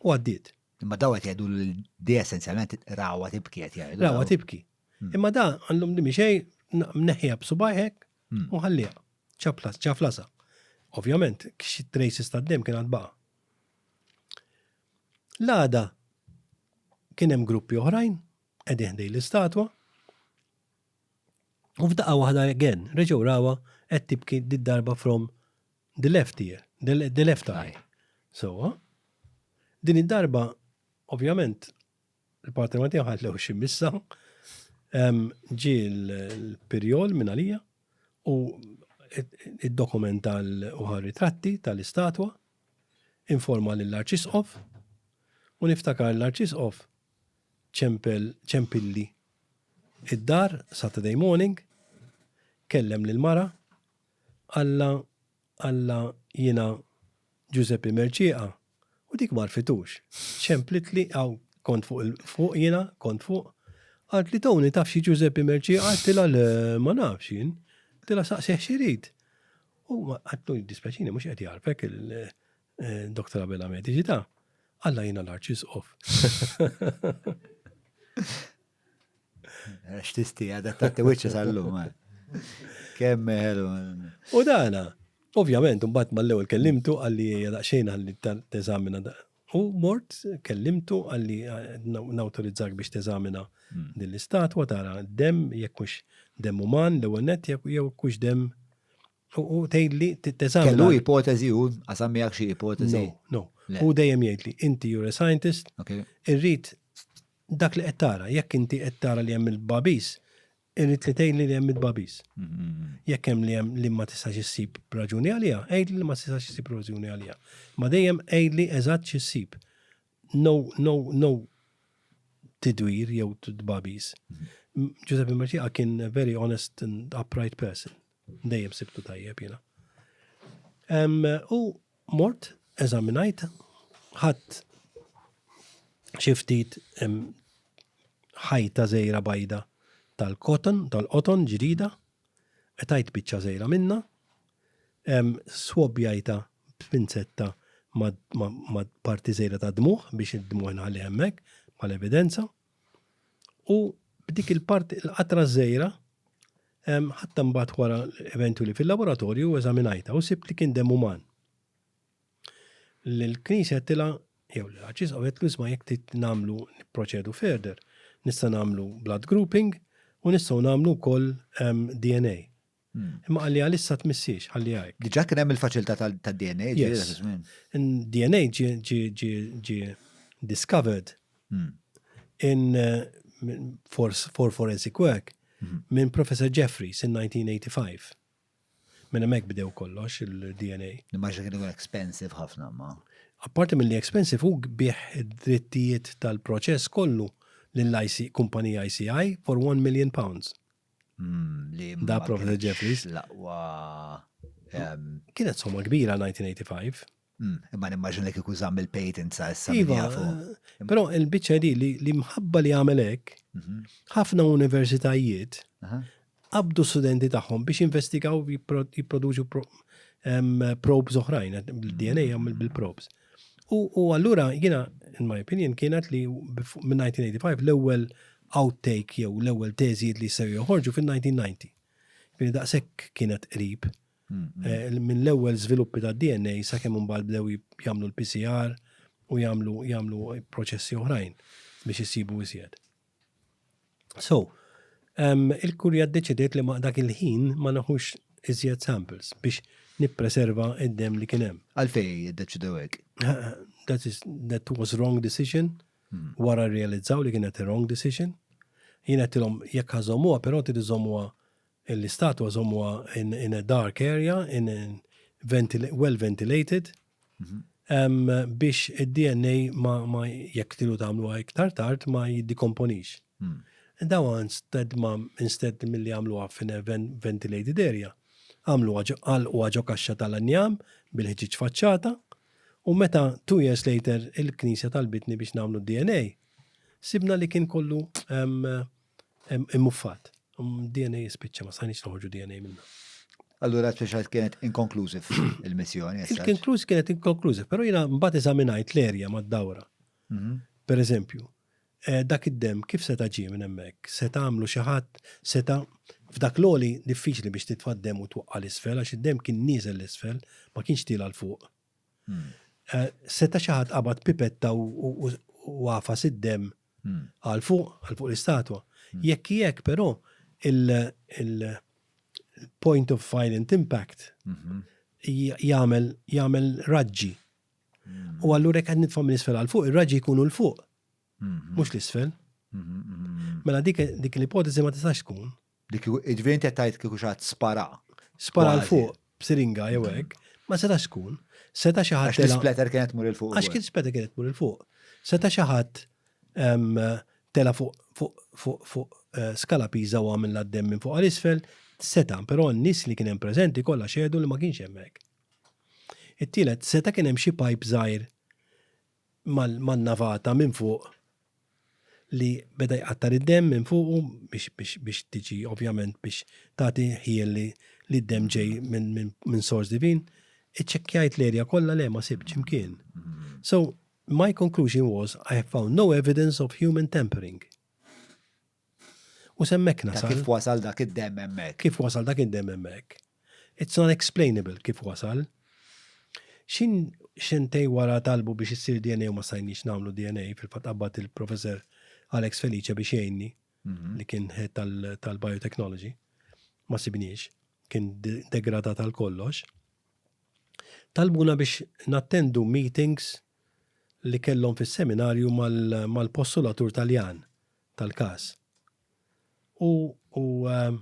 U għaddiet. Imma dawn qed jgħidu li di essenzjalment rawha tibki qed jgħidu. Rawha tibki. Hmm. Imma da għallum di xej mneħħija b'subajħek hmm. u ħallija. ċaflasa. Ovvjament, xi traces ta' dem kien għad baqa. L-għada kien hemm gruppi oħrajn qegħdin ħdej l-istatwa u f'daqqa waħda again reġgħu rawa qed tibki did-darba from the left ear, the, the left eye. So, din id-darba ovvjament Il-partner ma tiegħu ħallew xi missa. Ġie l-pirjol minn għalija u id-dokument u ritratti tal-istatwa, informa lill-Arċisqof u niftakar l-Arċisqof ċempel ċempilli id-dar Saturday morning, kellem lill-mara, qalla qalla jiena Ġużeppi Mercieqa U dik m'għarfitux. Ċemplitli, hawn kont fuq il fuq jiena, kont fuq. Qaltli Tony taf xi Ġużeppi Mercieqa? Għedtilha le ma nafx jien. Għedtilha saqsih x'irid. U għedtlu jiddispjaċini mhux qed jagħrfek il-Dr. Abela Medici ta. Alla jiena l-Arċisqof. X'tisti għadha tagħti wiċċa sal-lum. Eh. Kemm ħelu. U dana, ovvjament, mbagħad mal-ewwel kellimtu qalli daqsxejn ħalli teżamina U mort kellimtu qalli eh, nawtorizzak biex teżamina hmm. din l-istatwa tara dem jekk hux dem uman l-ewwel nett jew hux dem u tgħidli teżamina. Kellu ipotezi u qasam miegħek xi ipotezi? No, no. U dejjem jgħidli inti you're a scientist, irrid dak li qed tara, jekk inti qed tara li hemm il-babis, irrid li tgħidli li hemm il-babis. Mm-hmm. Jekk hemm li hemm li ma tistax issib raġuni għaliha, għidli li ma tistax issib raġuni għaliha. Ma dejjem għidli eżatt x'issib. No, no, no tidwir jew tbabis. Mm-hmm. Giuseppe Mercieca kien a very honest and upright person. Dejjem sibtu tajjeb jiena. U mort, eżaminajt, ħadd xi ftit ħajta żgħira bajda tal-cotton, tal-qoton ġdida, qtajt biċċa żgħira minnha, swabjajtha b'pinzetta ma' parti żgħira ta' dmugħ biex id-dmugħ inħallih hemmhekk bħala evidenza. U b'dik il-parti, il-qatra żgħira, ħadtha mbagħad wara eventually fil-laboratorju u eżaminajtha u sibt li kien demm uman. Lill-Knisja għedtilha, jew lill-Arċisqof għedtlu isma' jekk trid nagħmlu nipproċedu further, nista' nagħmlu blood grouping u nistgħu nagħmlu wkoll DNA. Imma qalli għalissa tmissiex, ħalliha hekk. Diġà kien hemm il-faċilità tad-DNA ġifieri dak iż-żmien? DNA ġie discovered in for, for forensic work minn Professor Jeffries in 1985. Minn hemmhekk bdew kollox il-DNA. Nimmaġina kien ikun expensive ħafna ma. Apparti milli expensive hu biegħ id-drittijiet tal-proċess kollu lill-IC kumpanija ICI for 1 million pounds. Mm, da Professor Jeffries. L-aqwa. Kienet somma kbira 1985. Mm, imma nimmaġin li kieku żamm il-patent sa issa. Iva, eh, però il-biċċa di li mħabba li għamel hekk, mhm. ħafna universitajiet qabdu studenti tagħhom biex investigaw jipproduċu probes oħrajn, il-DNA jagħmel bil-probes. U allura jiena, in my opinion, kienet li minn 1985 l-ewwel outtake jew l-ewwel teżijiet li jistgħu joħorġu fil-1990. Quindi daqshekk kienet qrib. Eh, minn l-ewwel żviluppi ta' DNA sakemm imbagħad bdew jagħmlu l-PCR u jagħmlu jagħmlu proċessi oħrajn biex isibu iżjed. So, um, il-kurja ddeċidiet li ma dak il-ħin ma naħux iżjed samples biex nippreserva id-dem li kien hemm. Għalfej iddeċidew hekk? That, is, that was wrong decision. Hmm. Wara realizzaw li kienet wrong decision. Jien għedtilhom jekk ħa żżommuha, però trid iżommuha l-istatwa żommuha in, in a dark area, in a ventil well ventilated, mm -hmm. biex id-DNA ma, ma jekk tridu tagħmluha iktar tard ma jiddikomponix. Mm. Daw instead ma instead milli għamluha fin a ventilated area, għamluha għalquha ġo kaxxa tal-anjam bil-ħġiġ faċċata u meta two years later il-Knisja talbitni biex nagħmlu DNA, sibna li kien kollu immuffat. DNA jispiċċa ma stajniex noħorġu DNA minna. Allura speċjal kienet inconclusive il-missjoni. Il-conclusive kienet inconclusive, però jiena mbagħad eżaminajt l-erja mad-dawra. Mhm. Per eżempju, eh, dak id-dem kif seta' ġie minn hemmhekk? Seta' għamlu xi ħadd, seta' f'dak l-għoli diffiċli biex titfa' d-dem u twaqqa' l-isfel għax id-dem kien nieżel l-isfel, ma kienx tiela' 'l fuq. Hmm. Eh, seta' xi ħadd qabad pipetta u għafas id-dem hmm. għal fuq, għal fuq l-istatwa. Hmm. Jekk jekk però il-point of violent impact mhm. jagħmel jagħmel raġġi. U allura jekk qed nitfa' minn isfel għal fuq, ir-raġġi jkunu 'l fuq. Mhm. Mhux l-isfel. Mhm, mela dik dik l-ipotezi ma tistax tkun. Dik jiġifieri inti qed tgħid kieku xi ħadd spara. Spara 'l fuq b'siringa jew hekk, ma setax tkun. Seta' xi ħadd. Għax l-isplatter kienet tmur 'il fuq. Għax kien splatter kienet tmur 'il fuq. Seta' xi ħadd tela' fuq fuq fuq fuq eh, skala Pisa u għamel d-demm minn fuq għal isfel, seta', però n-nies li kien hemm preżenti kollha xehdu li ma kienx hemm hekk. It-tielet, seta' kien hemm xi pipe żgħir man-navata minn fuq li beda jqattar id-demm minn fuqu biex, biex, biex tiġi ovvjament biex tagħti ħjiel li, li d-demm ġej minn, minn, minn sors divin. Iċċekkjajt l-erja kollha le ma sibtx imkien. So, my conclusion was I have found no evidence of human tampering. U s'hemmhekk nasal. Kif wasal dak id-demm hemmhekk? Kif wasal dak id-demm hemmhekk? It's not explainable kif wasal. Xin xentej wara talbu biex issir DNA u ma stajniex nagħmlu DNA, fil-fatt qabad il-professor Alex Felice biex jgħinni mhm. li kien head tal-biotechnology. Ma sibniex, kien degradat għal kollox. Talbuna biex nattendu meetings li kellhom fis-seminarju mal-postulatur Taljan tal-każ. U, u ehm,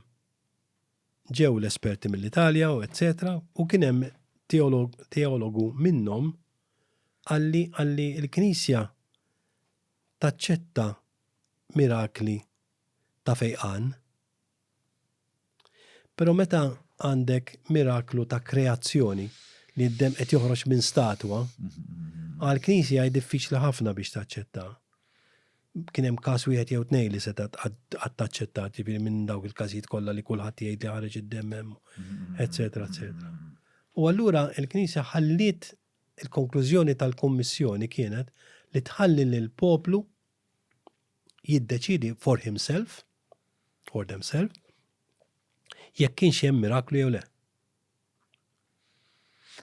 ġew l-esperti mill-Italja u eccetera, u kien hemm teologu minnhom qalli qalli l-Knisja taċċetta mirakli. ta' fejqan. Però meta għandek miraklu ta' kreazzjoni li d-demm qed joħroġ minn statwa, għall-Knisja hi diffiċli ħafna biex taċċetta. Kien hemm każ wieħed jew tnejn li setgħet qatt taċċettat, jiġifieri minn dawk il-każijiet kollha li kulħadd jgħid li ħareġ id-demm hemm, eċċetera, eċċetera. U allura l-Knisja ħalliet il-konklużjoni tal-Kummissjoni kienet li tħalli lill-poplu jiddeċiedi for himself or themself jekk kienx hemm miraklu jew le.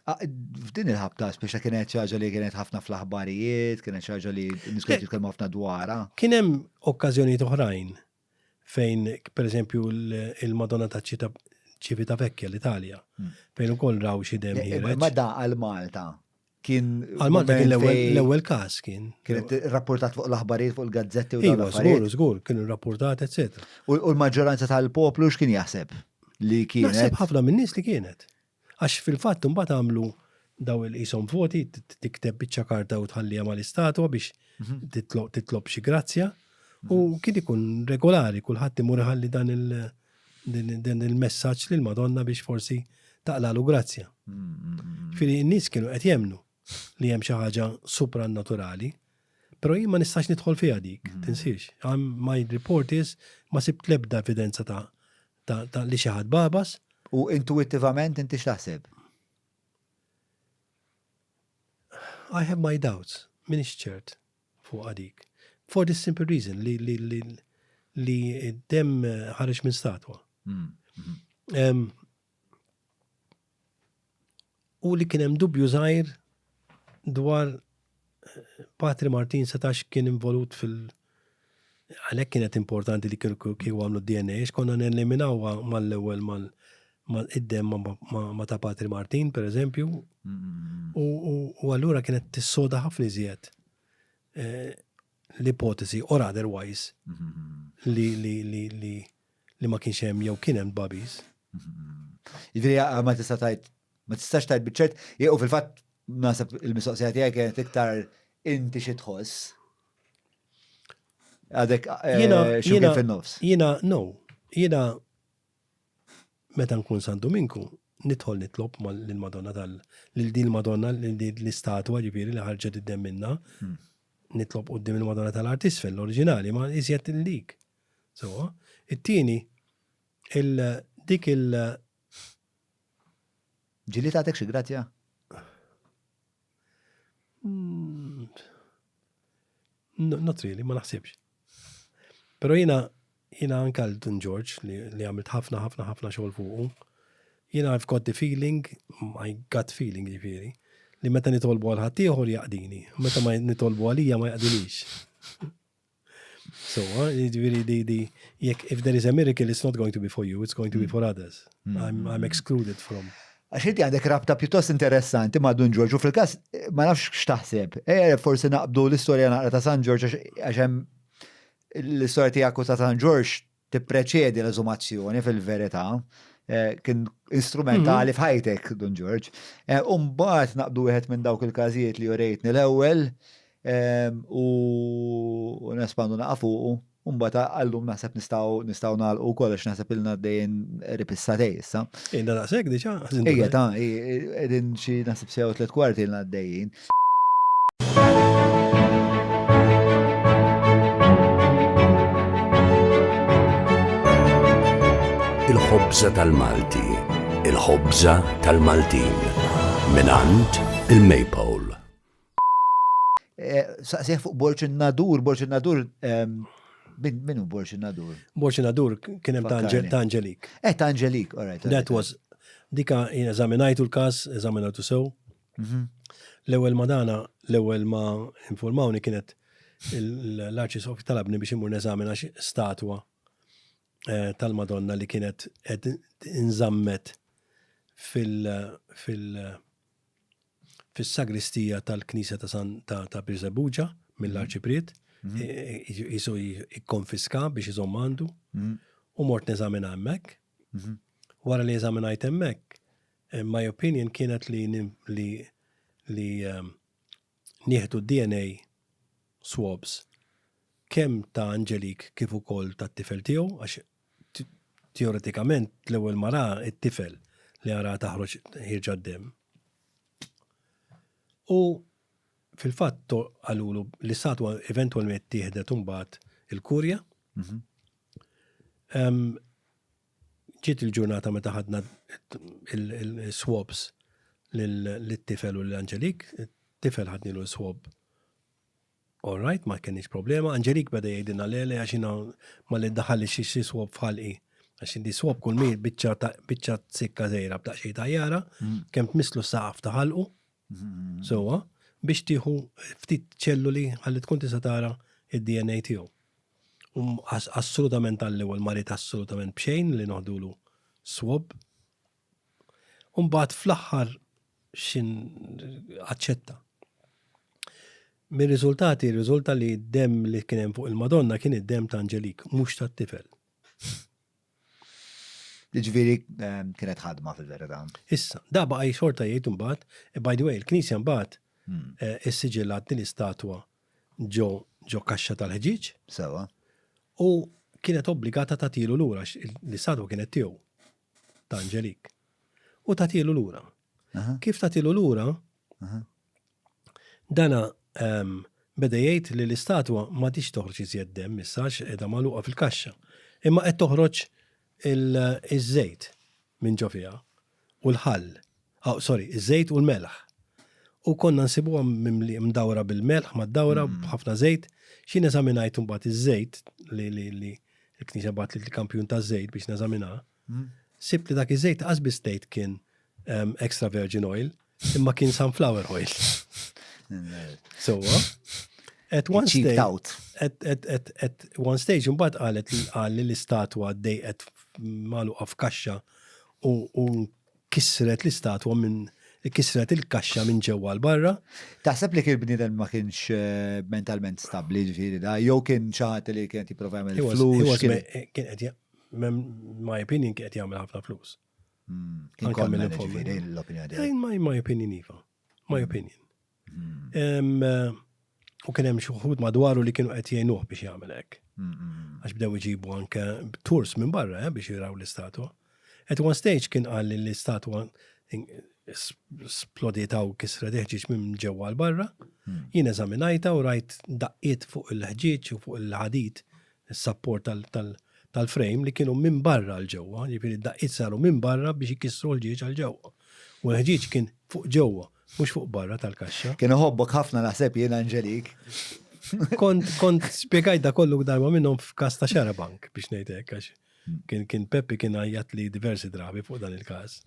Ah, f'din il-ħabta, speċa kienet ċaġa li kienet ħafna fl-aħbarijiet, kienet ċaġa li nies kienu jitkellmu ħafna dwarha. Kien hemm okkażjonijiet oħrajn fejn, per eżempju, il-Madonna ta' Ċivita Vecchia l-Italja, hmm. fejn ukoll raw xi dem eh, eh, Ma da għal Malta kien. Għal Malta kien l-ewwel każ kien. Kienet rapportat fuq l-aħbarijiet fuq il-gazzetti u iva, żgur, żgur, kienu rapportat, eccetera. U l-maġġoranza tal-poplu x'kien jaħseb li kienet? Naħseb ħafna minn nies li kienet. Għax fil-fatt imbagħad għamlu daw il-qishom voti, tikteb biċċa karta u tħalliha mal-istatwa biex mhm. titlob xi grazzja. U mhm. kien ikun regolari, kulħadd imur iħalli dan il-messaġġ lil Madonna biex forsi taqlalu grazzja. Mhm. Ġifieri n-nies kienu qed jemnu li hemm xi ħaġa supranaturali, però jien ma nistax nidħol fiha dik, tinsiex. My report is ma sibt l-ebda evidenza ta' ta' li xi ħadd bagħbas. U intuwittivament inti x'taħseb? I have my doubts, m'iniex ċert fuqha dik. For this simple reason li li li li d-demm ħareġ minn statwa. Mm, mm. U li kien hemm dubju żgħir dwar eh, Patri Martin setax kien involut fil- għalhekk kienet importanti li kieku għamlu DNA, għax konna neliminawha mal-ewwel mal id-dem ma ta' Patri Martin, per eżempju, u allura kienet tissoda ħafna iżjed eh, l-ipotesi or otherwise li li li li li ma kienx hemm jew kien hemm tbagħbis. Jiġifieri ma tista' tgħid ma tistax tgħid biċ-ċert, u fil-fatt naħseb il-mistoqsija tiegħi kienet iktar inti xi tħoss. Għadek eh, xi fin-nofs. Jiena no, jiena meta nkun San Duminku nidħol nitlob lill-Madonna tal lil din il-Madonna lil din l-istatwa ġifieri li ħarġet id-demm minnha. Hmm. Nitlob quddiem il-Madonna tal-Art Isfel l-oriġinali ma iżjed il-dik. Sewwa. It-tieni, il dik il Ġieli tagħtek xi grazzja? Mm, not really, ma naħsibx. Pero jiena jiena anka l-Dun George li, li għamilt ħafna ħafna ħafna xogħol fuqu. Jiena I've got the feeling, my gut feeling ġifieri, li meta nitolbu għal ħaddieħor jaqdini, meta ma nitolbu għalija ma jaqdinix. So, ġifieri di di jekk if there is a miracle it's not going to be for you, it's going to be mm. for others. Mm. I'm, I'm excluded from. Għax inti għandek rabta pjuttost interessanti ma' Dun Ġorġ u fil-każ ma nafx x'taħseb. E, forsi naqbdu l-istorja naqra ta' San Ġorġ għax hemm l-istorja tiegħek u ta' San Ġorġ tippreċedi l-eżumazzjoni fil-verità. Eh, kien instrumentali mhm. f'ħajtek, Dun Ġorġ. Eh, Umbagħad naqbdu wieħed minn dawk il-każijiet li urejtni l-ewwel ehm, u nespandu naqa' fuqu. Umbagħad għallum naħseb nistgħu nistgħu nagħlqu wkoll għax naħseb ilna għaddejjin qrib is-satej issa. Ilna daqshekk diġà. Ejja ta' qegħdin xi naħseb sew tliet kwarti ilna għaddejjin. Il-ħobża tal-Malti, il-ħobża tal-Maltin, mingħand il-Maypole. Eh, saqsih fuq Borġ in-Nadur, Borġ in-Nadur, ehm, min hu Borġ in-Nadur? Borġ in-Nadur kien hemm ta' Angelik. Eh, ta' Angelik, all right. That was, dika jien eżaminajtu l-każ, eżaminajtu sew. Mhm. L-ewwel ma dana, l-ewwel ma informawni kienet l-Arċisqof talabni biex imur neżamina statwa eh, tal-Madonna li kienet qed inżammet fil fil fis-sagristija tal-Knisja ta' San ta' ta' Birżebbuġa mill-Arċipriet, mhm. jisu ikkonfiska biex iżomm għandu, mhm. u mort neżamina hemmhekk. Mhm. Wara li eżaminajt hemmhekk, eh, my opinion kienet li li li ehm, nieħdu DNA swabs. kemm ta' Angelique kif ukoll tat-tifel tiegħu għax teoretikament l-ewwel ma ra t-tifel li ara taħroġ ħierġa d-demm. U fil-fatt qalulu l-istatwa eventwalment tieħdet imbagħad il-kurja. Mhm. Ġiet il-ġurnata meta ħadna il-swabs lit-tifel u l-Angelik, tifel ħadnilu l-swab All right, ma kenniex problema. Angelique beda jgħidilna le le għax jiena ma li daħalli xi xi swab f'ħalqi. Għax indi swab kull mi biċċa ta' biċċa sikka żgħira b'daqsxejn tajjara, mm. kemm tmisslu saqaf ta' ħalqu. Mm. Sewwa, biex tieħu ftit ċelluli ħalli tkun tista' tara id-DNA tiegħu. Um, assolutament għall-ewwel ma rid assolutament b'xejn li noħdulu swab. U mbagħad fl-aħħar xin aċċetta. Mir-riżultati rriżulta li d-demm li kien hemm fuq il-Madonna kien id-demm ta' Angelik, mhux tat-tifel. Ġifieri ehm, kienet ħadma fil-verità. Issa, da baqa' xorta jgħid imbagħad, eh, by the way, il-Knisja mbagħad hmm. eh, issiġillat din l-istatwa ġo ġo kaxxa tal-ħġieġ. Sewa. U kienet obbligata tagħtilu lura l-istatwa kienet tiegħu. ta' Angelik. U tagħtilu lura. Kif tagħtilu lura, dana ehm, beda jgħid li l-istatwa ma tix toħroġ iżjed demm issa għax qiegħda magħluqa fil-kaxxa. Imma qed toħroġ iż-żejt minn ġo fiha u l-ħall. Oh, sorry, iż-żejt u l-melħ. U konna nsibuha mdawra bil-melħ mad-dawra mm. b'ħafna żejt. Xi neżaminajt imbagħad iż-żejt li li li il-Knisja bagħtli l-kampjun taż-żejt biex neżaminah. Mm. Sibt li dak iż-żejt qas biss tgħid kien um, extra virgin oil, imma kien sunflower oil. So, at one stage, at, at, at, at one stage, mbagħad qalet li qal li l-istatwa dejqet magħluqa f'kaxxa u, u Kissret l-istatwa minn kisret il-kaxxa minn ġewwa għal barra. Taħseb li kien bniedem ma kienx eh, mentalment stabbli ġifieri da, jew kien xi ħadd li kien qed jipprova jagħmel flus. Kien qed my opinion kien qed jagħmel ħafna flus. Hmm, kien kon ġifieri l-opinjoni tiegħek. My, my opinion iva. My hmm. opinion. Hmm. Eh, u kien hemm xi wħud madwaru li kienu qed jgħinuh biex jagħmel hekk. Għax bdew iġibu anke tours minn barra eh, biex jiraw l-istatwa. At one stage kien qal li l-istatwa splodiet u kisret ħġieġ minn ġewwa 'l barra. Hmm. Jien eżaminajta u rajt daqqiet fuq il-ħġieġ u fuq il-ħadid, is-support tal-frame li kienu minn barra 'l ġewwa, jiġifieri d-daqqiet saru minn barra biex ikissru l-ħġieġ għal ġewwa. U l-ħġieġ kien fuq ġewwa, mhux fuq barra tal-kaxxa. Kien iħobbok ħafna naħseb jien Angelik. Kont kont spjegajt da kollu darba minnhom f'każ ta' Xarabank biex ngħid hekk għax kien kien Peppi kien għajjat li diversi drabi fuq dan il-każ.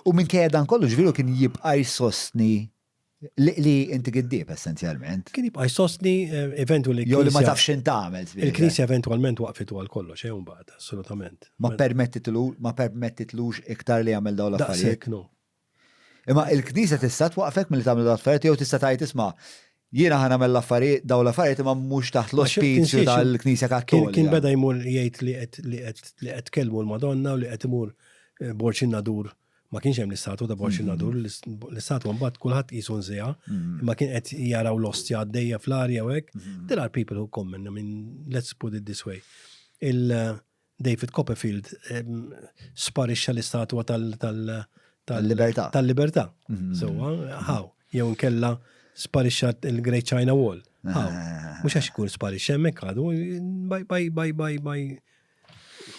U minkejja dan kollu ġifieri kien jibqa' jsostni li inti giddieb essenzjalment. Kien jibqa' jsostni eh, eventually. Jew li ma tafx x'int tagħmel. Il-Knisja eventwalment waqfitu għal kollox, eh, mbagħad, assolutament. Ma permettitlu, ma permettitlux iktar li jagħmel dawn l-affarijiet. Daqshekk no. Imma il-Knisja tista' twaqqfek milli tagħmel dawn l-affarijiet jew tista' tgħid isma' jiena ħa nagħmel l-affarijiet dawn l-affarijiet imma mhux taħt l-ospizju tal-Knisja Kattolika. Kien beda jmur jgħid li qed li qed li qed kellmu l-Madonna u li qed imur eh, Borġ in-Nadur ma kienx hemm l-istatwa ta' Borġ in-Nadur, mm. l-istatwa mbagħad kulħadd qisu nżejha, mm. imma kien qed jaraw l-ostja għaddejja fl-arja u hekk. Mm. There are people who comment, I mean, let's put it this way. Il, David Copperfield sparixxa l-istatwa tal-libertà. Tal-libertà. Mhm. So, how? Jew nkella sparixxa il-Great China Wall. How? Ah. Mhux għax ikun sparixxa hemmhekk għadu, by, by, by, by, by,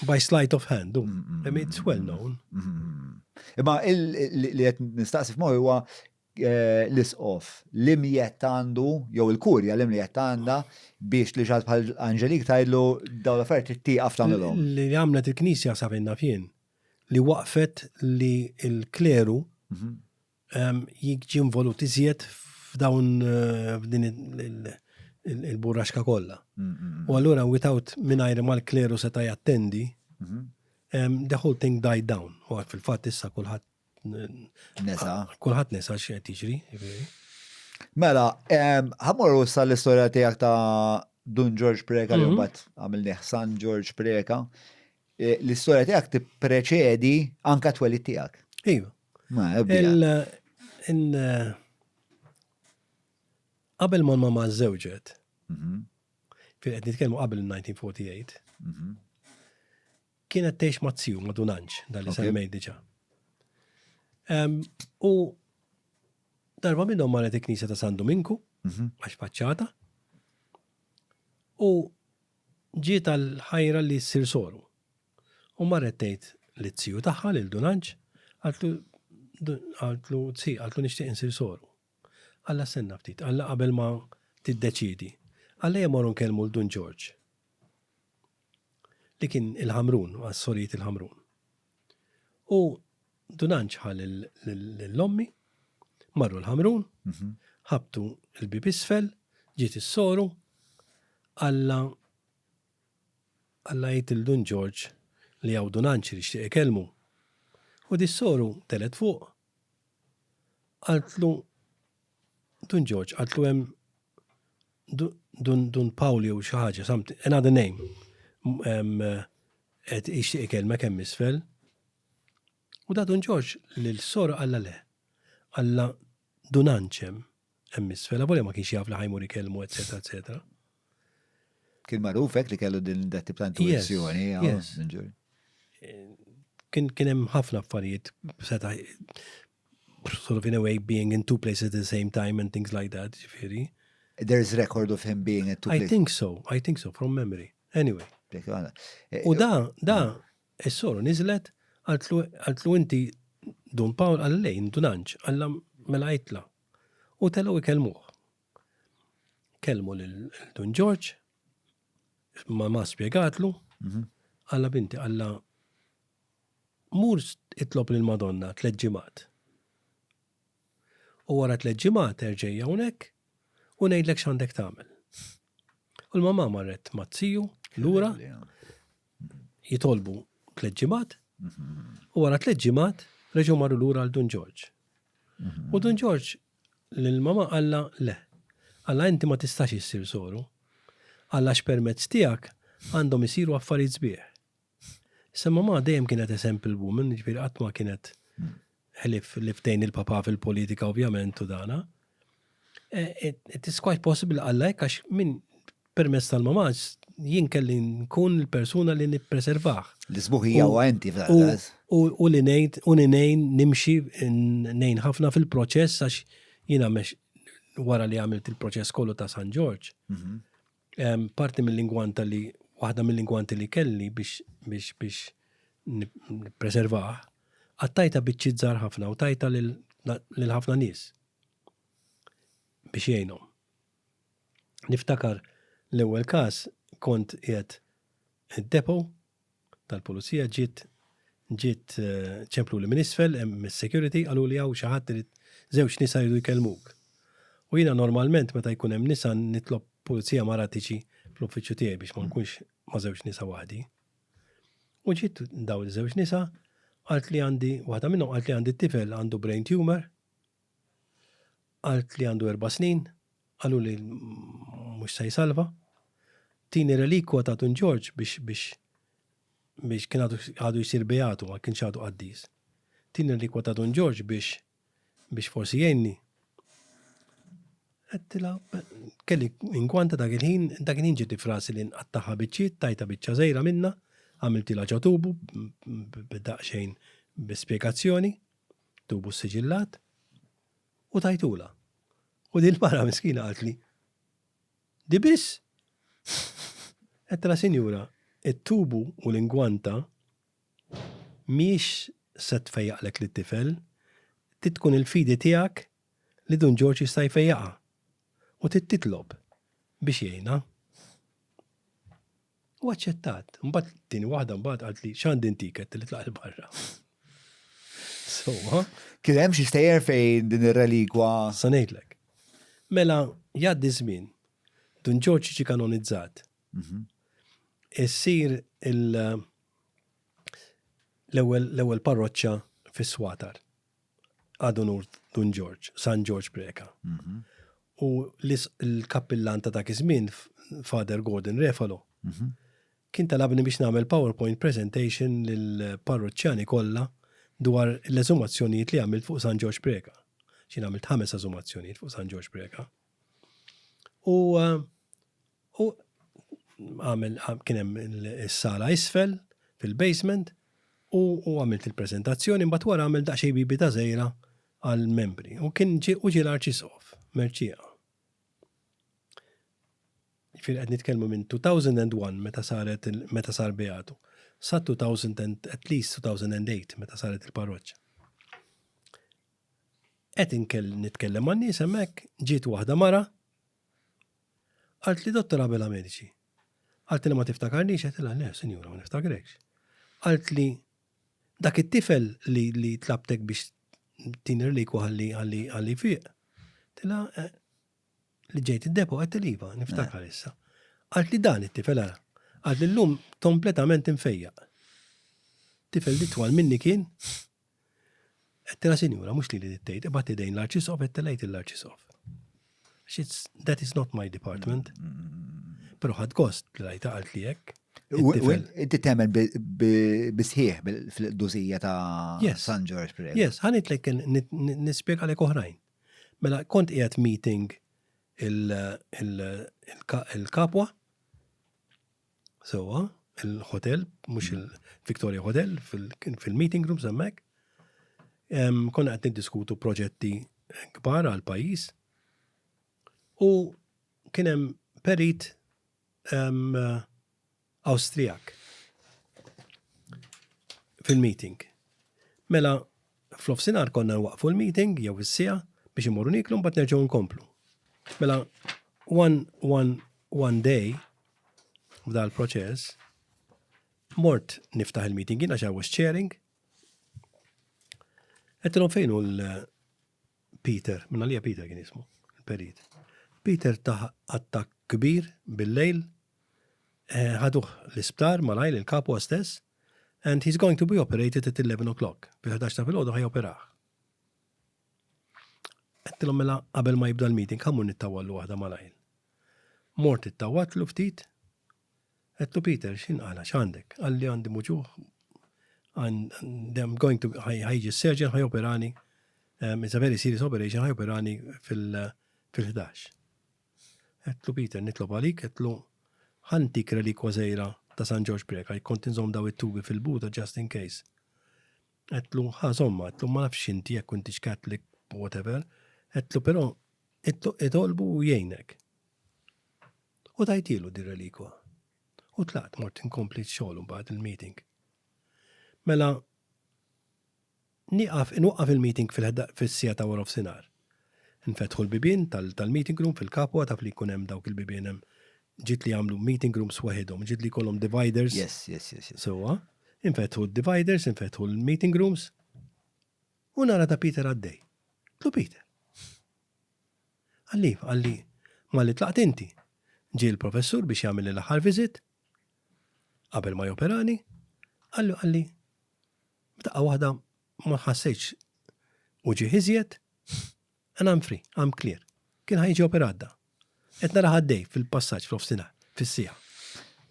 by sleight of hand. I mean, it's well known. Mm-hmm. Imma li qed nistaqsi f'moħħi huwa Eh, l-isqof li mjett għandu, jew il-kurja li mjett għandha biex li xaħat bħal Anġelik tgħidlu dawn l-affarijiet trid tieqaf tagħmilhom. Li għamlet il-Knisja sa fejn naf jien, li waqfet li l-kleru mhm. ehm, jiġi involut iżjed f'dawn eh, f'din il-burraxka kollha. Mm, mm, mm. U allura without mingħajr ma l-kleru seta' jattendi, mhm. ehm, the whole thing died down. U fil-fatt issa kulħadd Nesa. Kulħadd nesa x'qed jiġri. Mela, ħammorru issa l-istorja tiegħek ta' Dun George Preka li mhm. mbagħad għamilnieh San George Preka. E, l-istorja tiegħek tippreċedi anka twelid tiegħek. Iva. Ma, Qabel ma mama żewġet, mhm. Fil qed nitkellmu qabel il-1948. Kienet tgħix ma' ziju ma' Dun Anġ, dan li semmejt diġà. U darba minnhom marret il-knisja ta' San Duminku, mhm. għax faċċata, u ġiet għal ħajra li ssir soru. U marret tgħid lit-ziju tagħha lil Dun Anġ, qaltlu qaltlu zi, qaltlu nixtieq insir soru. Alla stenna ftit, alla qabel ma tiddeċiedi. Alla ejja morru nkellmu 'l Dun Ġorġ. Li kien il-Ħamrun, għas-sorijiet il-Ħamrun. U Dun Anġ ħa lil ommi, marru l-Ħamrun, ħabtu l-bieb isfel, ġiet is-soru, Alla Alla għid 'il Dun Ġorġ li hawn Dun Anġ li jixtieq ikellmu. U dis-soru telgħet fuq, Qaltlu, Dun Ġorġ, qaltlu hemm Dun Dun Pawl jew xi ħaġa, something, another name. Qed jixtieq ikellmek hemm isfel. U da Dun Ġorġ lil sora qallha le. Qallha Dun Anġ hemm hemm isfel, avolja ma kienx jaf li ħa jmur ikellmu, eċetera, eċetera. Kien magħruf hekk li kellu din dat tip ta' intuizzjoni, yes. Kien kien hemm ħafna affarijiet seta' sort of in a way being in two places at the same time and things like that, ġifieri. There's record of him being at two places. I think so, I think so, from memory. Anyway. Eh, U da, da, is-soru niżlet, għaltlu inti Dun Pawl għallejn, Dun Anġ, għalla mela għajtla. U telgħu ikellmuh. Kellmu lil Dun Ġorġ, ma spjegatlu, mhm. Alla binti, alla mur itlob lil Madonna tliet ġimgħat. U wara tliet ġimgħat erġej hawnhekk u ngħidlek x'għandek tagħmel. U l-mamà marret mat-ziju lura jitolbu tliet ġimgħat u wara tliet ġimgħat reġgħu marru lura għal Dun Ġorġ. U Dun Ġorġ lill-mamà qallha le. Qallha inti ma tistax issir soru. Qallha għax permezz tiegħek għandhom isiru affarijiet sbieħ. Issa mamà dejjem kienet a simple woman, jiġifieri qatt ma kienet ħlief li ftejn il-papà fil-politika ovvjament u dana. Eh, it is quite possible qallha hekk għax min permezz tal-mamà jien kelli nkun il-persuna li nippreservah. L-isbuħija u inti f'dan U li ngħid u li ngħin nimxi ngħin ħafna fil-proċess għax jiena mex wara li għamilt il-proċess kollu ta' San Ġorġ. Mhm. Parti mill-lingwanta li waħda mill-lingwanti li kelli biex biex biex nippreservah, qattajta biċċiet żgħar ħafna u tajta lil ħafna nies biex jgħinhom. Niftakar l-ewwel każ kont qiegħed id-depo tal-pulizija ġiet ġiet eh, ċempluli minn isfel hemm is-security qaluli hawn xi ħadd irid żewġ nisa jridu jkellmuk. U jiena normalment meta jkun hemm nisa nitlob pulizija mara tiġi fl-uffiċċju tiegħi biex ma nkunx ma' żewġ nisa waħdi. U ġiet daw iż-żewġ nisa qalt li għandi waħda minnhom qalt li għandi tifel għandu brain tumor Qalt li għandu erba' snin, qaluli mhux se jsalva. Tini relikwa ta' Dun Ġorġ biex biex biex kien għadu għadu jsir beatu, ma kienx għadu qaddis. Tini relikwa ta' Dun Ġorġ biex biex forsi jgħinni. Għedtilha, kelli inkwanta dak il-ħin, dak il-ħin ġiet frasi li nqattaħħa biċċiet, tajta biċċa żgħira minna, għamiltilha ġo tubu b'daqsxejn bi spjegazzjoni. Tubu ssiġillat u tajtulha. U din il-mara miskina qaltli, Di biss? Għedtilha, Sinjura, it-tubu u l-ingwanta mhijiex se tfejjaqlek lit-tifel, trid tkun il-fidi tiegħek li Dun Ġorġ jista' jfejjaqha u trid titlob biex jgħinha. U aċċettat. Mbagħad tieni waħda mbagħad qaltli x'għandi ntik għedt li tlaq 'il barra. So, Kien hemm xi stejjer fejn din ir-relikwa. Sa ngħidlek. Mela jgħaddi żmien, Dun Ġorġ jiġi kanonizzat. Mhm. Issir l-ewwel parroċċa fis-Swatar. Ad unur Dun Ġorġ, San Ġorġ Preca. Mhm. U l-kappillan ta' dak iż-żmien, Father Gordon Refalo, mhm. kien talabni biex nagħmel PowerPoint presentation lill-parroċċjani kollha dwar l-eżumazzjonijiet li għamilt fuq San Ġorġ Preca. Xi għamilt ħames eżumazzjonijiet fuq San Ġorġ Preca. U, u Għamel kien hemm is-sala isfel fil-basement u għamilt il-preżentazzjoni mbagħad wara għamel daqsxejn bibita żgħira għall-membri u kien ġie u ġie l-Arċisqof Mercieca. Jiġifieri qed nitkellmu minn 2001 meta saret meta sar Beatu sa 2000 and at least 2008 meta saret il-parroċċa. Qed nitkellem man-nies hemmhekk, ġiet waħda mara, qaltli Dottor Abela Medici. Qaltli ma tiftakarnix, għedtilha le, sinjura, ma niftakrekx. Qaltli dak it-tifel li, li tlabtek biex tini relikwa ħalli ħalli ħalli jfiq. Tilha eh, li ġejt id-depo għedtilha iva, niftakar issa. Qaltli dan it-tifel ara. Qaltli llum kompletament imfejjaq. Tifel li twal minni kien Għedtilha sinjura, mhux lili trid tgħid, ibgħat idejn l-Arċisqof għedtilha għid lill-Arċisqof. Għax it's, that is not my department. Però ħadt gost li rajtha qaltli hekk. Inti temmen bisħieħ fil-qdusija ta' San Ġorġ Preca. Yes, ħa ngħidlek nispjegalek oħrajn. Mela kont qiegħed meeting il-Kapwa, Sewwa, il-hotel, mhux il-Victoria Hotel, fil-meeting rooms hemmhekk. Konna qed niddiskutu proġetti kbar għal pajjiż. U kien hemm perit Awstrijak fil-meeting. Mela, fl-ofsinhar konna nwaqfu l-meeting jew is-siegħa biex imorru nieklu mbagħad nerġgħu nkomplu. Mela, one, one, one day, f'dal proċess, mort niftaħ il-meeting jien għax I was chairing. Għedtilhom fejn hu l-Peter, minn għalija Peter kien jismu, il-perit. Peter tah attakk kbir bil-lejl, eh, ħaduh l-isptar malajr il-Kapwa stess, and he's going to be operated at 11 o'clock. Fil-11 ta' filgħodu ħa joperah. Għedtilhom mela qabel ma jibda l-meeting ħa mmur nittawallu waħda malajr. Mort ittawwatlu ftit, għedtlu Peter x'inqala' x'għandek? Qalli għandi muġugħ I'm going to ħa jiġi s-surgeon ħa joperani um, it's a very serious operation ħa joperani fil-11. Għedtlu Peter nitlob għalik, għedtlu ħa ntik relikwa żgħira ta' San Ġorġ Preca, kont inżomm daw it-tubi fil-buta just in case. Għedtlu ħa żommha, għedtlu ma nafx inti jekk intix Catholic whatever, għedtlu però Itolbu u jgħinek. U tajtilu di relikwa. U tlaqt mort inkompli x-xogħol mbagħad il-meeting. Mela nieqaf inwaqqaf il-meeting fis-siegħa ta' wara nofsinhar. Nfetħu l-bibien tal-meeting room fil-Kapwa taf li jkun hemm dawk il-bibien hemm ġiet li jagħmlu meeting rooms waħedhom, ġiet li jkollhom dividers. Yes, yes, yes. yes. Sewwa. Infetħu d-dividers, infetħu l-meeting rooms. U nara ta' Peter għaddej. Tlu Peter. Qalli iva, qalli malli tlaqt inti, ġie l-professur biex jagħmilli l-aħħar visit qabel ma joperani, qalli qalli f'daqqa waħda ma ħassejtx uġigħ iżjed and I'm free, I'm clear. Kien ħa jiġi operat da. Qed narah għaddej fil-passaġġ fl-ofsinhar, fis-siegħa.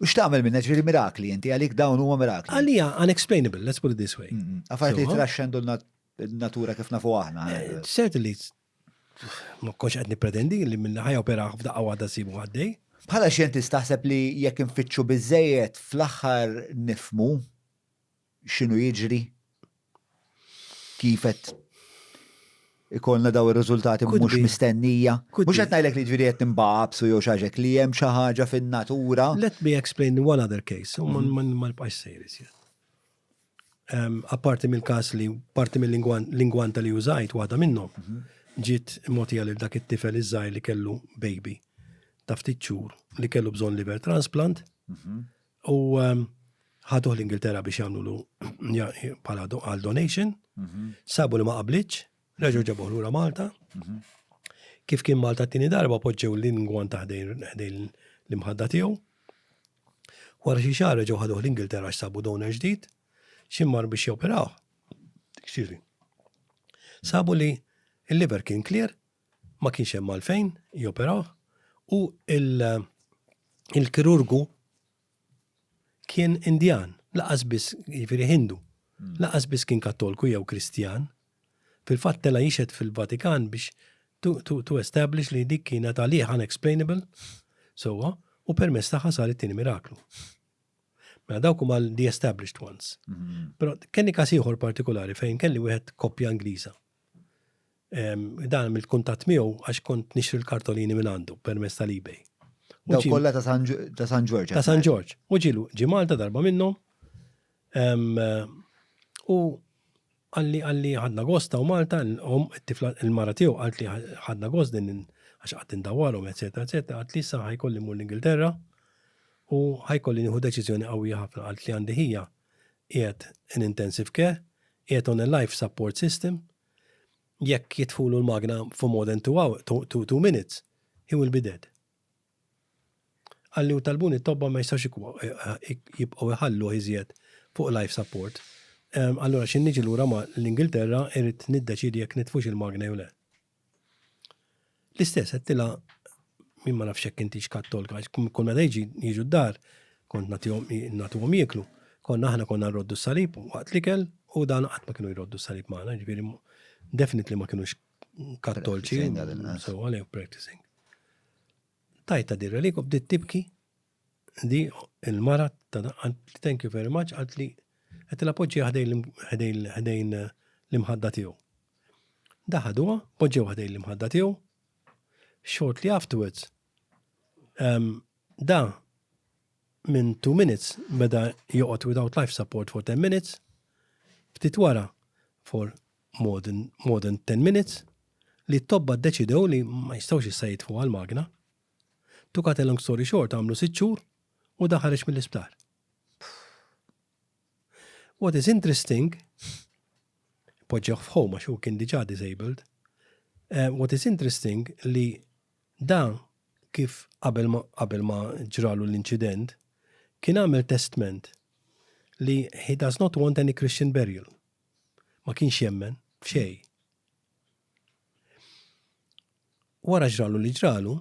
U x'tagħmel minnha ġifieri mirakli inti għalik dawn huma mirakli? Għalija unexplainable, let's put it this way. Affarijiet li jitraxxendu l-natura kif nafu aħna. Eh, certainly, ma kontx qed nippretendi li minn ħajja opera f'daqqa waħda sibu għaddej. Bħala xjentist taħseb li jekk infittxu biżejjed fl-aħħar nifmu x'inhu jiġri? Kif qed ikollna daw ir-riżultati mhux mistennija? Mhux qed ngħidlek li ġifieri qed nimbaqabsu jew xi ħaġa li hemm xi ħaġa fin-natura. Let me explain one other case, u ma nibqax sejr iżjed. Apparti mill-każ li parti mill-lingwanta li użajt waħda minnhom mhm. ġiet mogħtija lil dak it-tifel iż-żgħir li kellu baby ta' ftit xhur li kellu bżonn liver transplant mhm. u ħaduh l-Ingilterra biex jagħmlulu bħala għal donation, mhm. sabu li ma qablitx, reġgħu ġabuh lura Malta. Kif kien Malta t-tieni darba poġġew l-ingwanta ħdejn l-imħadda tiegħu. Wara xi xahar reġgħu ħaduh l-Ingilterra għax sabu donor ġdid, xi mar biex joperaw. Excuse me. Sabu li il-liver kien clear, ma kienx hemm għalfejn joperaw u il-kirurgu kien Indjan, laqas biss, jiġifieri Hindu, laqas biss kien Kattolku jew Kristjan. Fil-fatt tela' jixhed fil-Vatikan biex to, to, to establish li dik kienet għalih unexplainable, sewwa, U permezz tagħha sar it-tieni miraklu. Mela dawk huma the established ones. Mhm. Però kelli każ ieħor partikolari fejn kelli wieħed koppja Ingliża. Dan għamilt kuntatt miegħu għax kont nixtri l-kartolini minn għandu permezz tal-eBay. Daw kollha ta' San Ġorġ. Ta' San Ġorġ. U ġilu ġi Malta darba minnhom. U għalli għalli ħadna gost ta' Malta, it-tifla il-mara tiegħu qalt li ħadna gost din għax qatt indawarhom, eċetera, eċetera, qalt li issa ħajkolli mmur l-Ingilterra u ħajkolli nieħu deċiżjoni qawwija ħafna qalt li għandi ħija qiegħed in intensive care, qiegħed on a life support system, jekk jitfulu l-magna for more than 2 minutes, he will be dead. Qalli u talbuni t-tobba ma jistgħux jibqgħu jħalluh iżjed fuq life support. Allura x'in niġi lura ma l-Ingilterra irrid niddeċiedi jekk nitfux il-magna jew le. L-istess għedtilha min ma nafx jekk intix kattolika, kull meta jiġi jiġu d-dar kont nagħtuhom jieklu. Konna aħna konna nroddu s-salib waqt l-ikel u dan qatt ma kienu jroddu s-salib magħna, ġifieri definitely ma kinux kattolċi, so għalih practicing. Tajta di relikwa bdiet tibki di il-mara ta' thank you very much għalt li qed poġġi ħdejn ħdejn l-imħadda tiegħu. Daħaduha, poġġew ħdejn l-imħadda tiegħu. Shortly afterwards, um, da minn 2 minutes beda joqgħod without life support for 10 minutes, ftit wara for more than, more than 10 minutes, li t-tobba ddeċidew li ma jistgħux issa jitfu għal-magna. To cut a long story short, għamlu sitt xhur u da ħareġ mill-isptar. What is interesting, poġġew f'home għax hu kien diġà disabled, uh, what is interesting li da kif qabel ma, qabel ma ġralu l-inċident, kien għamel testment li he does not want any Christian burial. Ma kienx jemmen f'xejn. Wara ġralu li ġralu,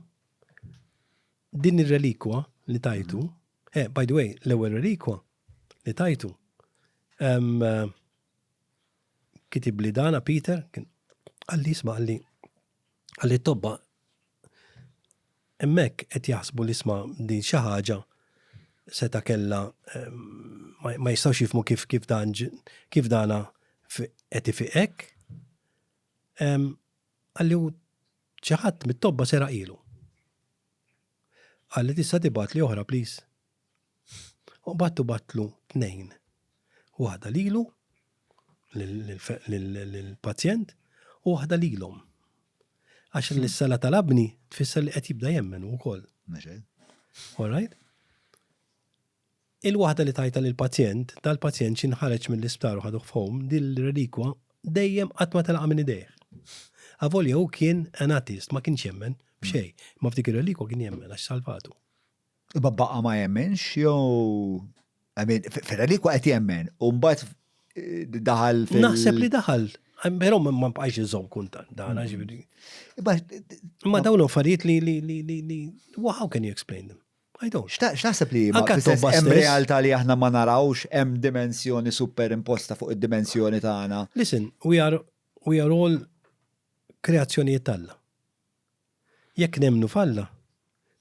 din ir-relikwa li tajtu, eh, by the way, l-ewwel relikwa li tajtu, um, kitib li dana Peter, kien għalli isma' għalli għalli tobba Hemmhekk qed jaħsbu li isma' din xi ħaġa seta' kellha ma jistgħux jifhmu kif kif dan kif dana qed ifiq hekk. Qalli u xi ħadd mit-tobba seraq ilu. Qalli tista' tibgħatli oħra please. U qbadt u bgħattlu tnejn. Waħda lilu, lill-pazjent, u waħda lilhom. Għax li s-sala talabni tfisser li qed jibda jemmen ukoll. All right? Il-waħda li tajta lill-pazjent, dal-pazjent xi nħareġ mill-isptar u ħaduh f'home, dil-relikwa dejjem qatt ma telaqha minn idejh. Avolja hu kien an atheist, ma kienx jemmen b'xejn, imma f'dik ir-relikwa kien jemmen għax salvatu. Imma baqa' ma jemminx jew I mean, fir-relikwa qed jemmen u mbagħad eh, daħal fil. Naħseb li daħal. Però ma bqajx iżomm kuntant dan, mm. ġifieri. Ma dawn affarijiet li li li li li how can you explain them? I don't. X'taħseb li ma hemm realtà li aħna ma narawx hemm dimensjoni superimposta fuq id-dimensjoni tagħna. Listen, we are we are all kreazzjonijiet t'Alla. Jekk nemmnu f'Alla,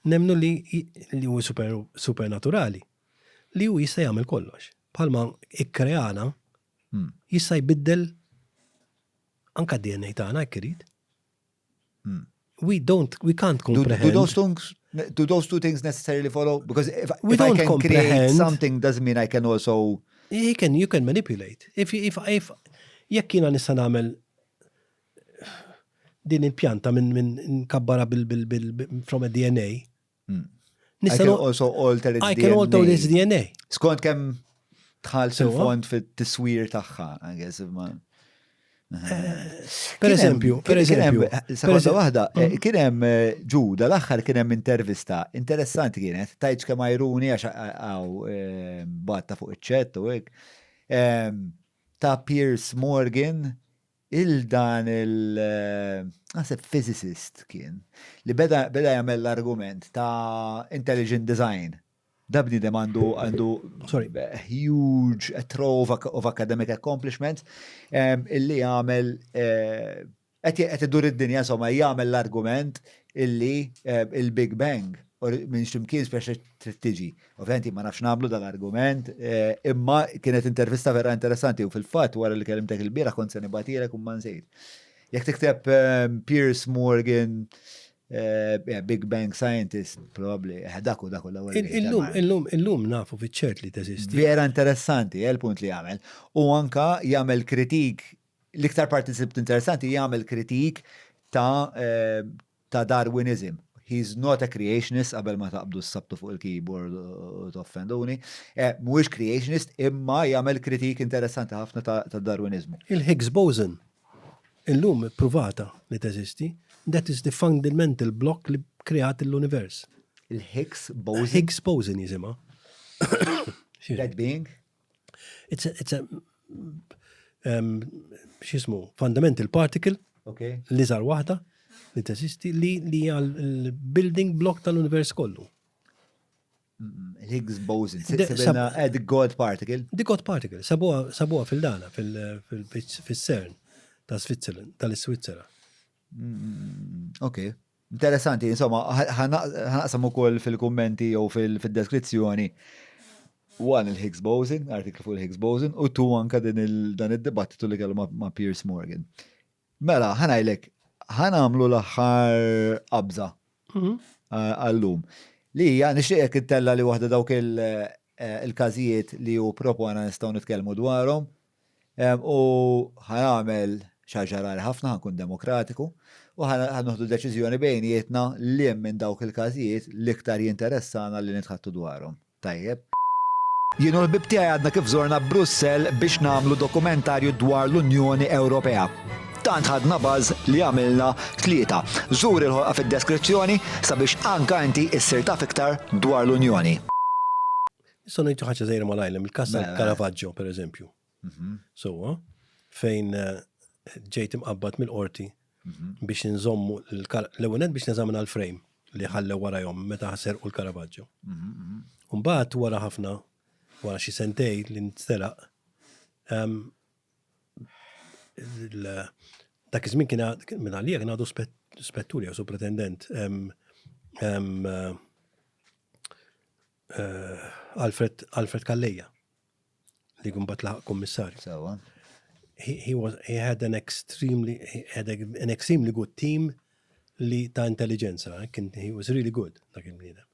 nemmnu li li hu super supernaturali, li hu jista' jagħmel kollox. Bħalma ikkreana, hmm. jista' jbiddel anka d-DNA tagħna jekk irid. Hmm. We don't, we can't comprehend. Do, do those things, do those two things necessarily follow? Because if, we if I can create something, doesn't mean I can also. You can, you can manipulate. If, if, if, jekk jiena nista' nagħmel din il-pjanta minn min nkabbara bil, bil, bil, from a DNA. Hmm. I can also alter its I can alter its DNA. Skont kemm tħal fil-fond fit-tiswir tagħha, I guess. Ma... Eh, per eżempju, per eżempju. Sekonda waħda, eh, mm. kien hemm eh, ġuda l-aħħar kien hemm intervista interessanti kienet, tajt kemm ajruni għax għaw batta fuq iċ-ċett u hekk. Ta' Piers Morgan Il dan il naħseb physicist kien li beda beda jagħmel l-argument ta' intelligent design. Da bniedem għandu għandu Sorry. huge a trove of academic accomplishments illi jagħmel qed qed idur id-dinja insomma jagħmel l-argument illi il-Big Bang. minn x'imkien speċi trid tiġi. Ovvjament ma nafx nagħmlu dal-argument, eh, imma kienet intervista vera interessanti u fil-fatt wara li kellimtek il-bieraħ kont se nibgħatilek u ma nsejt. Jekk tikteb eh, Piers Morgan eh, Big Bang Scientist, probably, daku daku l-ewwel. Illum, illum, illum nafu fiċ-ċert li teżisti. Vera interessanti, il-punt li jagħmel. U anka jagħmel kritik l-iktar parti sibt interessanti jagħmel kritik ta' ta' Darwinism. He's not a creationist, qabel ma taqbdu s-sabtu fuq il-keyboard u toffenduni. Eh, mhuwiex creationist imma jagħmel kritik interessanti ħafna ta' Darwinizmu. Il-Higgs boson illum pruvata li teżisti, that is the fundamental block li kreat l-univers. Il-Higgs boson? Higgs boson jisimha. That being? It's a, it's a um, xismu, fundamental particle okay. li żar waħda li teżisti li li l-building block tal-univers kollu. Higgs boson, eh, the God particle. The God particle, sabuha fil-dana, fil-CERN ta' Switzerland, tal-Switzera. Mm, ok. Interessanti, insomma, ħanaqsam ukoll fil-kummenti jew fil-deskrizzjoni one il-Higgs boson, artiklu fuq il-Higgs boson, u tu anka din dan id-dibattitu li kellu ma' Piers Morgan. Mela, ħanajlek, ħanamlu l-aħħar qabża mhm. eh, għallum. Li hija nixtieqek ittella li waħda dawk eh, il-każijiet li hu propona nistgħu nitkellmu dwarhom. U ħa nagħmel xi ħaġa rari ħafna, ħa nkun demokratiku, u ħa nieħdu deċiżjoni bejnietna liem minn dawk il-każijiet l-iktar jinteressana li nitħaddtu dwarhom. Tajjeb? Jien u l-ħbieb tiegħi għadna kif żorna Brussell biex nagħmlu dokumentarju dwar l-Unjoni Ewropea. Tant ħadna buzz li għamilna tlieta. Żur il-ħolqa fid-deskrizzjoni sabiex anka inti issir taf iktar dwar l-Unjoni. Nistgħu ngħidu ħaġa żgħira mal-għajlem, il-każ mela. tal-Caravaggio, per eżempju. Mhm. Sewwa, fejn eh, ġejt imqabbad mill-qorti mhm. biex nżommu l-ewwel biex neżamina l-frame li ħallew warajhom meta ħaserqu l-Caravaggio. Mhm, Mbagħad wara ħafna wara xi sentej li nsteraq ehm, dak iż-żmien kien minn għalija kien għadu spetturi jew supretendent ehm, ehm, eh, Alfred, Alfred Calleja li mbagħad laħaq kummissarju. Sewa. He, he, was, he had an extremely he had a, an extremely good team li ta' intelligenza, eh, kien he was really good dak il-bniedem.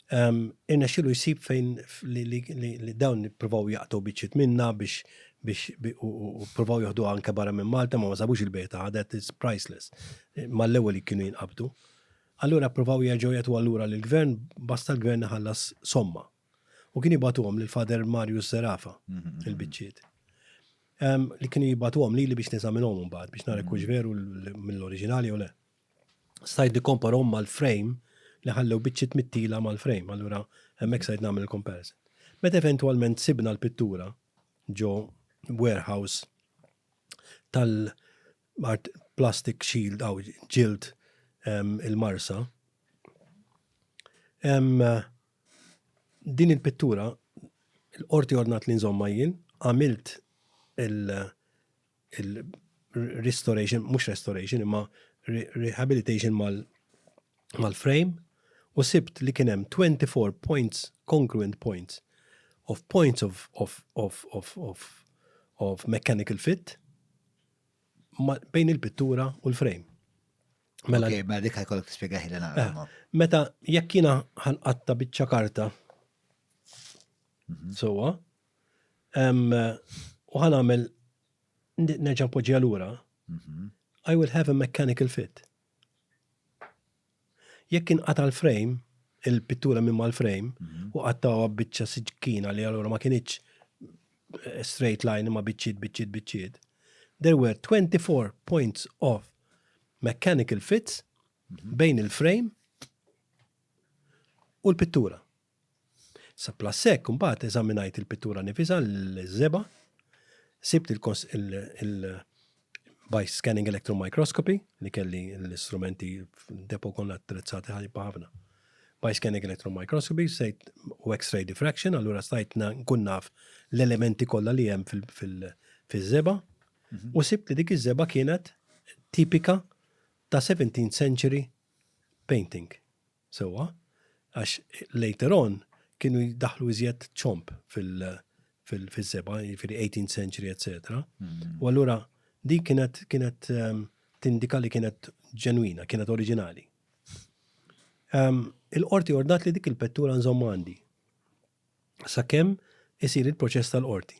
Um, Irnexxielu jsib fejn li, li, li, li dawn provaw jaqtgħu biċċiet minna biex biex u provaw joħdu anke barra minn Malta ma ma sabux il-beta, that is priceless. Mal-ewwel li kienu jinqabdu. Allura ppruvaw jerġgħu jagħtuha lura lill-Gvern basta l-Gvern iħallas somma. U kien jibagħtuhom lil Father Marius Zerafa, il-biċċiet. Li kienu jibagħtuhom lili biex neżaminhom imbagħad biex nara hux veru mill-oriġinali jew le. Stajt nikkomparhom mal-frame li ħallew biċċiet mit-tila mal-frame, allura hemmhekk stajt nagħmel il-comparison. Meta eventwalment sibna l-pittura ġo warehouse tal plastic shield aw ġild il-Marsa. Din il-pittura il-qorti ordnat li nżomma jien, għamilt il-restoration, mhux restoration, imma rehabilitation mal-frame u sibt li kien hemm 24 points, congruent points, of points of, of, of, of, of, of mechanical fit bejn il-pittura u l-frame. Mela, okay, mela dik ħajkollok tispjega ħilli nara. Eh, meta jekk jiena ħanqatta biċċa karta mhm. sewwa, u ħanagħmel nerġa' npoġġiha lura, mhm. I will have a mechanical fit. Jekk inqata' l-frame, il-pittura minn mal-frame, mhm. u qattawha biċċa siġkina li allura ma kinitx eh, straight line imma biċċiet, biċċiet, biċċiet. There were 24 points of mechanical fits mhm. bejn il-frame u l-pittura. Sa plus hekk imbagħad eżaminajt il-pittura nifisha l-żebgħa, sibt il by scanning electron microscopy li kelli l-istrumenti depo konna attrezzati ħajba ħafna. By scanning electron microscopy sejt u X-ray diffraction, allura stajt nkun naf l-elementi kollha li hemm fil-żebgħa mhm. u sibt li dik iż-żebgħa kienet tipika ta' 17th century painting. Sewwa. Għax later on kienu jdaħlu iżjed ċomb fil-żebgħa, jiġifieri 18th century, etc. Mm. U allura din kienet kienet ehm, tindika li kienet ġenwina, kienet oriġinali. Ehm, il-qorti ordnat li dik il-pettura nżomm għandi. Sakemm isir il-proċess tal-qorti.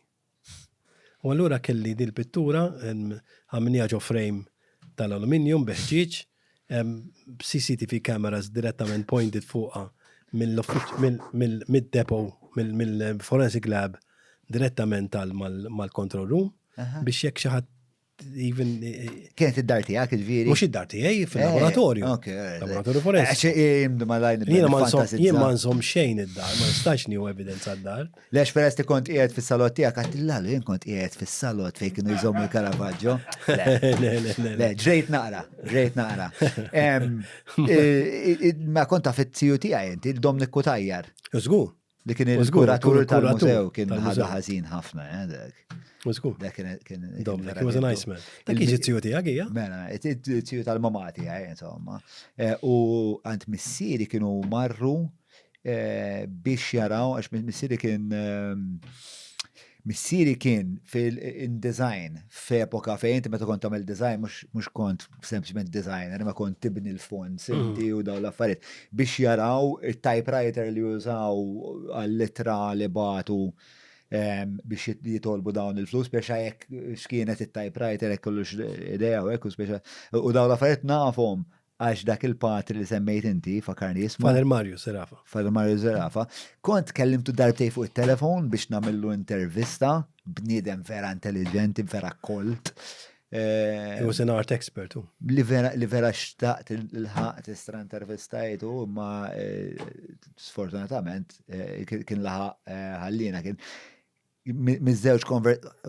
U allura kelli dil pittura għamilniha ġo frame tal-aluminium bi ħġieġ, CCTV cameras direttament pointed fuqha mid-depot, mill-forensic lab direttament mal-control room biex jekk xi ħadd even. Eh, Kienet id-dar tiegħek ġifieri? Mhux id-dar tiegħi fil-laboratorju. Eh, Laboratorju forensiku. Jien ma nżomm xejn id-dar, ma nistax nieħu evidenza d-dar. Lex peress li kont qiegħed fis-salott tiegħek għattillalu jien kont qiegħed fis-salott fejn kienu jżommu l-Caravaggio. Le, le, le. Le, ġrejt naqra, ġrejt naqra. Eh, ma kont taf it-tiju tiegħi inti, il-Dominic Kutajjar. Żgur. Li kien il-kuratur tal-mużew kien ħadha ħażin ħafna, eh, dak. Żgur. Dak kien. Dominic, he was a nice man. Dak jiġi tiju tiegħek hija? Mela, tiju tal-mamma tiegħi, insomma. Eh, u għand missieri kienu marru eh, biex jaraw, għax missieri kien ehm, Missieri kien fil-design f'epoka fejn inti meta kont tagħmel design mhux kont sempliċement designer, ma kont tibni l-fonts inti mm. u dawn l-affarijiet biex jaraw it-typewriter li jużaw għall-ittra li batu ehm, biex jitolbu dawn il-flus biex jekk x'kienet it-typewriter hekk kollux idea u hekk u speċa u dawn l-affarijiet nafhom Għax dak il-patri li semmejt inti, fakarni jismu. Father Mario Zerafa. Father Mario Zerafa. Kont kellimtu darbtej fuq it-telefon biex nagħmillu intervista, bniedem vera intelligenti, vera kolt. Eh, He was an art expert. Li vera, li vera xtaqt il-ħaq tistra intervistajtu, ma eh, sfortunatament eh, kien laħaq ħallina kien miż-żewġ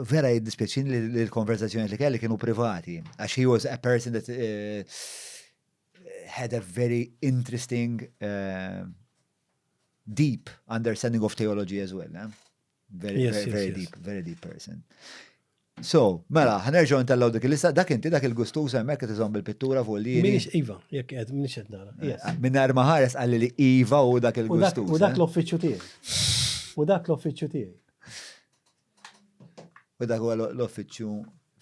vera jiddispjaċini li l-konverzazzjoni li kelli kienu privati, għax he was a person that uh, had a very interesting uh, deep understanding of theology as well. Eh? Very, yes, very, yes, very yes. deep, very deep person. So, mela, ħanerġgħu ntellaw dik il-lista, dak inti dak il-gustu semmek qed iżomm bil-pittura fuq li. Minix Iva, jekk qed minix qed nara. Yes. Eh, Mingħajr ma ħares qalli li Iva u dak il-gustu. U dak l-uffiċċju tiegħi. U dak l-uffiċċju tiegħi. U dak huwa l-uffiċċju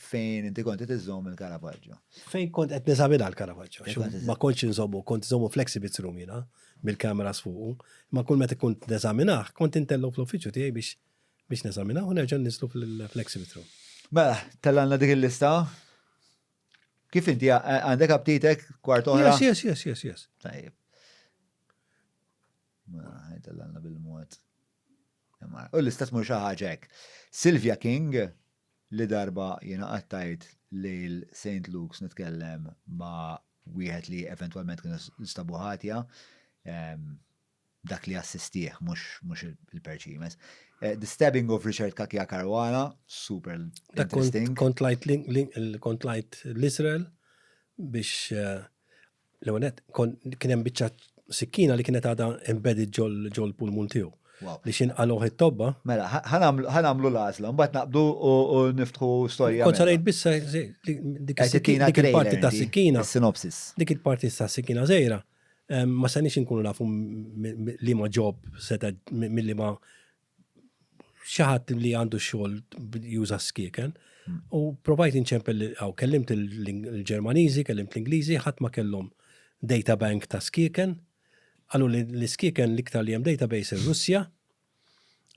fejn inti kont qed iżomm il-Caravaggio. Fejn kont qed neżamina l-Caravaggio. Ma kontx inżommu, kont iżommu fl-exhibits room jiena bil-kameras fuqu. Ma kull meta kont neżaminah, kont intellu fl-uffiċċju tiegħi biex biex neżaminaw u nerġa' niżlu fl-exhibit room. Mela, tellalna dik il-lista. Kif inti għandek aptitek kwart oħra? Yes, yes, yes, yes, yes. Tajjeb. Mela, tellalna bil-mod. U l-lista tmur xi ħaġa hekk. Sylvia King li darba jiena qattajt lejl St. Luke's nitkellem ma' wieħed li eventwalment kienu nstabu ħatja. Ehm, dak li assistih mhux il-perċimes. Eh, The Stabbing of Richard Kakia Caruana, super interesting. Kont lajt l-Israel biex eh, l-għonet, kien hemm biċċa sikkina li kienet għadha embedded ġol pulmun tiegħu. Li xin għaloħ it-tobba. Mela, ħanamlu l-għazla, mbagħad naqbdu u niftħu storja. Kont sarajt bissa dik il-parti ta' sikkina. Sinopsis. Dik il-parti ta' sikkina żejra. Ma stajniex inkunu nafu li ma ġob seta milli ma xi ħadd li għandu xogħol juża skieken. Hmm. U provajt inċempel għaw kellimt il-Ġermaniżi, kellimt l-Ingliżi, ħadd ma kellhom data bank ta' skieken. Qalu li l-skieken l-iktar li hemm database ir-Russja,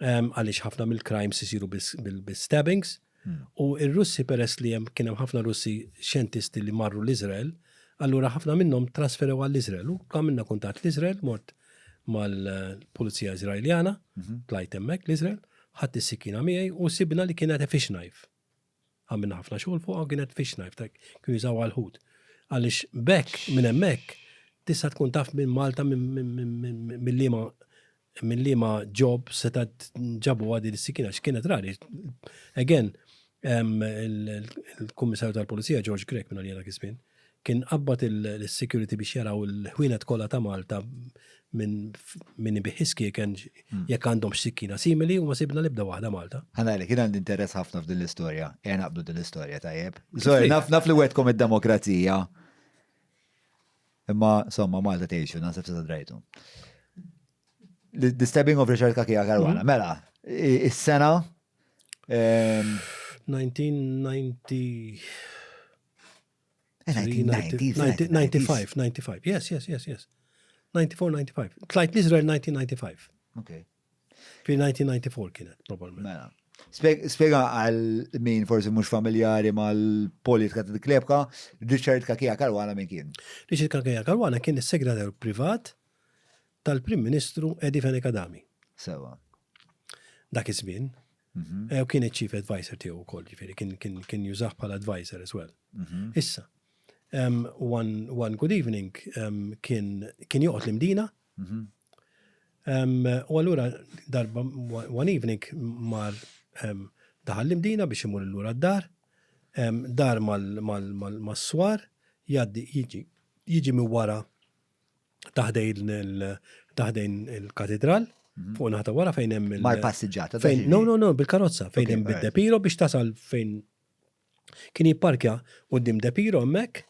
għaliex ħafna mill-crimes isiru bil-stabbings. Hmm. U ir-Russi peress li hemm kien hemm ħafna Russi xjentisti li marru l-Iżrael, allura ħafna minnhom trasferew għall-Iżrael. U għamilna kuntatt l-Iżrael, mort mal-Pulizija Iżraeljana, mhm. tlajt hemmhekk l-Iżrael, ħadd is-sikkina miegħi u sibna li kienet a fish knife. Għamilna ħafna xogħol fuqha u kienet fish knife, ta' kienu jużawha għall-ħut. Għaliex b'hekk minn hemmhekk tista' tkun taf minn Malta minn liema minn liema job setgħet ġabuha din is-sikkina għax kienet rari. Again, il-Kummissarju tal-Pulizija George Grech minn għalija dak iż-żmien kien qabbad il-security biex jaraw il-ħwienet kollha ta' Malta minn min ibigħ is-skieken hmm. jekk għandhom sikkina simili u ma sibna l-ebda waħda Malta. Ħa ngħidlek, jien għandi interess ħafna f'din l-istorja. Ejja naqbdu din l-istorja tajjeb. Sorry, naf naf li wetkom id-demokrazija. Imma somma Malta tgħixu, naħseb se drajtu. The Stabbing of Richard Cachia Caruana. Mela, is-sena 1990. 1995, 95, 95. Yes, yes, yes, yes. 94, 95. Tlajt l-Izrael 1995. Okay. Fi 1994 kienet, probabbilment. Mela. Spiega għal min forsi mhux familjari mal-politika ta' Klebka, Richard Cachia Caruana min kien? Richard Cachia Caruana kien is-segretarju privat tal-Prim Ministru Eddie Fenech Adami. Sewa. Dak iż-żmien. Mhm. U kien iċ-chief advisor tiegħu wkoll, ġifieri kien kien kien jużah bħala advisor as well. Mhm. Issa, um, one, one good evening um, kien kien joqgħod l-Imdina. Mhm. Um, u allura darba one evening mar um, daħal l-Imdina biex imur lura d-dar, um, dar mal-swar, jgħaddi jiġi jiġi minn wara ta' ħdejn il-katedral, mhm. fuq naħa ta' wara fejn hemm il- Mal-passiġġata. Fejn, no, no, no, bil-karozza, fejn hemm bid-depiro biex tasal fejn kien jipparkja quddiem depiro hemmhekk,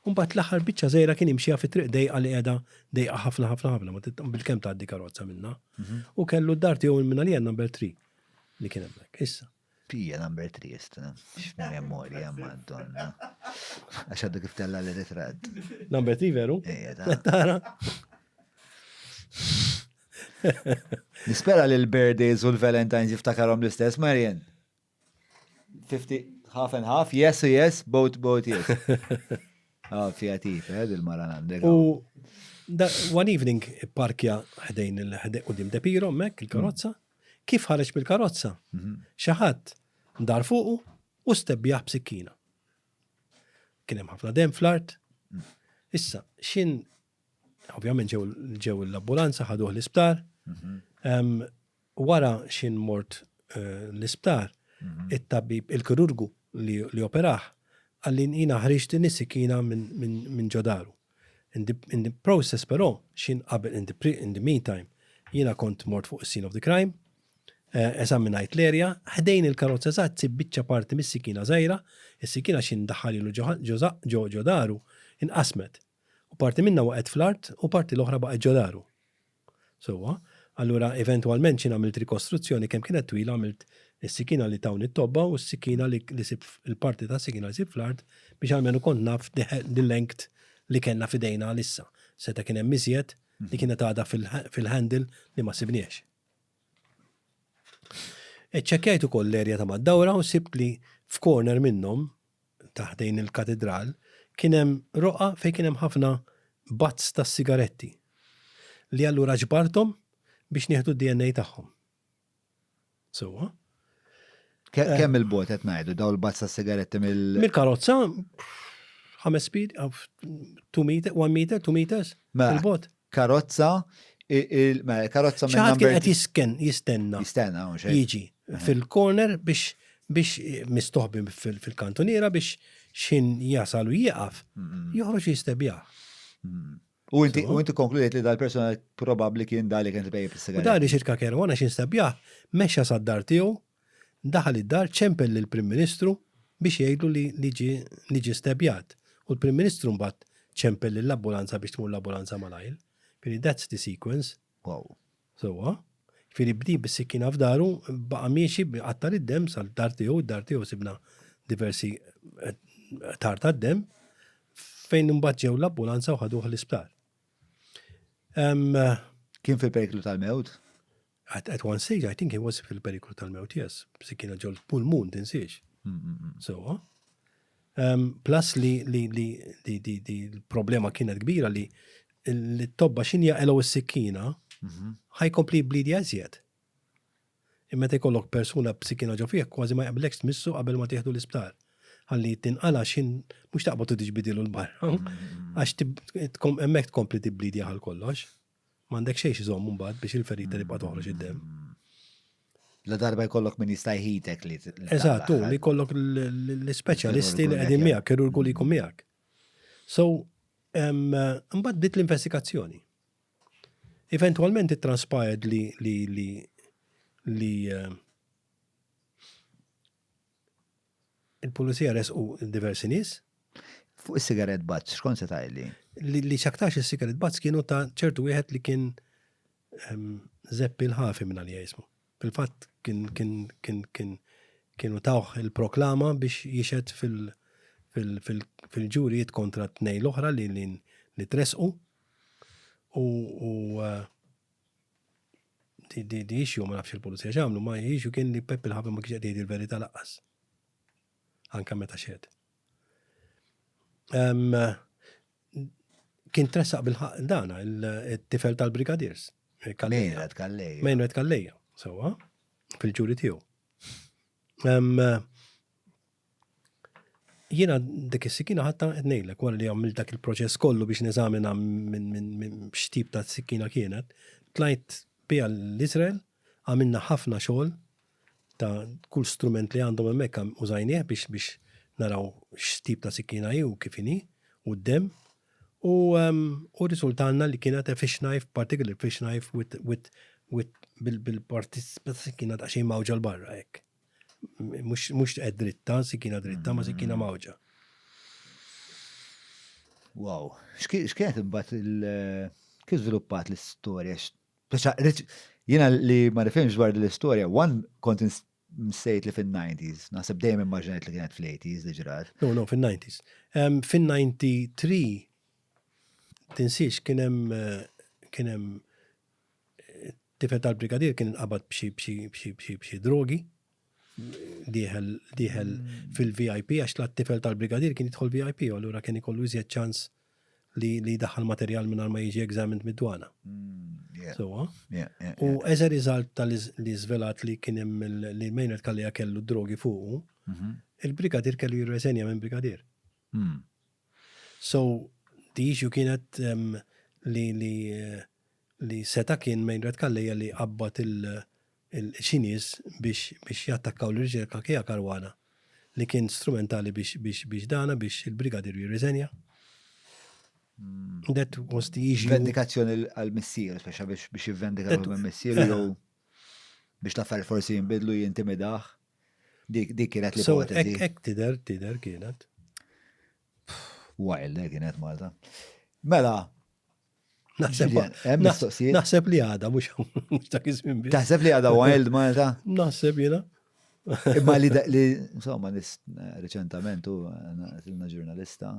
u mbagħad l-aħħar biċċa żgħira kien imxija fi triq dejqa li qiegħda dejqa ħafna ħafna ħafna, ma bil-kemm tgħaddi karozza minna. Mhm. U kellu d-dar tiegħu minn għalija number 3 li kien hemmhekk. Issa. Pija number 3 ista. X'memorja madonna. Għax għaddu kif tella li ritratt. Number 3 veru? Ejja, tara. Nispera li l-birthdays u l-Valentines jiftakarhom l-istess, Marian. 50, half and half, yes u yes, both, both yes. Ah, fija tip, eh, dil-mara għandek. U one evening parkja ħdejn il-ħdejn quddiem Depiro hemmhekk il-karozza. Kif ħareġ mill-karozza, xi ħadd dar fuqu u stebbjah b'sikkina. Kien hemm ħafna demm fl-art. Issa, xin ovvjament ġew l-ambulanza ħaduh l-isptar. Wara xin mort eh, l-isptar, it-tabib, il-kirurgu li operah, qalli jiena ħriġt din is-sikkina minn ġo daru. In the, in the process però, xin qabel in the, pre, in the meantime, jiena kont mort fuq is-scene of the crime, eh, eżaminajt l-area, ħdejn il-karozza eżatt sib biċċa parti mis-sikina żgħira, is-sikina xin daħħalilu ġo ġo daru, inqasmet. U parti minnha waqgħet fl-art u parti l-oħra baqgħet ġo daru. Sewwa. Allura eventwalment x'jien għamilt rikostruzzjoni kemm kienet twila għamilt is-sikkina li tawni t-tobba u s-sikkina li li sibt il-parti tas-sikkina li sibt fl-art biex almenu kont naf the length li kellna f'idejna għalissa. Seta' kien hemm iżjed li kienet għadha fil-handle li ma sibniex. Iċċekkjajt ukoll l-area ta' mad-dawra u sibt li f'corner minnhom ta' ħdejn il-katidral, kien hemm roqgħa fejn kien hemm ħafna butts tas-sigaretti li allura ġbarthom biex nieħdu d-DNA tagħhom. Sewwa. Kemm il-bogħod qed ngħidu dawn il-butts tas-sigaretti mill. Mill-karozza, ħames speed, 2 meter, 1 meter, 2 meters, mela, il-bogħod. Karozza, mela, karozza minn. Xi ħadd kien qed jisken, jistenna. Jistenna, mhux hekk. Jiġi fil-corner biex biex mistoħbi fil-kantuniera biex xin jasal u jieqaf, joħroġ jistebjah. U inti u inti konkludejt li dal-persuna probabbli kien dali kien tbejjep is-sigaretti. U dali xirka Caruana xin stebjah, mexa sad-dar tiegħu, Daħal id-dar ċempel lill-Prim Ministru biex jgħidlu li li ġie li ġie stebjat. U l-Prim Ministru mbagħad ċempel lill-ambulanza biex tmur l-ambulanza malajr. Jiġifieri that's the sequence. Wow. Sewwa. Jiġifieri bdie bis-sikkina f'daru, baqa' miexi qattar id-demm sal-dar tiegħu, id-dar tiegħu sibna diversi qtar tad-demm fejn imbagħad ġew l-ambulanza u ħaduh l-isptar. Kien fil-periklu tal-mewt? At, at one stage, I think he was fil-periklu tal-mewt, yes. Sikkina ġol pulmun, tinsiex. So, um, plus li li li li li li l-problema kienet kbira li li t-tobba xin jaqelgħu s-sikkina mhm. ħajkompli blidi eżjed. Imma meta jkollok persuna b'sikkina ġo fih kważi ma jaqblekx tmissu qabel ma tieħdu l-isptar. Ħalli tinqala xin mhux taqbad u tiġbidilu l-barra. Għax hemmhekk tkompli tiblidi għal kollox. M'għandek xejn x'iżomm imbagħad biex il-ferita tibqa' toħroġ id-demm. La darba jkollok min jista' jħitek li. Eżatt, li jkollok l-ispeċjalisti li qegħdin miegħek, kirurgu li jkun miegħek. So, imbagħad bdiet l-investigazzjoni. Eventualment it transpired li li li li eh, Il-pulizija resqu diversi nies. Fuq is-cigarette butts, x'kont se tgħidli? Li, li x'aktarx is-cigarette butts kienu ta' ċertu wieħed li kien Zeppi l-ħafi minn għalija jismu. Fil-fatt kien kien kien kien kienu tawh il-proklama biex jixhed fil fil fil fil-ġurijiet kontra t-tnejn l-oħra li li li tressqu u u di di di issue ma nafx il-pulizija x'għamlu ma issue kien li Peppi l-ħafi ma kienx qed jgħid il-verità laqqas. Anke meta xehed. Kien tressaq bil-ħaq dana il-tifel tal-brigadiers. Mejnred Calleja. Mejnred Calleja, sewwa, fil-ġuri tiegħu. Jiena dik is-sikkina ħadtha qed ngħidlek wara li għamilt dak il-proċess kollu biex neżamina minn x'tip ta' sikkina kienet, tlajt biha l-Iżrael, għamilna ħafna xogħol ta' kull strument li għandhom hemmhekk użajnieh biex biex naraw x'tip ta' sikkina hi u kif inhi u d-demm u u rriżultalna li kienet a fish knife, particular fish knife with with with bil-parti ta' sikkina daqsxejn mgħawġa 'l barra hekk. Mhux qed dritta, sikkina dritta, ma sikkina mgħawġa. Wow. X'kienet imbagħad il kif żviluppat l-istorja? Jiena li ma nifhimx dwar l-istorja, one kont nsejt li fin-90s, naħseb dejjem immaġinajt li kienet fl-80s li ġrat. No, no, fin-90s. Fin-93 tinsiex kien hemm kien hemm tifel tal-brigadier kien inqabad b'xi b'xi b'xi b'xi b'xi drogi dieħel dieħel fil-VIP għax la tifel tal-brigadier kien jidħol VIP u allura kien ikollu iżjed ċans li li jdaħħal materjal mingħajr ma jiġi examined mid-dwana. Sewwa? U as a result tal li żvelat li kien hemm li Maynard Calleja kellu drogi fuqu, il-brigadier kellu jirreżenja minn brigadier. So, the issue kienet li li li seta' kien Meinrad Calleja li qabbad il xi nies biex biex jattakkaw lil Richard Cachia Caruana li kien strumentali biex biex biex dana biex il-brigadier jirriżenja. That was the issue. Vendikazzjoni għal missier, speċa biex biex jivvendika ruħu minn missieru jew biex l-affarijiet forsi jinbidlu jintimidah. Dik dik kienet l-ipotezi. So, hekk tidher tidher kienet. Wild, eh, kienet Malta. Mela, Naħseb li għada, mux dak iż-żmien biss. Taħseb li għada wild Malta? Naħseb jiena. Imma li, li insomma, nis reċentament u tilna ġurnalista.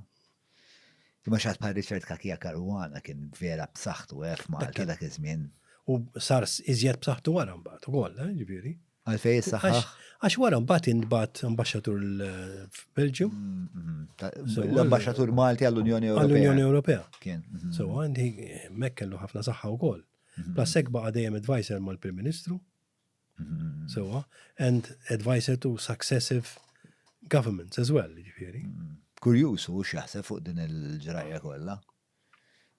Imma xaħat bħal Richard Kakija Caruana kien vera b'saħħtu eh, f'Malta dak iż-żmien. U sar iżjed b'saħħtu wara mbagħad ukoll, eh, ġifieri. Għalfej is-saħħa? Għax wara mbagħad intbagħat ambaxxatur f'Belġju. L-ambaxxatur Malti għall-Unjoni Ewropea. Għall-Unjoni Ewropea. Kien. So għandi hemmhekk kellu ħafna saħħa wkoll. Plus hekk baqa' dejjem advisor mal-Prim Ministru. So, and advisor to successive governments as well, ġifieri. Kurjuż hu x'jaħseb fuq din il-ġrajja kollha.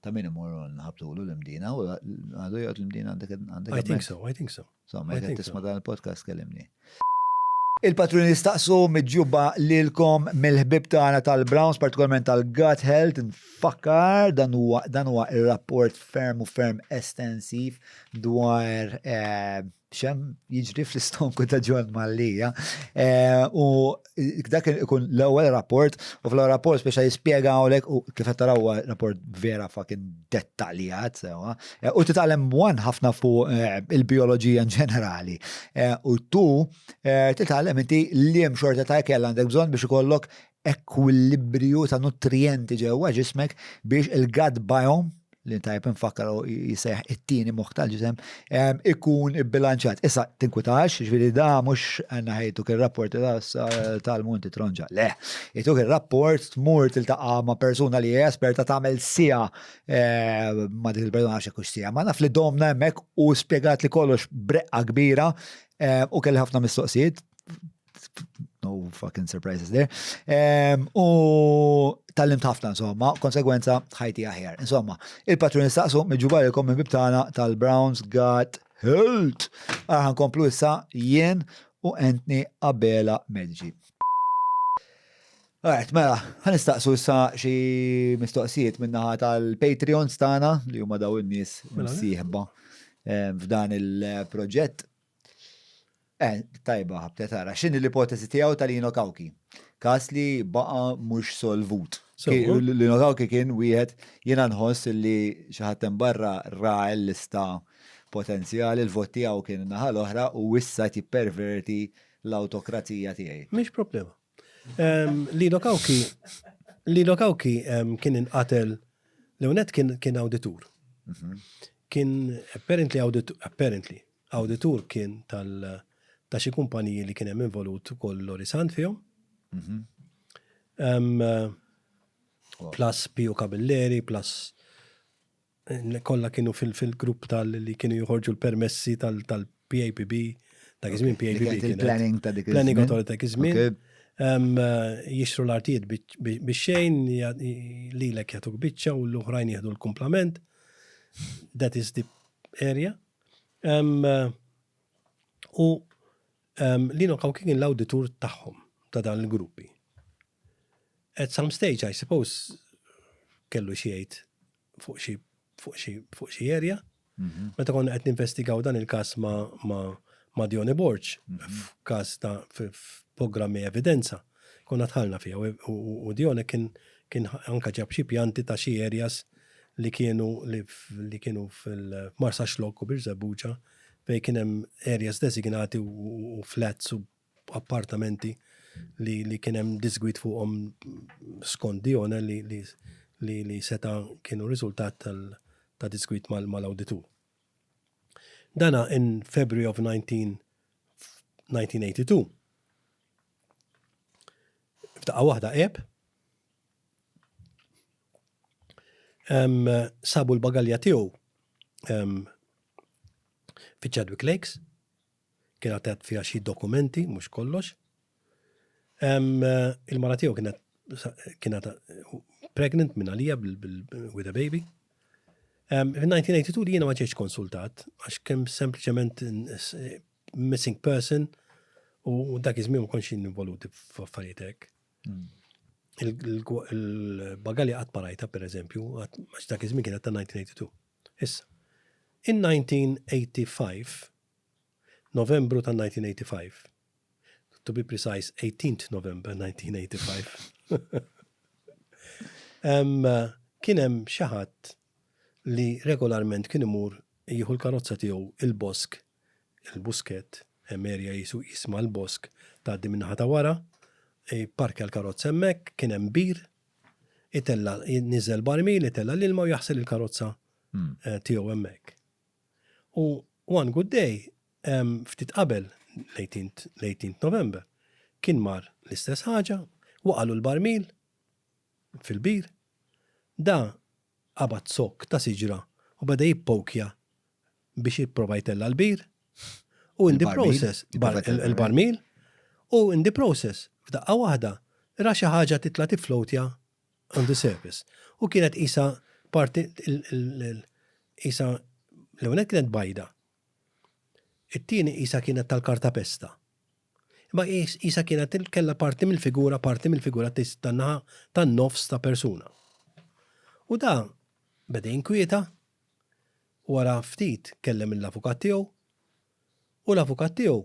Ta' min imorru nħabtulu l-Imdina u għadu jgħod l-Imdina għandek għandek. I think so, I think so. So, ma jekk tisma' dan il-podcast kellimni. Il-patruni jistaqsu miġjuba lilkom mill-ħbib tagħna tal-Browns, partikolarment tal-Gut Health, nfakkar dan huwa dan huwa ir-rapport ferm u ferm estensiv dwar eh, xem jiġri fl-istonku ta' John Mallia. Eh, u dak ikun l-ewwel rapport, u fl-ewwel rapport speċa jispjegawlek u kif qed taraw huwa rapport vera fucking dettaljat sewa. Eh, u titgħallem one ħafna fuq eh, il-bioloġija in ġenerali. U tu titgħallem inti liem xorta ta' ikel għandek bżonn biex ikollok ekwilibrju ta' nutrijenti ġewwa ġismek biex il-gut biome li tajjeb infakkar u jisejjaħ it-tieni moħħ tal-ġisem, ikun ibbilanċat. Issa, tinkwitax, ġifieri da mhux għandna ħejtuk ir-rapport tal-Monti Tronġa. Le, jtuk ir-rapport tmur tiltaqa' ma' persuna li hija esperta tagħmel siegħa eh, ma' dik il-persuna għax hekk siegħa. Ma naf li domna hemmhekk u spjegat li kollox breqqa kbira eh, u kelli ħafna mistoqsijiet no fucking surprises there. Um, u tal-limt ħafna, insomma, konsegwenza ħajti aħjar. Insomma, il-patruni staqsu miġuba lilkom minn bibtana tal-Browns Got Health. Aħna nkomplu issa jien u Anthony Abela Medici. Alright, mela, ħan nistaqsu issa xi mistoqsijiet min-naħa tal-Patreons tagħna li huma daw in-nies mela, msieħba f'dan il-proġett. Eh, tajba ħabtet ara. X'inhi l-ipotesi tiegħu ta' Lino Cauchi? Każ li baqa' mhux solvut. Lino Cauchi kien wieħed jiena nħoss li xi ħadd hemm barra ra l-lista. potenzjali, il-vot tiegħu kien in-naħa l-oħra u issa qed jipperverti l-awtokrazija tiegħi. Mhix problema. Lino Cauchi, Lino Cauchi kien inqatel, l-ewwel kien kien awditur. Kien apparently auditur, apparently awditur kien tal ta' xi kumpaniji li kien hemm involut ukoll Lorry Sant fihom. Plus Pio Camilleri, plus kollha kienu fil-grupp tal li kienu joħorġu l-permessi tal-PAPB, dak iż-żmien PAPB kienet. Il-planning ta' dik Planning Authority dak iż-żmien. Jixtru l-artijiet bix-xejn, lilek jagħtuk biċċa u l-oħrajn jieħdu l-kumplament. That is the area. U Lino Cauchi kien l-awditur tagħhom ta' dan il-gruppi. At some stage, I suppose, kellu xi jgħid fuq xi fuq xi fuq xi area. Mhm. Meta konna qed ninvestigaw dan il-każ ma, ma, ma Dione Borg, mhm. f'każ ta' f'programmi evidenza, konna tħallna fiha u, u Dione kien kien anka ġab xi pjanti ta' xi areas li kienu li, li kienu fil-Marsaxlokk u Birżebbuġa fejn kien hemm areas designati u, u flats u appartamenti li, li kien hemm disgwid fuqhom skont Dione li, li, li, li seta kienu riżultat tal, ta' disgwid mal-awditur. Dana in February of 19, 1982. F'daqqa waħda għeb. Um, sabu l-bagalja tiegħu um, fi Chadwick Lakes Kien għad fiha xi dokumenti, mhux kollox. Il-mara tiegħu kienet kienet pregnant minn għalija with a baby. Fin-1982 jiena ma ġejtx konsultat għax kemm sempliċement missing person u dak iż-żmien ma kontx involuti f'affarijiet hekk. Hmm. Il-bagalja qatt ma rajta pereżempju, għax dak iż-żmien kienet ta' 1982. Issa, in 1985, Novembru ta' 1985, to be precise 18th November 1985, kien hemm xi ħadd li regolarment kien imur jieħu l-karozza tiegħu il-bosk, il-Buskett, hemm area jisu jisma' l-bosk, tgħaddi min-naħa ta' wara, jipparkja l-karozza hemmhekk, kien hemm bir, itella' niżel barmil, itella' l-ilma u jaħsel il-karozza hmm. eh, tiegħu hemmhekk. U one good day, ftit qabel l-18 November, kien mar l-istess ħaġa, waqalu l-barmil fil-bir, da qabad zokk ta' siġra u beda jippowkja biex jipprova jtella' l-bir u in the process il-barmil u in the process f'daqqa waħda ra xi ħaġa titla' tifflowtja on the surface u kienet qisha parti qisha l-ewwel nett kienet bajda. It-tieni qisha kienet tal-kartapesta. Imma qisha kienet kellha parti mill-figura parti mill-figura tan-naħa tan-nofs ta' persuna. U da beda jinkwieta Wara ftit kellem lill-avukat tiegħu u l-avukat tiegħu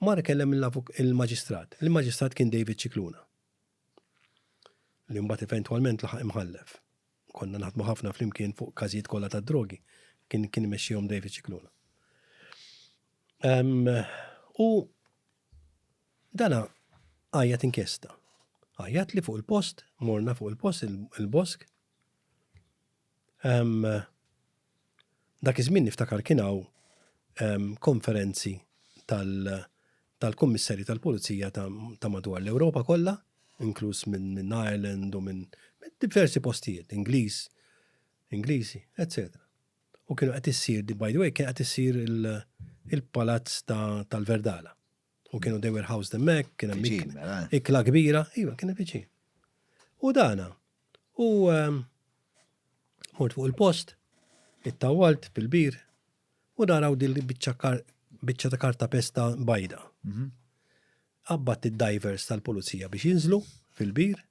mar ikellem il-maġistrat. Il-maġistrat kien David Scicluna, li mbagħad eventwalment laħaq imħallef. Konna naħdmu ħafna flimkien fuq każijiet kollha tad-drogi, kien kien imexxihom David Scicluna. U dana għajjat inkjesta. Għajjat li fuq il-post, morna fuq il-post, il-bosk, Dak iż-żmien niftakar kien hawn konferenzi tal-kummissarji tal-pulizija ta' madwar l-Ewropa kollha, inkluż minn Ireland u minn diversi postijiet, Ingliż, Ingliżi, etc. U kienu qed issir, by the way, kien qed issir il-palazz tal-Verdala. U kienu they were housed hemmhekk, kien hemm mela. ikla kbira, iva kien viċin. U dana, u ehm, mort fuq il-post, ittawalt fil-bir, u naraw din biċċa ta' karta pesta bajda. Mhm. Qabbadt id-divers tal-pulizija biex jinżlu fil-bir,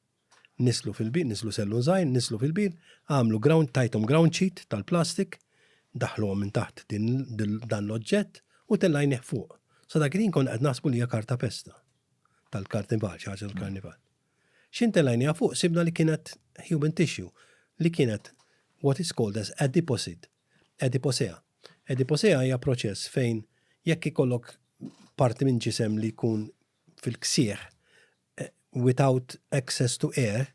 Niżlu fil-bir, niżlu sellun żgħir, niżlu fil-bir, għamlu ground, tajthom ground sheet tal-plastik, daħħluhom minn taħt din, dan l-oġġett u tellajnih fuq. Sa dak il-ħin konna qed naħsbu li hija karta pesta tal-karnival, xi ħaġa tal-karnival. X'in tellajniha fuq sibna li kienet human tissue, li kienet what is called as adipocyte, adiposea. Ediposea hija proċess fejn jekk ikollok parti minn ġisem li jkun fil-ksieħ without access to air,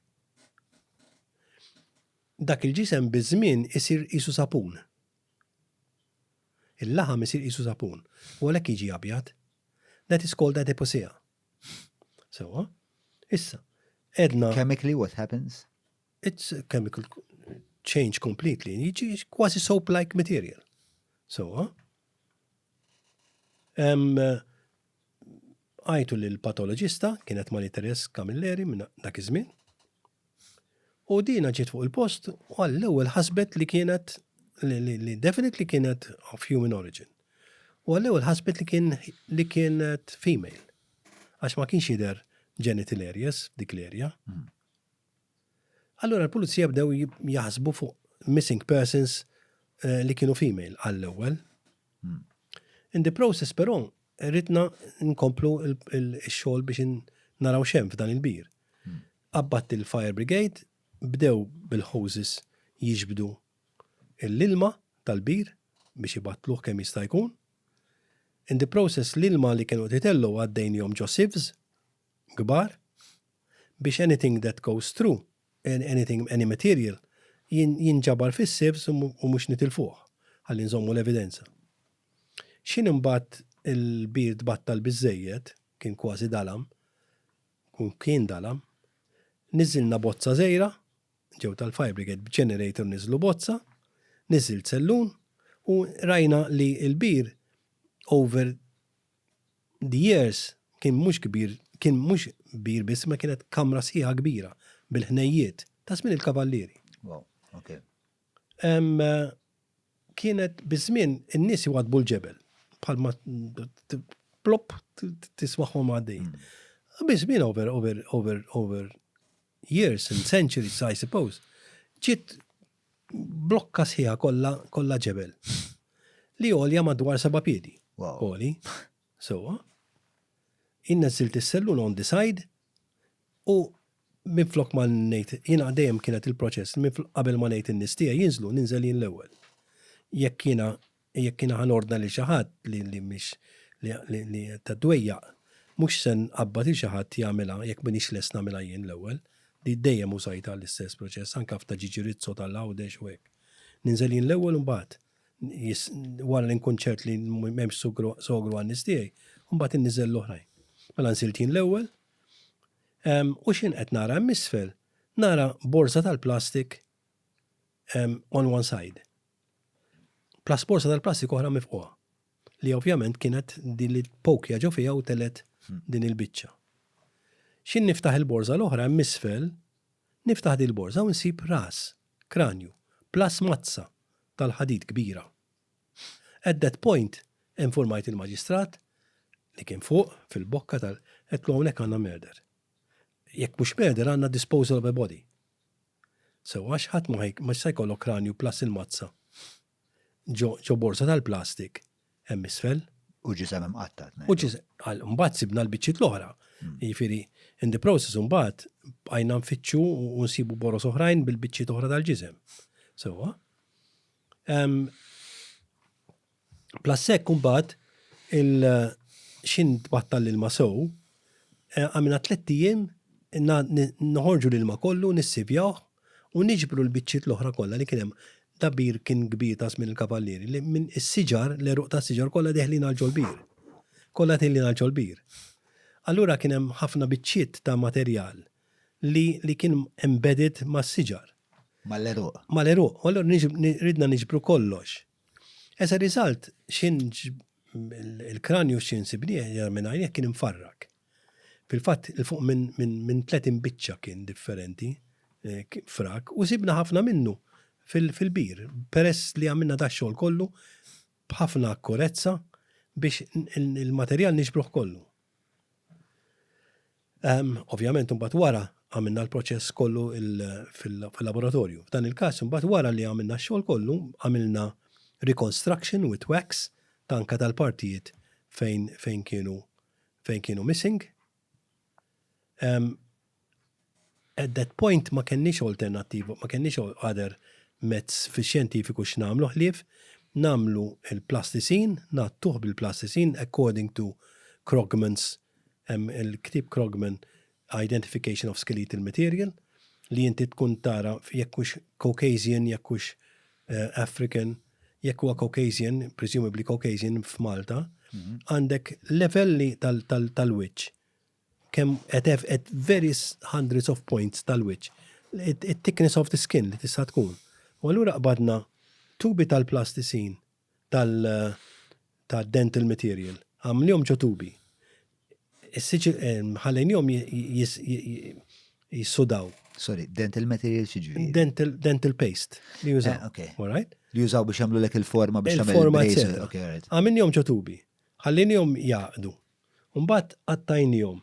dak il-ġisem biż-żmien isir qisu sapun. Il-laħam isir qisu sapun u għalhekk jiġi abjad. That is called adiposea. Sewwa? Issa, għedna. Chemically what happens? It's a chemical change completely. Jiġi kważi soap-like material. Sewwa? Għajtu lill-patoloġista, kienet Marie Therese Camilleri minn dak iż-żmien. U dina ġiet fuq il-post u għall-ewwel ħasbet li kienet li definitely kienet of human origin. U għall-ewwel ħasbet li kien li kienet female. Għax ma kienx jidher genital areas f'dik l-area. Allura l-pulizija bdew jaħsbu fuq missing persons eh, li kienu female għall-ewwel. In the process però ridna nkomplu il-xogħol biex naraw xem f'dan il-bir. Qabbadt il-fire brigade, bdew bil-hoses jiġbdu l-ilma tal-bir biex ibattluh kemm jista' jkun. In the process l-ilma li kienu qed itellgħu għaddejnihom ġo sieves kbar biex anything that goes through, anything, any material, jinġabar fis-sieves u mhux nitilfuh, ħalli nżommu l-evidenza. X'ħin imbagħad il-bir tbattal biżżejjed, kien kważi dalam, kien dalam, niżżilna bozza żgħira, ġew tal-fire brigade b'generator niżlu bozza, niżżilt sellun u rajna li l-bir over the years kien mhux kbir, kien mhux bir biss ma kienet kamra sħiħa kbira bil-ħnejjiet ta' żmien il-kavallieri. Wow, okay. Kienet biż-żmien in-nies iwadbu l-ġebel bħalma plop tismagħhom għaddejjin. Biż-żmien over over over over years and centuries I suppose, ġiet blokka sħiħa kollha kollha ġebel li għolja madwar seba' piedi. Għoli. Sewwa. Jien neżżilt is-sellun on the side u minflok ma ngħid, jiena dejjem kienet il-proċess, qabel ma ngħid in-nies tiegħi jinżlu, ninżel jien l-ewwel. Jekk jiena Jekk jiena ħa nordna lil xi ħadd li li mhix li li li ta' dwejjaq, mhux se nqabbad lil xi ħadd jagħmilha jekk m'iniex lest nagħmilha jien l-ewwel. Di dejjem użajtha l-istess proċess anke f'ta' Ġiġi Rizzo tal-Għawdex u hekk. Ninżel jien l-ewwel u mbagħad jis wara li nkun ċert li m'hemmx sogru sogru għan-nies tiegħi, u mbagħad inniżel l-oħrajn. Mela nżilt jien l-ewwel, u x'jien qed nara hemm isfel? Nara borża tal-plastik on one side. Plus borsa tal-plastik oħra mifqugħa. Li ovvjament kienet din li pokja ġo fiha u telet din il-biċċa. X'in niftaħ il-borża l-oħra hemm isfel, niftaħ din il-borża u nsib ras, kranju, plus mazza tal-ħadid kbira. At that point, infurmajt il-maġistrat li kien fuq fil-bokka tal għedtlu hawnhekk għandna murder. Jekk mhux murder għandna disposal of a body. Sewwa għax ħadd ma ma jista' jkollok kranju plus il-mazza ġo ġo borża tal-plastik hemm isfel. U ġisem imqatta'. U ġisem, mbagħad sibna l-biċċiet l-oħra. Jiġifieri in the process imbagħad bqajna nfittxu u nsibu boroż oħrajn bil-biċċiet oħra tal-ġisem. Sewwa. Plus hekk imbagħad il x'in tbattal l-ilma sew, eh, għamilna tlett ijiem noħorġu l-ilma kollu, nissivjawh u niġbru l-biċċiet l-oħra kollha li kien hemm. Da bir kien kbir ta' żmien il-kavallieri li minn is-siġar, l-għeruq tas-siġar kollha deħlin għal ġol-bir. Kollha deħlin għal ġol-bir. Allura kien hemm ħafna biċċiet ta' materjal li li kien embedded mas-siġar. Mal-għeruq. Mal-għeruq. U allura ridna niġbru kollox. As a result, x'in il-kranju x'in sibnieh minn għajnejh kien imfarrak. Fil-fatt, 'il fuq minn minn 30 biċċa kien differenti eh, frak u sibna ħafna minnu fil-bir, peress li għamilna da xogħol kollu b'ħafna akkurezza biex il-materjal niġbruh kollu. Ovvjament imbagħad wara għamilna l-proċess kollu fil-laboratorju. F'dan il-każ imbagħad wara li għamilna x-xogħol kollu għamilna reconstruction with wax ta' anke tal-partijiet fejn fejn kienu fejn kienu missing. At that point ma kenniex alternattiva, ma kenniex other mezz fix-xjentifiku x'nagħmlu ħlief Nagħmlu l-plasticine, ngħattuh bil-plasticine according to Krogman's, hemm il-ktieb Krogman Identification of Skeletal Material, li inti tkun tara jekk hux Caucasian, jekk hux African, jekk huwa Caucasian, presumably Caucasian f'Malta, għandek levelli tal-wiċċ kemm at, at various hundreds of points tal-wiċċ, it-thickness of the skin li tista' tkun. U allura qbadna tubi tal-plasticine tal-dental material, għamlihom ġo tubi. Ħallejnihom jissudaw. Sorry, dental material xi Dental, dental paste li jużaw. Eh, okay. All right? Li jużaw biex jagħmlu lek il-forma biex jagħmlu il-forma. Okay, right. Għamilnihom ġo tubi. Ħallinihom jaqdu. U mbagħad qattajnihom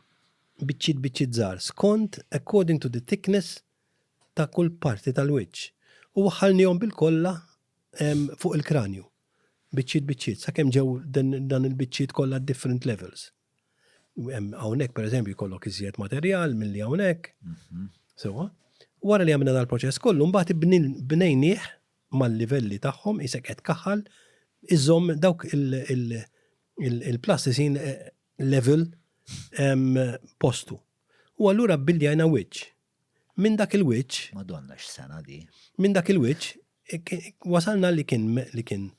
biċċiet biċċiet żgħar skont according to the thickness ta' kull parti tal-wiċċ. U waħħalnihom bil-kolla fuq il-kranju. Biċċiet biċċiet, sakemm ġew dan il-biċċiet kollha different levels. Hawnhekk pereżempju jkollok iżjed materjal milli hawnhekk. Mhm. Sewwa. Wara li għamilna dal-proċess kollu, mbagħad bnejnieh mal-livelli tagħhom isek qed kaħħal iżomm dawk il-plasticine eh, level postu. U allura bildjajna wiċċ. Minn dak il-wiċċ. Madonna x'sena di. Minn dak il-wiċċ eh, wasalna li kien li kien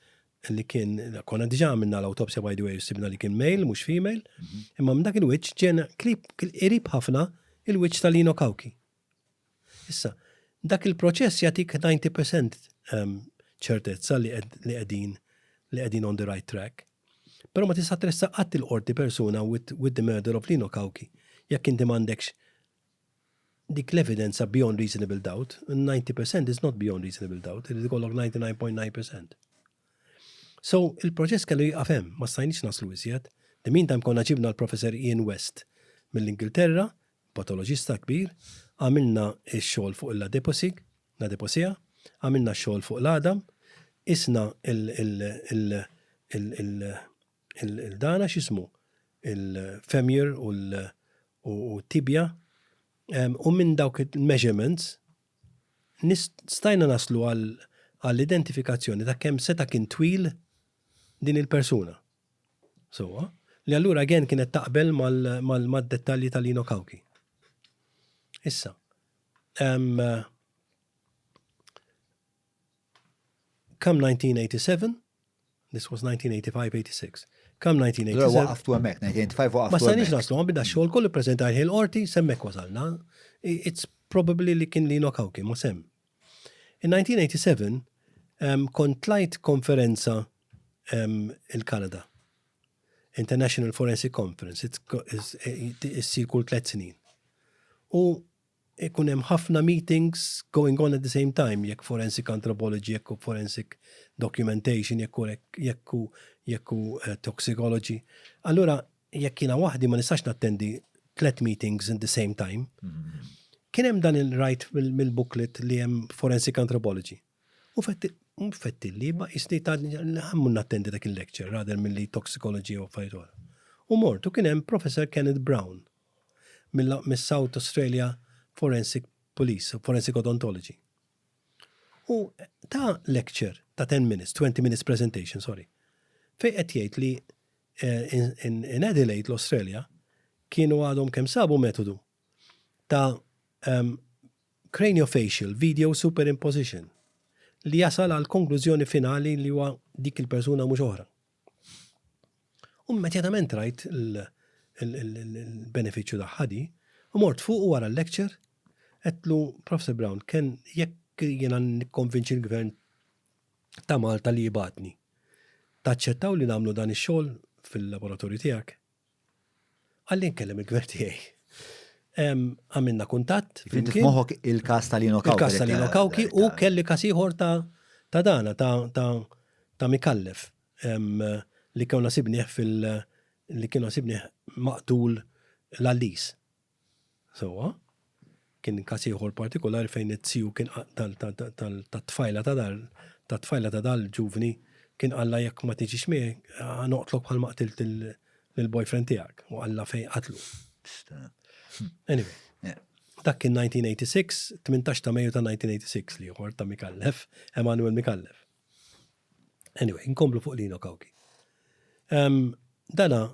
li kien konna diġà għamilna l-autopsja by the way sibna li kien male mhux female, mhm. imma minn dak il-wiċċ ġena klib qrib ħafna il-wiċċ tal-Lino Kawki. Issa, dak il-proċess jagħtik 90% ehm, ċertezza li qegħdin li qegħdin on the right track. Però ma tista' tressaq qatt il-qorti persuna with, with the murder of Lino Cauchi jekk inti m'għandekx dik l-evidenza beyond reasonable doubt, 90% is not beyond reasonable doubt, irid ikollok 99.9%. So, il-proċess kellu jieqaf hemm, ma stajniex naslu iżjed. The meantime konna ġibna l-Professor Ian West mill-Ingilterra patoloġista kbir, għamilna x-xogħol fuq l-adiposig, l-adiposija, għamilna x-xogħol fuq l-għadam, qisna il-dana x'ismu, il-femur u t-tibja, u minn dawk il-measurements stajna naslu għall-identifikazzjoni ta' kemm seta' kien twil din il-persuna. Sewwa. Li allura again kienet taqbel mad-dettalji ta' Lino Cauchi. Issa, um, come 1987, this was 1985-86, come 1987. Waqaftu hemmhekk, 1985 waqaftu. Ma stajniex naslu, għabida xogħol kollu preżentajh il-qorti, semmek wasalna. It's probably li kien Lino Cauchi, ma sem. In 1987, um, kont tlajt konferenza il-Kanada. International Forensic Conference, issir kull tlet snin. U ikun hemm ħafna meetings going on at the same time, jekk forensic anthropology, jekk forensic documentation, jekk jekk jekk eh, toxicology. Allura, jekk jiena waħdi ma nistax nattendi tlet meetings in the same time. Mm-hmm. Kien hemm dan il-right mill-booklet li hemm forensic anthropology. U fettilli, ma jisni ta' ħammu nattendi dak il-lecture rather milli toxicology u affarijiet oħra. U mort u kien hemm Professor Kenneth Brown mill-South Australia Forensic Police, Forensic Odontology. U ta' lecture ta' 10 minutes, 20 minutes presentation, sorry, fej qed jgħid li eh, in, in, in Adelaide, l-Australia, kienu għadhom kemm sabu metodu ta' um, craniofacial video superimposition li jasal għal konklużjoni finali li huwa dik il-persuna mhux oħra. U immedjatament rajt il-benefiċċju tagħha di, u mort fuq wara l-lecture, għedtlu Professor Brown, ken jekk jiena nikkonvinċi l-gvern ta' Malta li jibgħatni. Taċċettaw li nagħmlu dan ix-xogħol fil-laboratorju tiegħek? Qalli nkellem il-gvern tiegħi. Għamilna kuntatt. Inti f'moħħok il-każ ta' Lino Cauchi. Il-każ ta' Lino Cauchi u kelli każ ieħor ta' ta' dana ta' ta' ta' Mikallef li konna sibnieh fil li kienu sibnieh maqtul l-Għallis. Sewwa. Kien każ ieħor partikolari fejn it-tiju kien tat-tfajla ta' dar tat-tfajla ta' dal-ġuvni kien qallha jekk ma tiġix miegħi ħa noqtlok bħalma qtilt lill-boyfriend tiegħek u qallha fejn qatlu. Anyway. Dak kien 1986, 18 ta' Mejju ta' 1986 l-ieħor ta' Micallef, Emanuel Micallef. Anyway, nkomplu fuq Lino Cauchi. Um, dana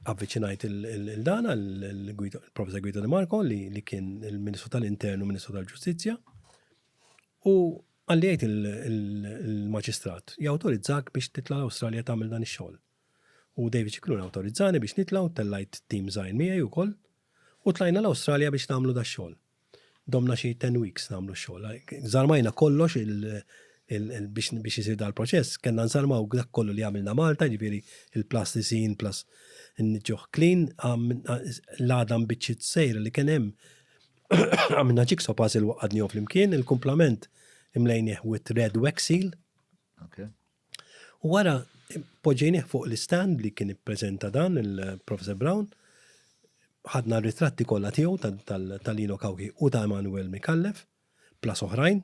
avviċinajt il-dana, il-Professor Guido Di Marco, li, li kien il-Ministru tal-Internu, Ministru tal-Ġustizzja, u għalli għajt il-maġistrat jawtorizzak biex titla l-Awstralja tagħmel dan ix-xogħol. U David Scicluna awtorizzani biex nitla' u tellajt tim żgħir miegħi wkoll u tlajna l-Awstralja biex nagħmlu dax-xogħol. Domna xi 10 weeks nagħmlu x-xogħol. Żarmajna kollox biex isir dal-proċess, kellna nżarmaw dak kollu li għamilna Malta, jiġifieri il-plasticine plus nġuħ clean, l-għadam biċċiet sejra li kien hemm għamilna jigsaw puzzle waqqadnihom flimkien, il-kumplament imlejnih with red wax seal. Okay. U wara poġġejnih fuq l-istand li kien ippreżenta dan il-Professor Brown, ħadna r-ritratti kollha tiegħu ta' Lino Cauchi u ta' Emanuel Micallef, plus oħrajn,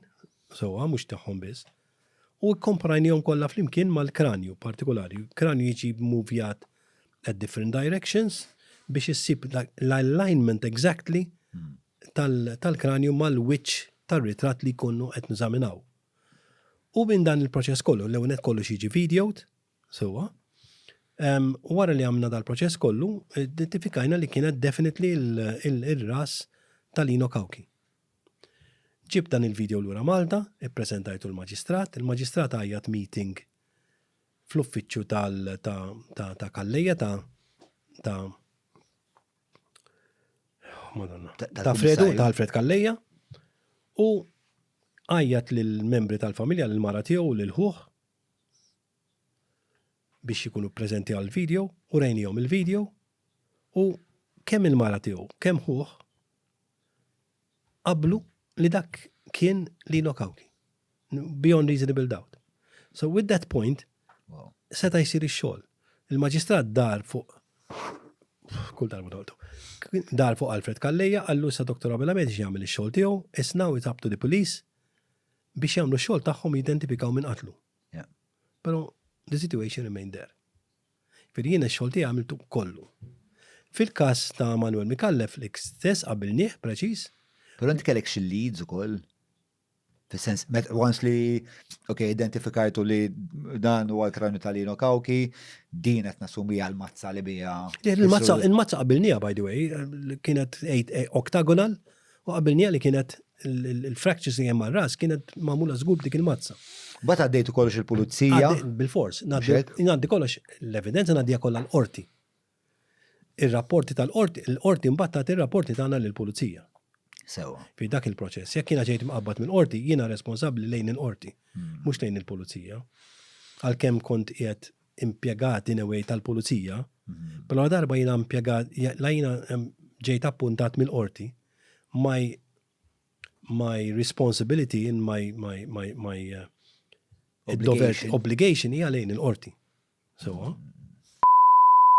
sewwa mhux tagħhom biss, u kkomparajnihom kollha flimkien mal-kranju partikolari. Kranju jiġi muvjat at different directions biex issib l-alignment exactly tal-kranju mal-wiċċ tar-ritratt li jkunu qed neżaminaw. U minn dan il-proċess kollu, l-ewwel nett kollox jiġi videoed, sewwa. Wara li għamna dal-proċess kollu, identifikajna li kienet definitely il-ras ta' Lino Cauchi. Ġibt dan il-video lura Malta, ippreżentajtu l-maġistrat, il-maġistrat għajjat meeting fl-uffiċċju ta' Calleja ta' ta' Madonna. Ta' Fredu, ta' Alfred Calleja, u għajjat lill-membri tal-familja, lill-mara tiegħu u lil ħuh biex ikunu preżenti għall-video u rejnihom il-video u kemm il-mara tiegħu, kemm ħuh qablu li dak kien Lino Cauchi. Beyond reasonable doubt. So with that point, seta' jsir ix-xogħol. Il-maġistrat dar fuq kull darba doltu. Dar fuq Alfred Calleja, qallu issa Dr. Abela Medici jagħmel ix-xogħol tiegħu, it's now it's up to the police biex jagħmlu x-xogħol tagħhom jidentifikaw min qatlu. Però the situation remained there. Ġifieri jiena x-xogħol tiegħi għamiltu kollu. Fil-każ ta' Manuel Micallef li stess qabilnieh preċiż. Però inti kellek xi leads ukoll? Fis-sens, once li, ok, identifikajtu li dan huwa l-kranju tal-Lino Cauchi, din qed nassumi l-mazza li bija. Il-mazza il-mazza qabilniha by the way, kienet octagonal u qabilniha li kienet il-fractures li hemm ras kienet magħmula żgur b'dik il-mazza. Mbagħad għaddejtu kollox il-pulizija. Bil-fors, ngħaddi kollox l-evidenza ngħaddiha kollha l-qorti. Ir-rapporti tal-qorti, il-qorti mbagħad tagħti ir-rapporti tagħna lill-pulizija. Sewa. Fi dak il-proċess. Jekk jiena ġejt mqabbad mill-qorti, jiena responsabbli lejn il-qorti, hmm. mhux lejn il-pulizija. Għalkemm kont qiegħed impjegat in a way tal-pulizija, hmm. però darba jiena impjegat, la jiena ġejt appuntat mill-qorti, my my responsibility and my my my my uh, obligation. obligation hija lejn il-qorti. Sewwa.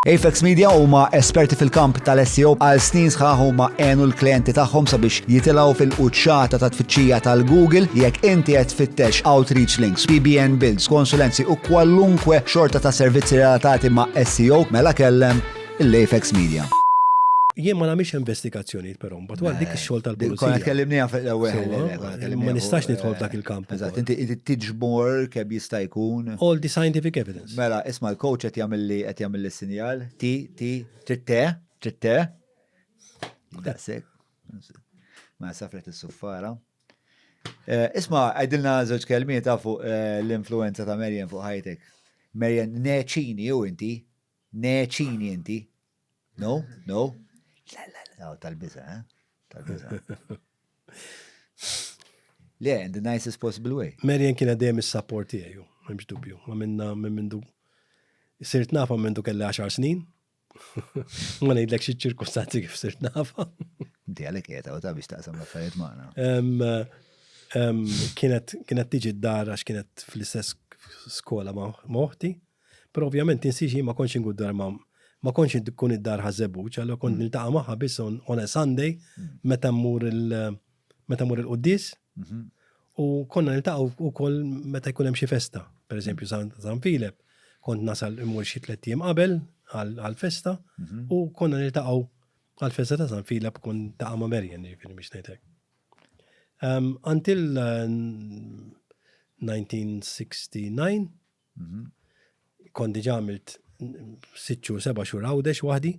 Apex Media huma esperti fil-kamp tal-SEO għal snin sħaħ huma għenu l-klijenti tagħhom sabiex jitilgħu fil-quċċata ta' tfittxija tal-Google jekk inti qed tfittex outreach links, PBN builds, konsulenzi u kwalunkwe xorta ta' servizzi relatati ma' SEO mela kellem l-Apex Media. Jien ma nagħmilx investigazzjonijiet però mbagħad wara dik ix-xogħol tal-pulizija. Konna tkellimniha fil-ewwel. Ma nistax nidħol f'dak il-kamp. Eżatt, inti tiġbor kemm jista' jkun. All the scientific evidence. Mela, isma' l-coach qed jagħmilli qed jagħmilli sinjal. Ti, ti, trid te, trid te. Daqshekk. Ma safret is-suffara. Eh, isma' għidilna żewġ kelmiet fuq eh, l-influenza ta' Marian fuq ħajtek. Marian Neċini u inti? Neċini inti? No? No? La, la, la, tal-biza, eh? Tal-biza. Le, in the nicest possible way. Marian kienet dejjem is-support tiegħi, m'hemmx dubju. Ma minna minn mindu sirt nafa minn mindu kelli 10 snin. Ma ngħidlek xi ċirkustanzi kif sirt nafa. Inti għalhekk qiegħed hawn ta' biex taqsam l-affarijiet magħna. Kienet kienet tiġi d-dar għax kienet fl-istess skola ma' oħti. Però ovvjament tinsiex jien ma kontx inkun dar ma' ma kontx inkun id-dar Ħaż-Żebbuġ, allura kont mm. niltaqa' magħha biss on, on a Sunday mm. meta mmur il meta mmur il-quddies. Mhm. U konna niltaqgħu wkoll meta jkun hemm xi festa, pereżempju San, San Filep, kont nasal immur xi tliet ijiem qabel għall-festa mhm. u konna niltaqgħu għall-festa ta' San Filep kont taqa' ma' Marian, jiġifieri biex ngħidlek. Um, until uh, 1969. Kont diġà għamilt sitt xhur, seba' xhur Għawdex waħdi.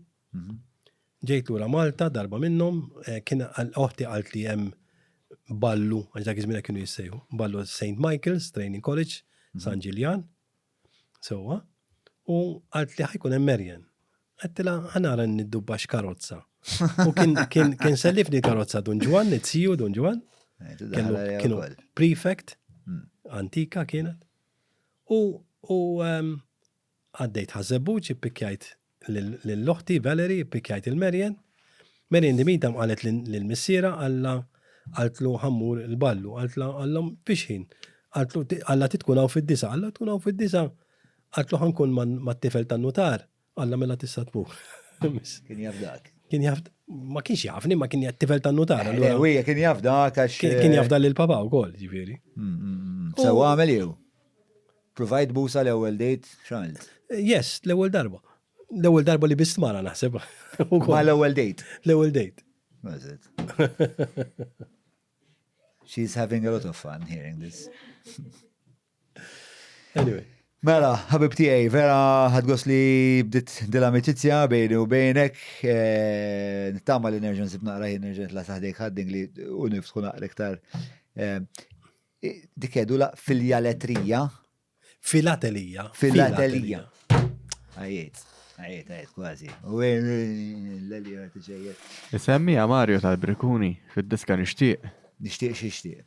Ġejt lura Malta darba minnhom, eh, kien oħti qalt li hemm ballu, għax dak iż-żmien kienu jissejħu, ballu St. Michael's Training College, San Ġiljan. Sewwa. U qalt li ħajkun hemm Marian. Għedtilha ħa nara niddubba x'karozza. U kien kien kien sellifni karozza Dun Ġwann, it-siju Dun Ġwann. Kienu prefect, hmm. antika kienet. U u ehm, għaddejt ħażebbuġ, ippikjajt lil oħti Valerie, ippikjajt il-Marian. Marian Dimitam qalet lil missiera għalla qaltlu ħammur il-ballu, qaltla għallhom fiex ħin. Qaltlu alla titkun hawn fid-disa, alla tkun hawn fid-disa. Qaltlu ħankun mat-tifel tan-nutar, alla mela tista' tmur. Kien jaf dak. Kien jaf, ma kienx jafni, ma kien tifel tan-nutar. Eh, le, kien jaf dak għax. Kien jaf dan lil-papa wkoll, ġifieri. Mm, mm, mm. Sewa għamel jew? Provajt busa l-ewwel date x'għamilt? Yes, l-ewwel darba. L-ewwel darba li bist mara naħseb. Ma l-ewwel date. L-ewwel date. Was it? She's having a lot of fun hearing this. Anyway. Mela, ħabib tiegħi, vera ħadgos li bdiet dil-amicizja bejni u bejnek. Eh, nittama li nerġa' nsib naqra ħin nerġa' nitla' saħdejk ħadding li u niftħu naqra iktar. Eh, dik la filjaletrija. Filatelija. Filatelija. Għajiet, għajiet, għajiet, kważi. U l-li għati ġejjet. Isemmija Mario tal-Brikuni fid-diska nixtieq. Nixtieq xixtieq.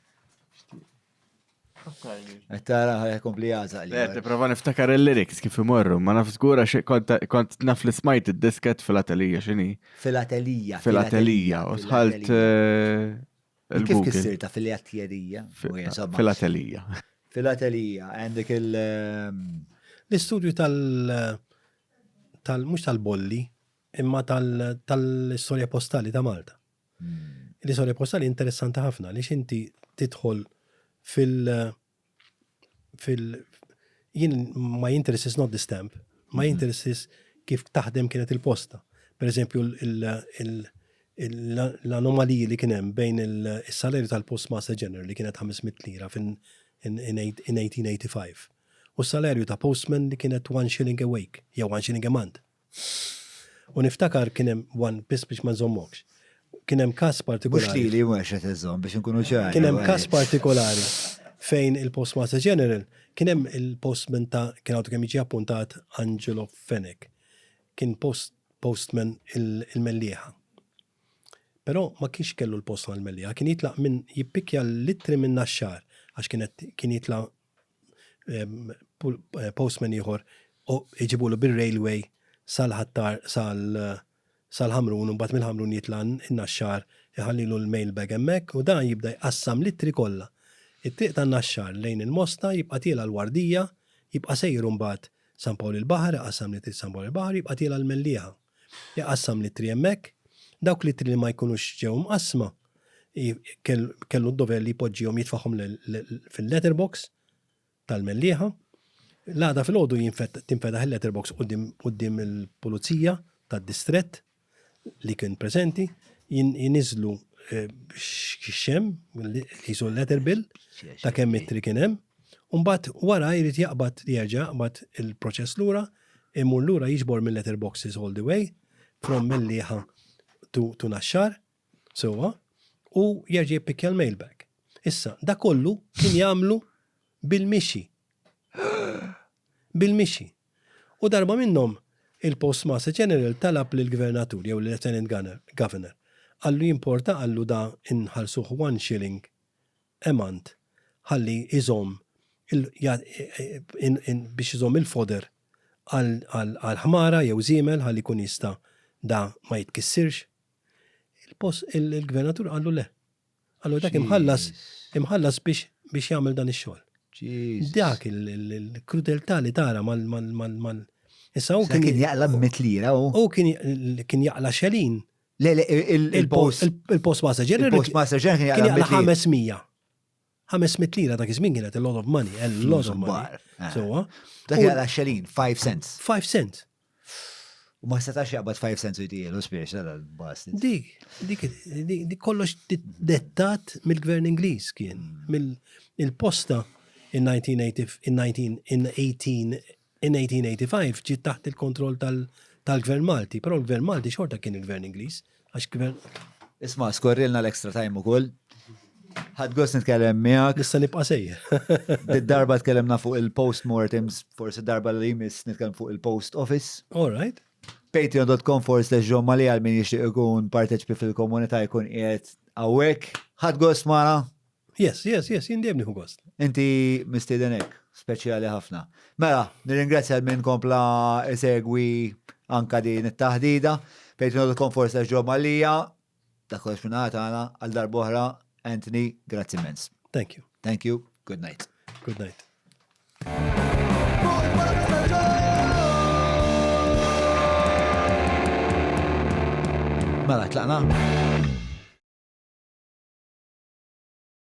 Qed tara ħa jkompli jagħżaq li. Le, nipprova niftakar il-lyrics kif imorru, ma naf żgur għax kont naf li smajt id-disket filatelija x'inhi. Filatelija. Filatelija, u sħalt eh, Kif kissirta filatjerija? Filatelija. Filatelija, għandek il- ehm, L-istudju tal- tal mhux tal-bolli, imma tal-istorja postali ta' Malta. L-istorja postali interessanti ħafna li inti tidħol fil- fil jien my interest is not the stamp, my mhm. interest is kif taħdem kienet il-posta. Per eżempju, l-anomaliji li kien hemm bejn il-salarju tal-Postmaster General li kienet 500 lira fin in 1885 u s-salarju ta' postman li kienet 1 shilling a week jew 1 shilling a month. U niftakar kien hemm one biss biex ma nżommokx. Kien hemm każ partikolari. Mhux lili mhux qed iżomm biex inkunu ċari. Kien hemm każ partikolari fejn il-Postmaster General kien hemm il-postman ta' kien għadu kemm jiġi appuntat Angelo Fenech. Kien post postman il-Mellieħa. Però ma kienx kellu l-post mal-Mellieħa, kien jitlaq minn jippikkja l-ittri minn Naxxar għax kienet kien jitla' postman ieħor u jġibulu bir-railway sal-Ħattar sal-Ħamrun u mbagħad mill-Ħamrun jitla' n-Naxxar iħallilu l-mailbag hemmhekk u dan jibda jqassam l-ittri kollha. It-triq tan-Naxxar lejn il-Mosta jibqa' tiela' l-Wardija, jibqa' sejjer imbagħad San Pawl il-Baħar iqassam l-ittri San Pawl il-Baħar jibqa' tiela' l-Mellieħa. Iqassam l-ittri hemmhekk, dawk l-ittri li ma jkunux ġew mqassma kellu d-dover li jpoġġihom jitfagħhom fil-letterbox tal-Mellieħa. L-għada filgħodu tinfetaħ il-letterbox quddiem il-pulizija tad-distrett li kien preżenti, jiniżlu eh, x'hemm, jisu letter bill ta' kemm ittri kien hemm. Umbagħad wara jrid jaqbad jerġa' jaqbad il-proċess lura, imur lura jiġbor mill-letterboxes all the way from Mellieħa to, to Naxxar Sewwa, u jerġa' jippikkja l-mailbag. Issa, da kollu kien jagħmlu bil-mixi. Bil-mixi. U darba minnhom il-Postmaster General talab lill-Gvernatur jew lill-Lieutenant Governor, qallu jimporta qallu da nħallsuh one shilling a month ħalli jżomm biex iżomm il-fodder għal ħmara jew żiemel ħalli jkun jista' da ma jitkissirx. Il-gvernatur qallu le. Qallu dak imħallas imħallas biex biex jagħmel dan ix-xogħol. Dak il-krudeltà li tara mal mal mal Issa hu kien jaqla mitlira u. U kien jaqla xelin. Le, le, il-post. Il-postmaster general. Il-postmaster general kien jaqla 500. 500 lira dak iż-żmien kienet a lot of money, a lot of money. Eh. So, dak jaqla xelin, 5 cents. 5 cents. U ma setax jaqbad 5 cents u jtielu spiex, dal-bastard. Dik, dik, dik kollox dettat mill-gvern Ingliż kien, mm. mill-posta. In 1980, in 19, in 18, in 1885 ġiet taħt il-kontroll tal-gvern Malti, però l-gvern Malti xorta kien il-gvern Ingliż, għax gvern. Isma' skorrilna l-extra time ukoll. Ħadt gost nitkellem miegħek. Nista' nibqa' sejjer. Did-darba tkellimna fuq il-post-mortems, forsi darba li jmiss nitkellem fuq il-post office. All right. Patreon.com forward slash John Mallia għal min jixtieq ikun parteċpi fil-komunità jkun qiegħed hawnhekk. Ħadt gost magħna? Yes, jien dejjem nieħu gost. Inti mistieden hekk, speċjali ħafna. Mela, nirringrazzja lil min kompla isegwi anka din it-taħdida. Patreon.com forward slash John Mallia. Dak kollox minn naħa tagħna għal darb'oħra. Anthony, grazzi immens. Thank you. Thank you. Good night. Good night. Mela, tlaqna?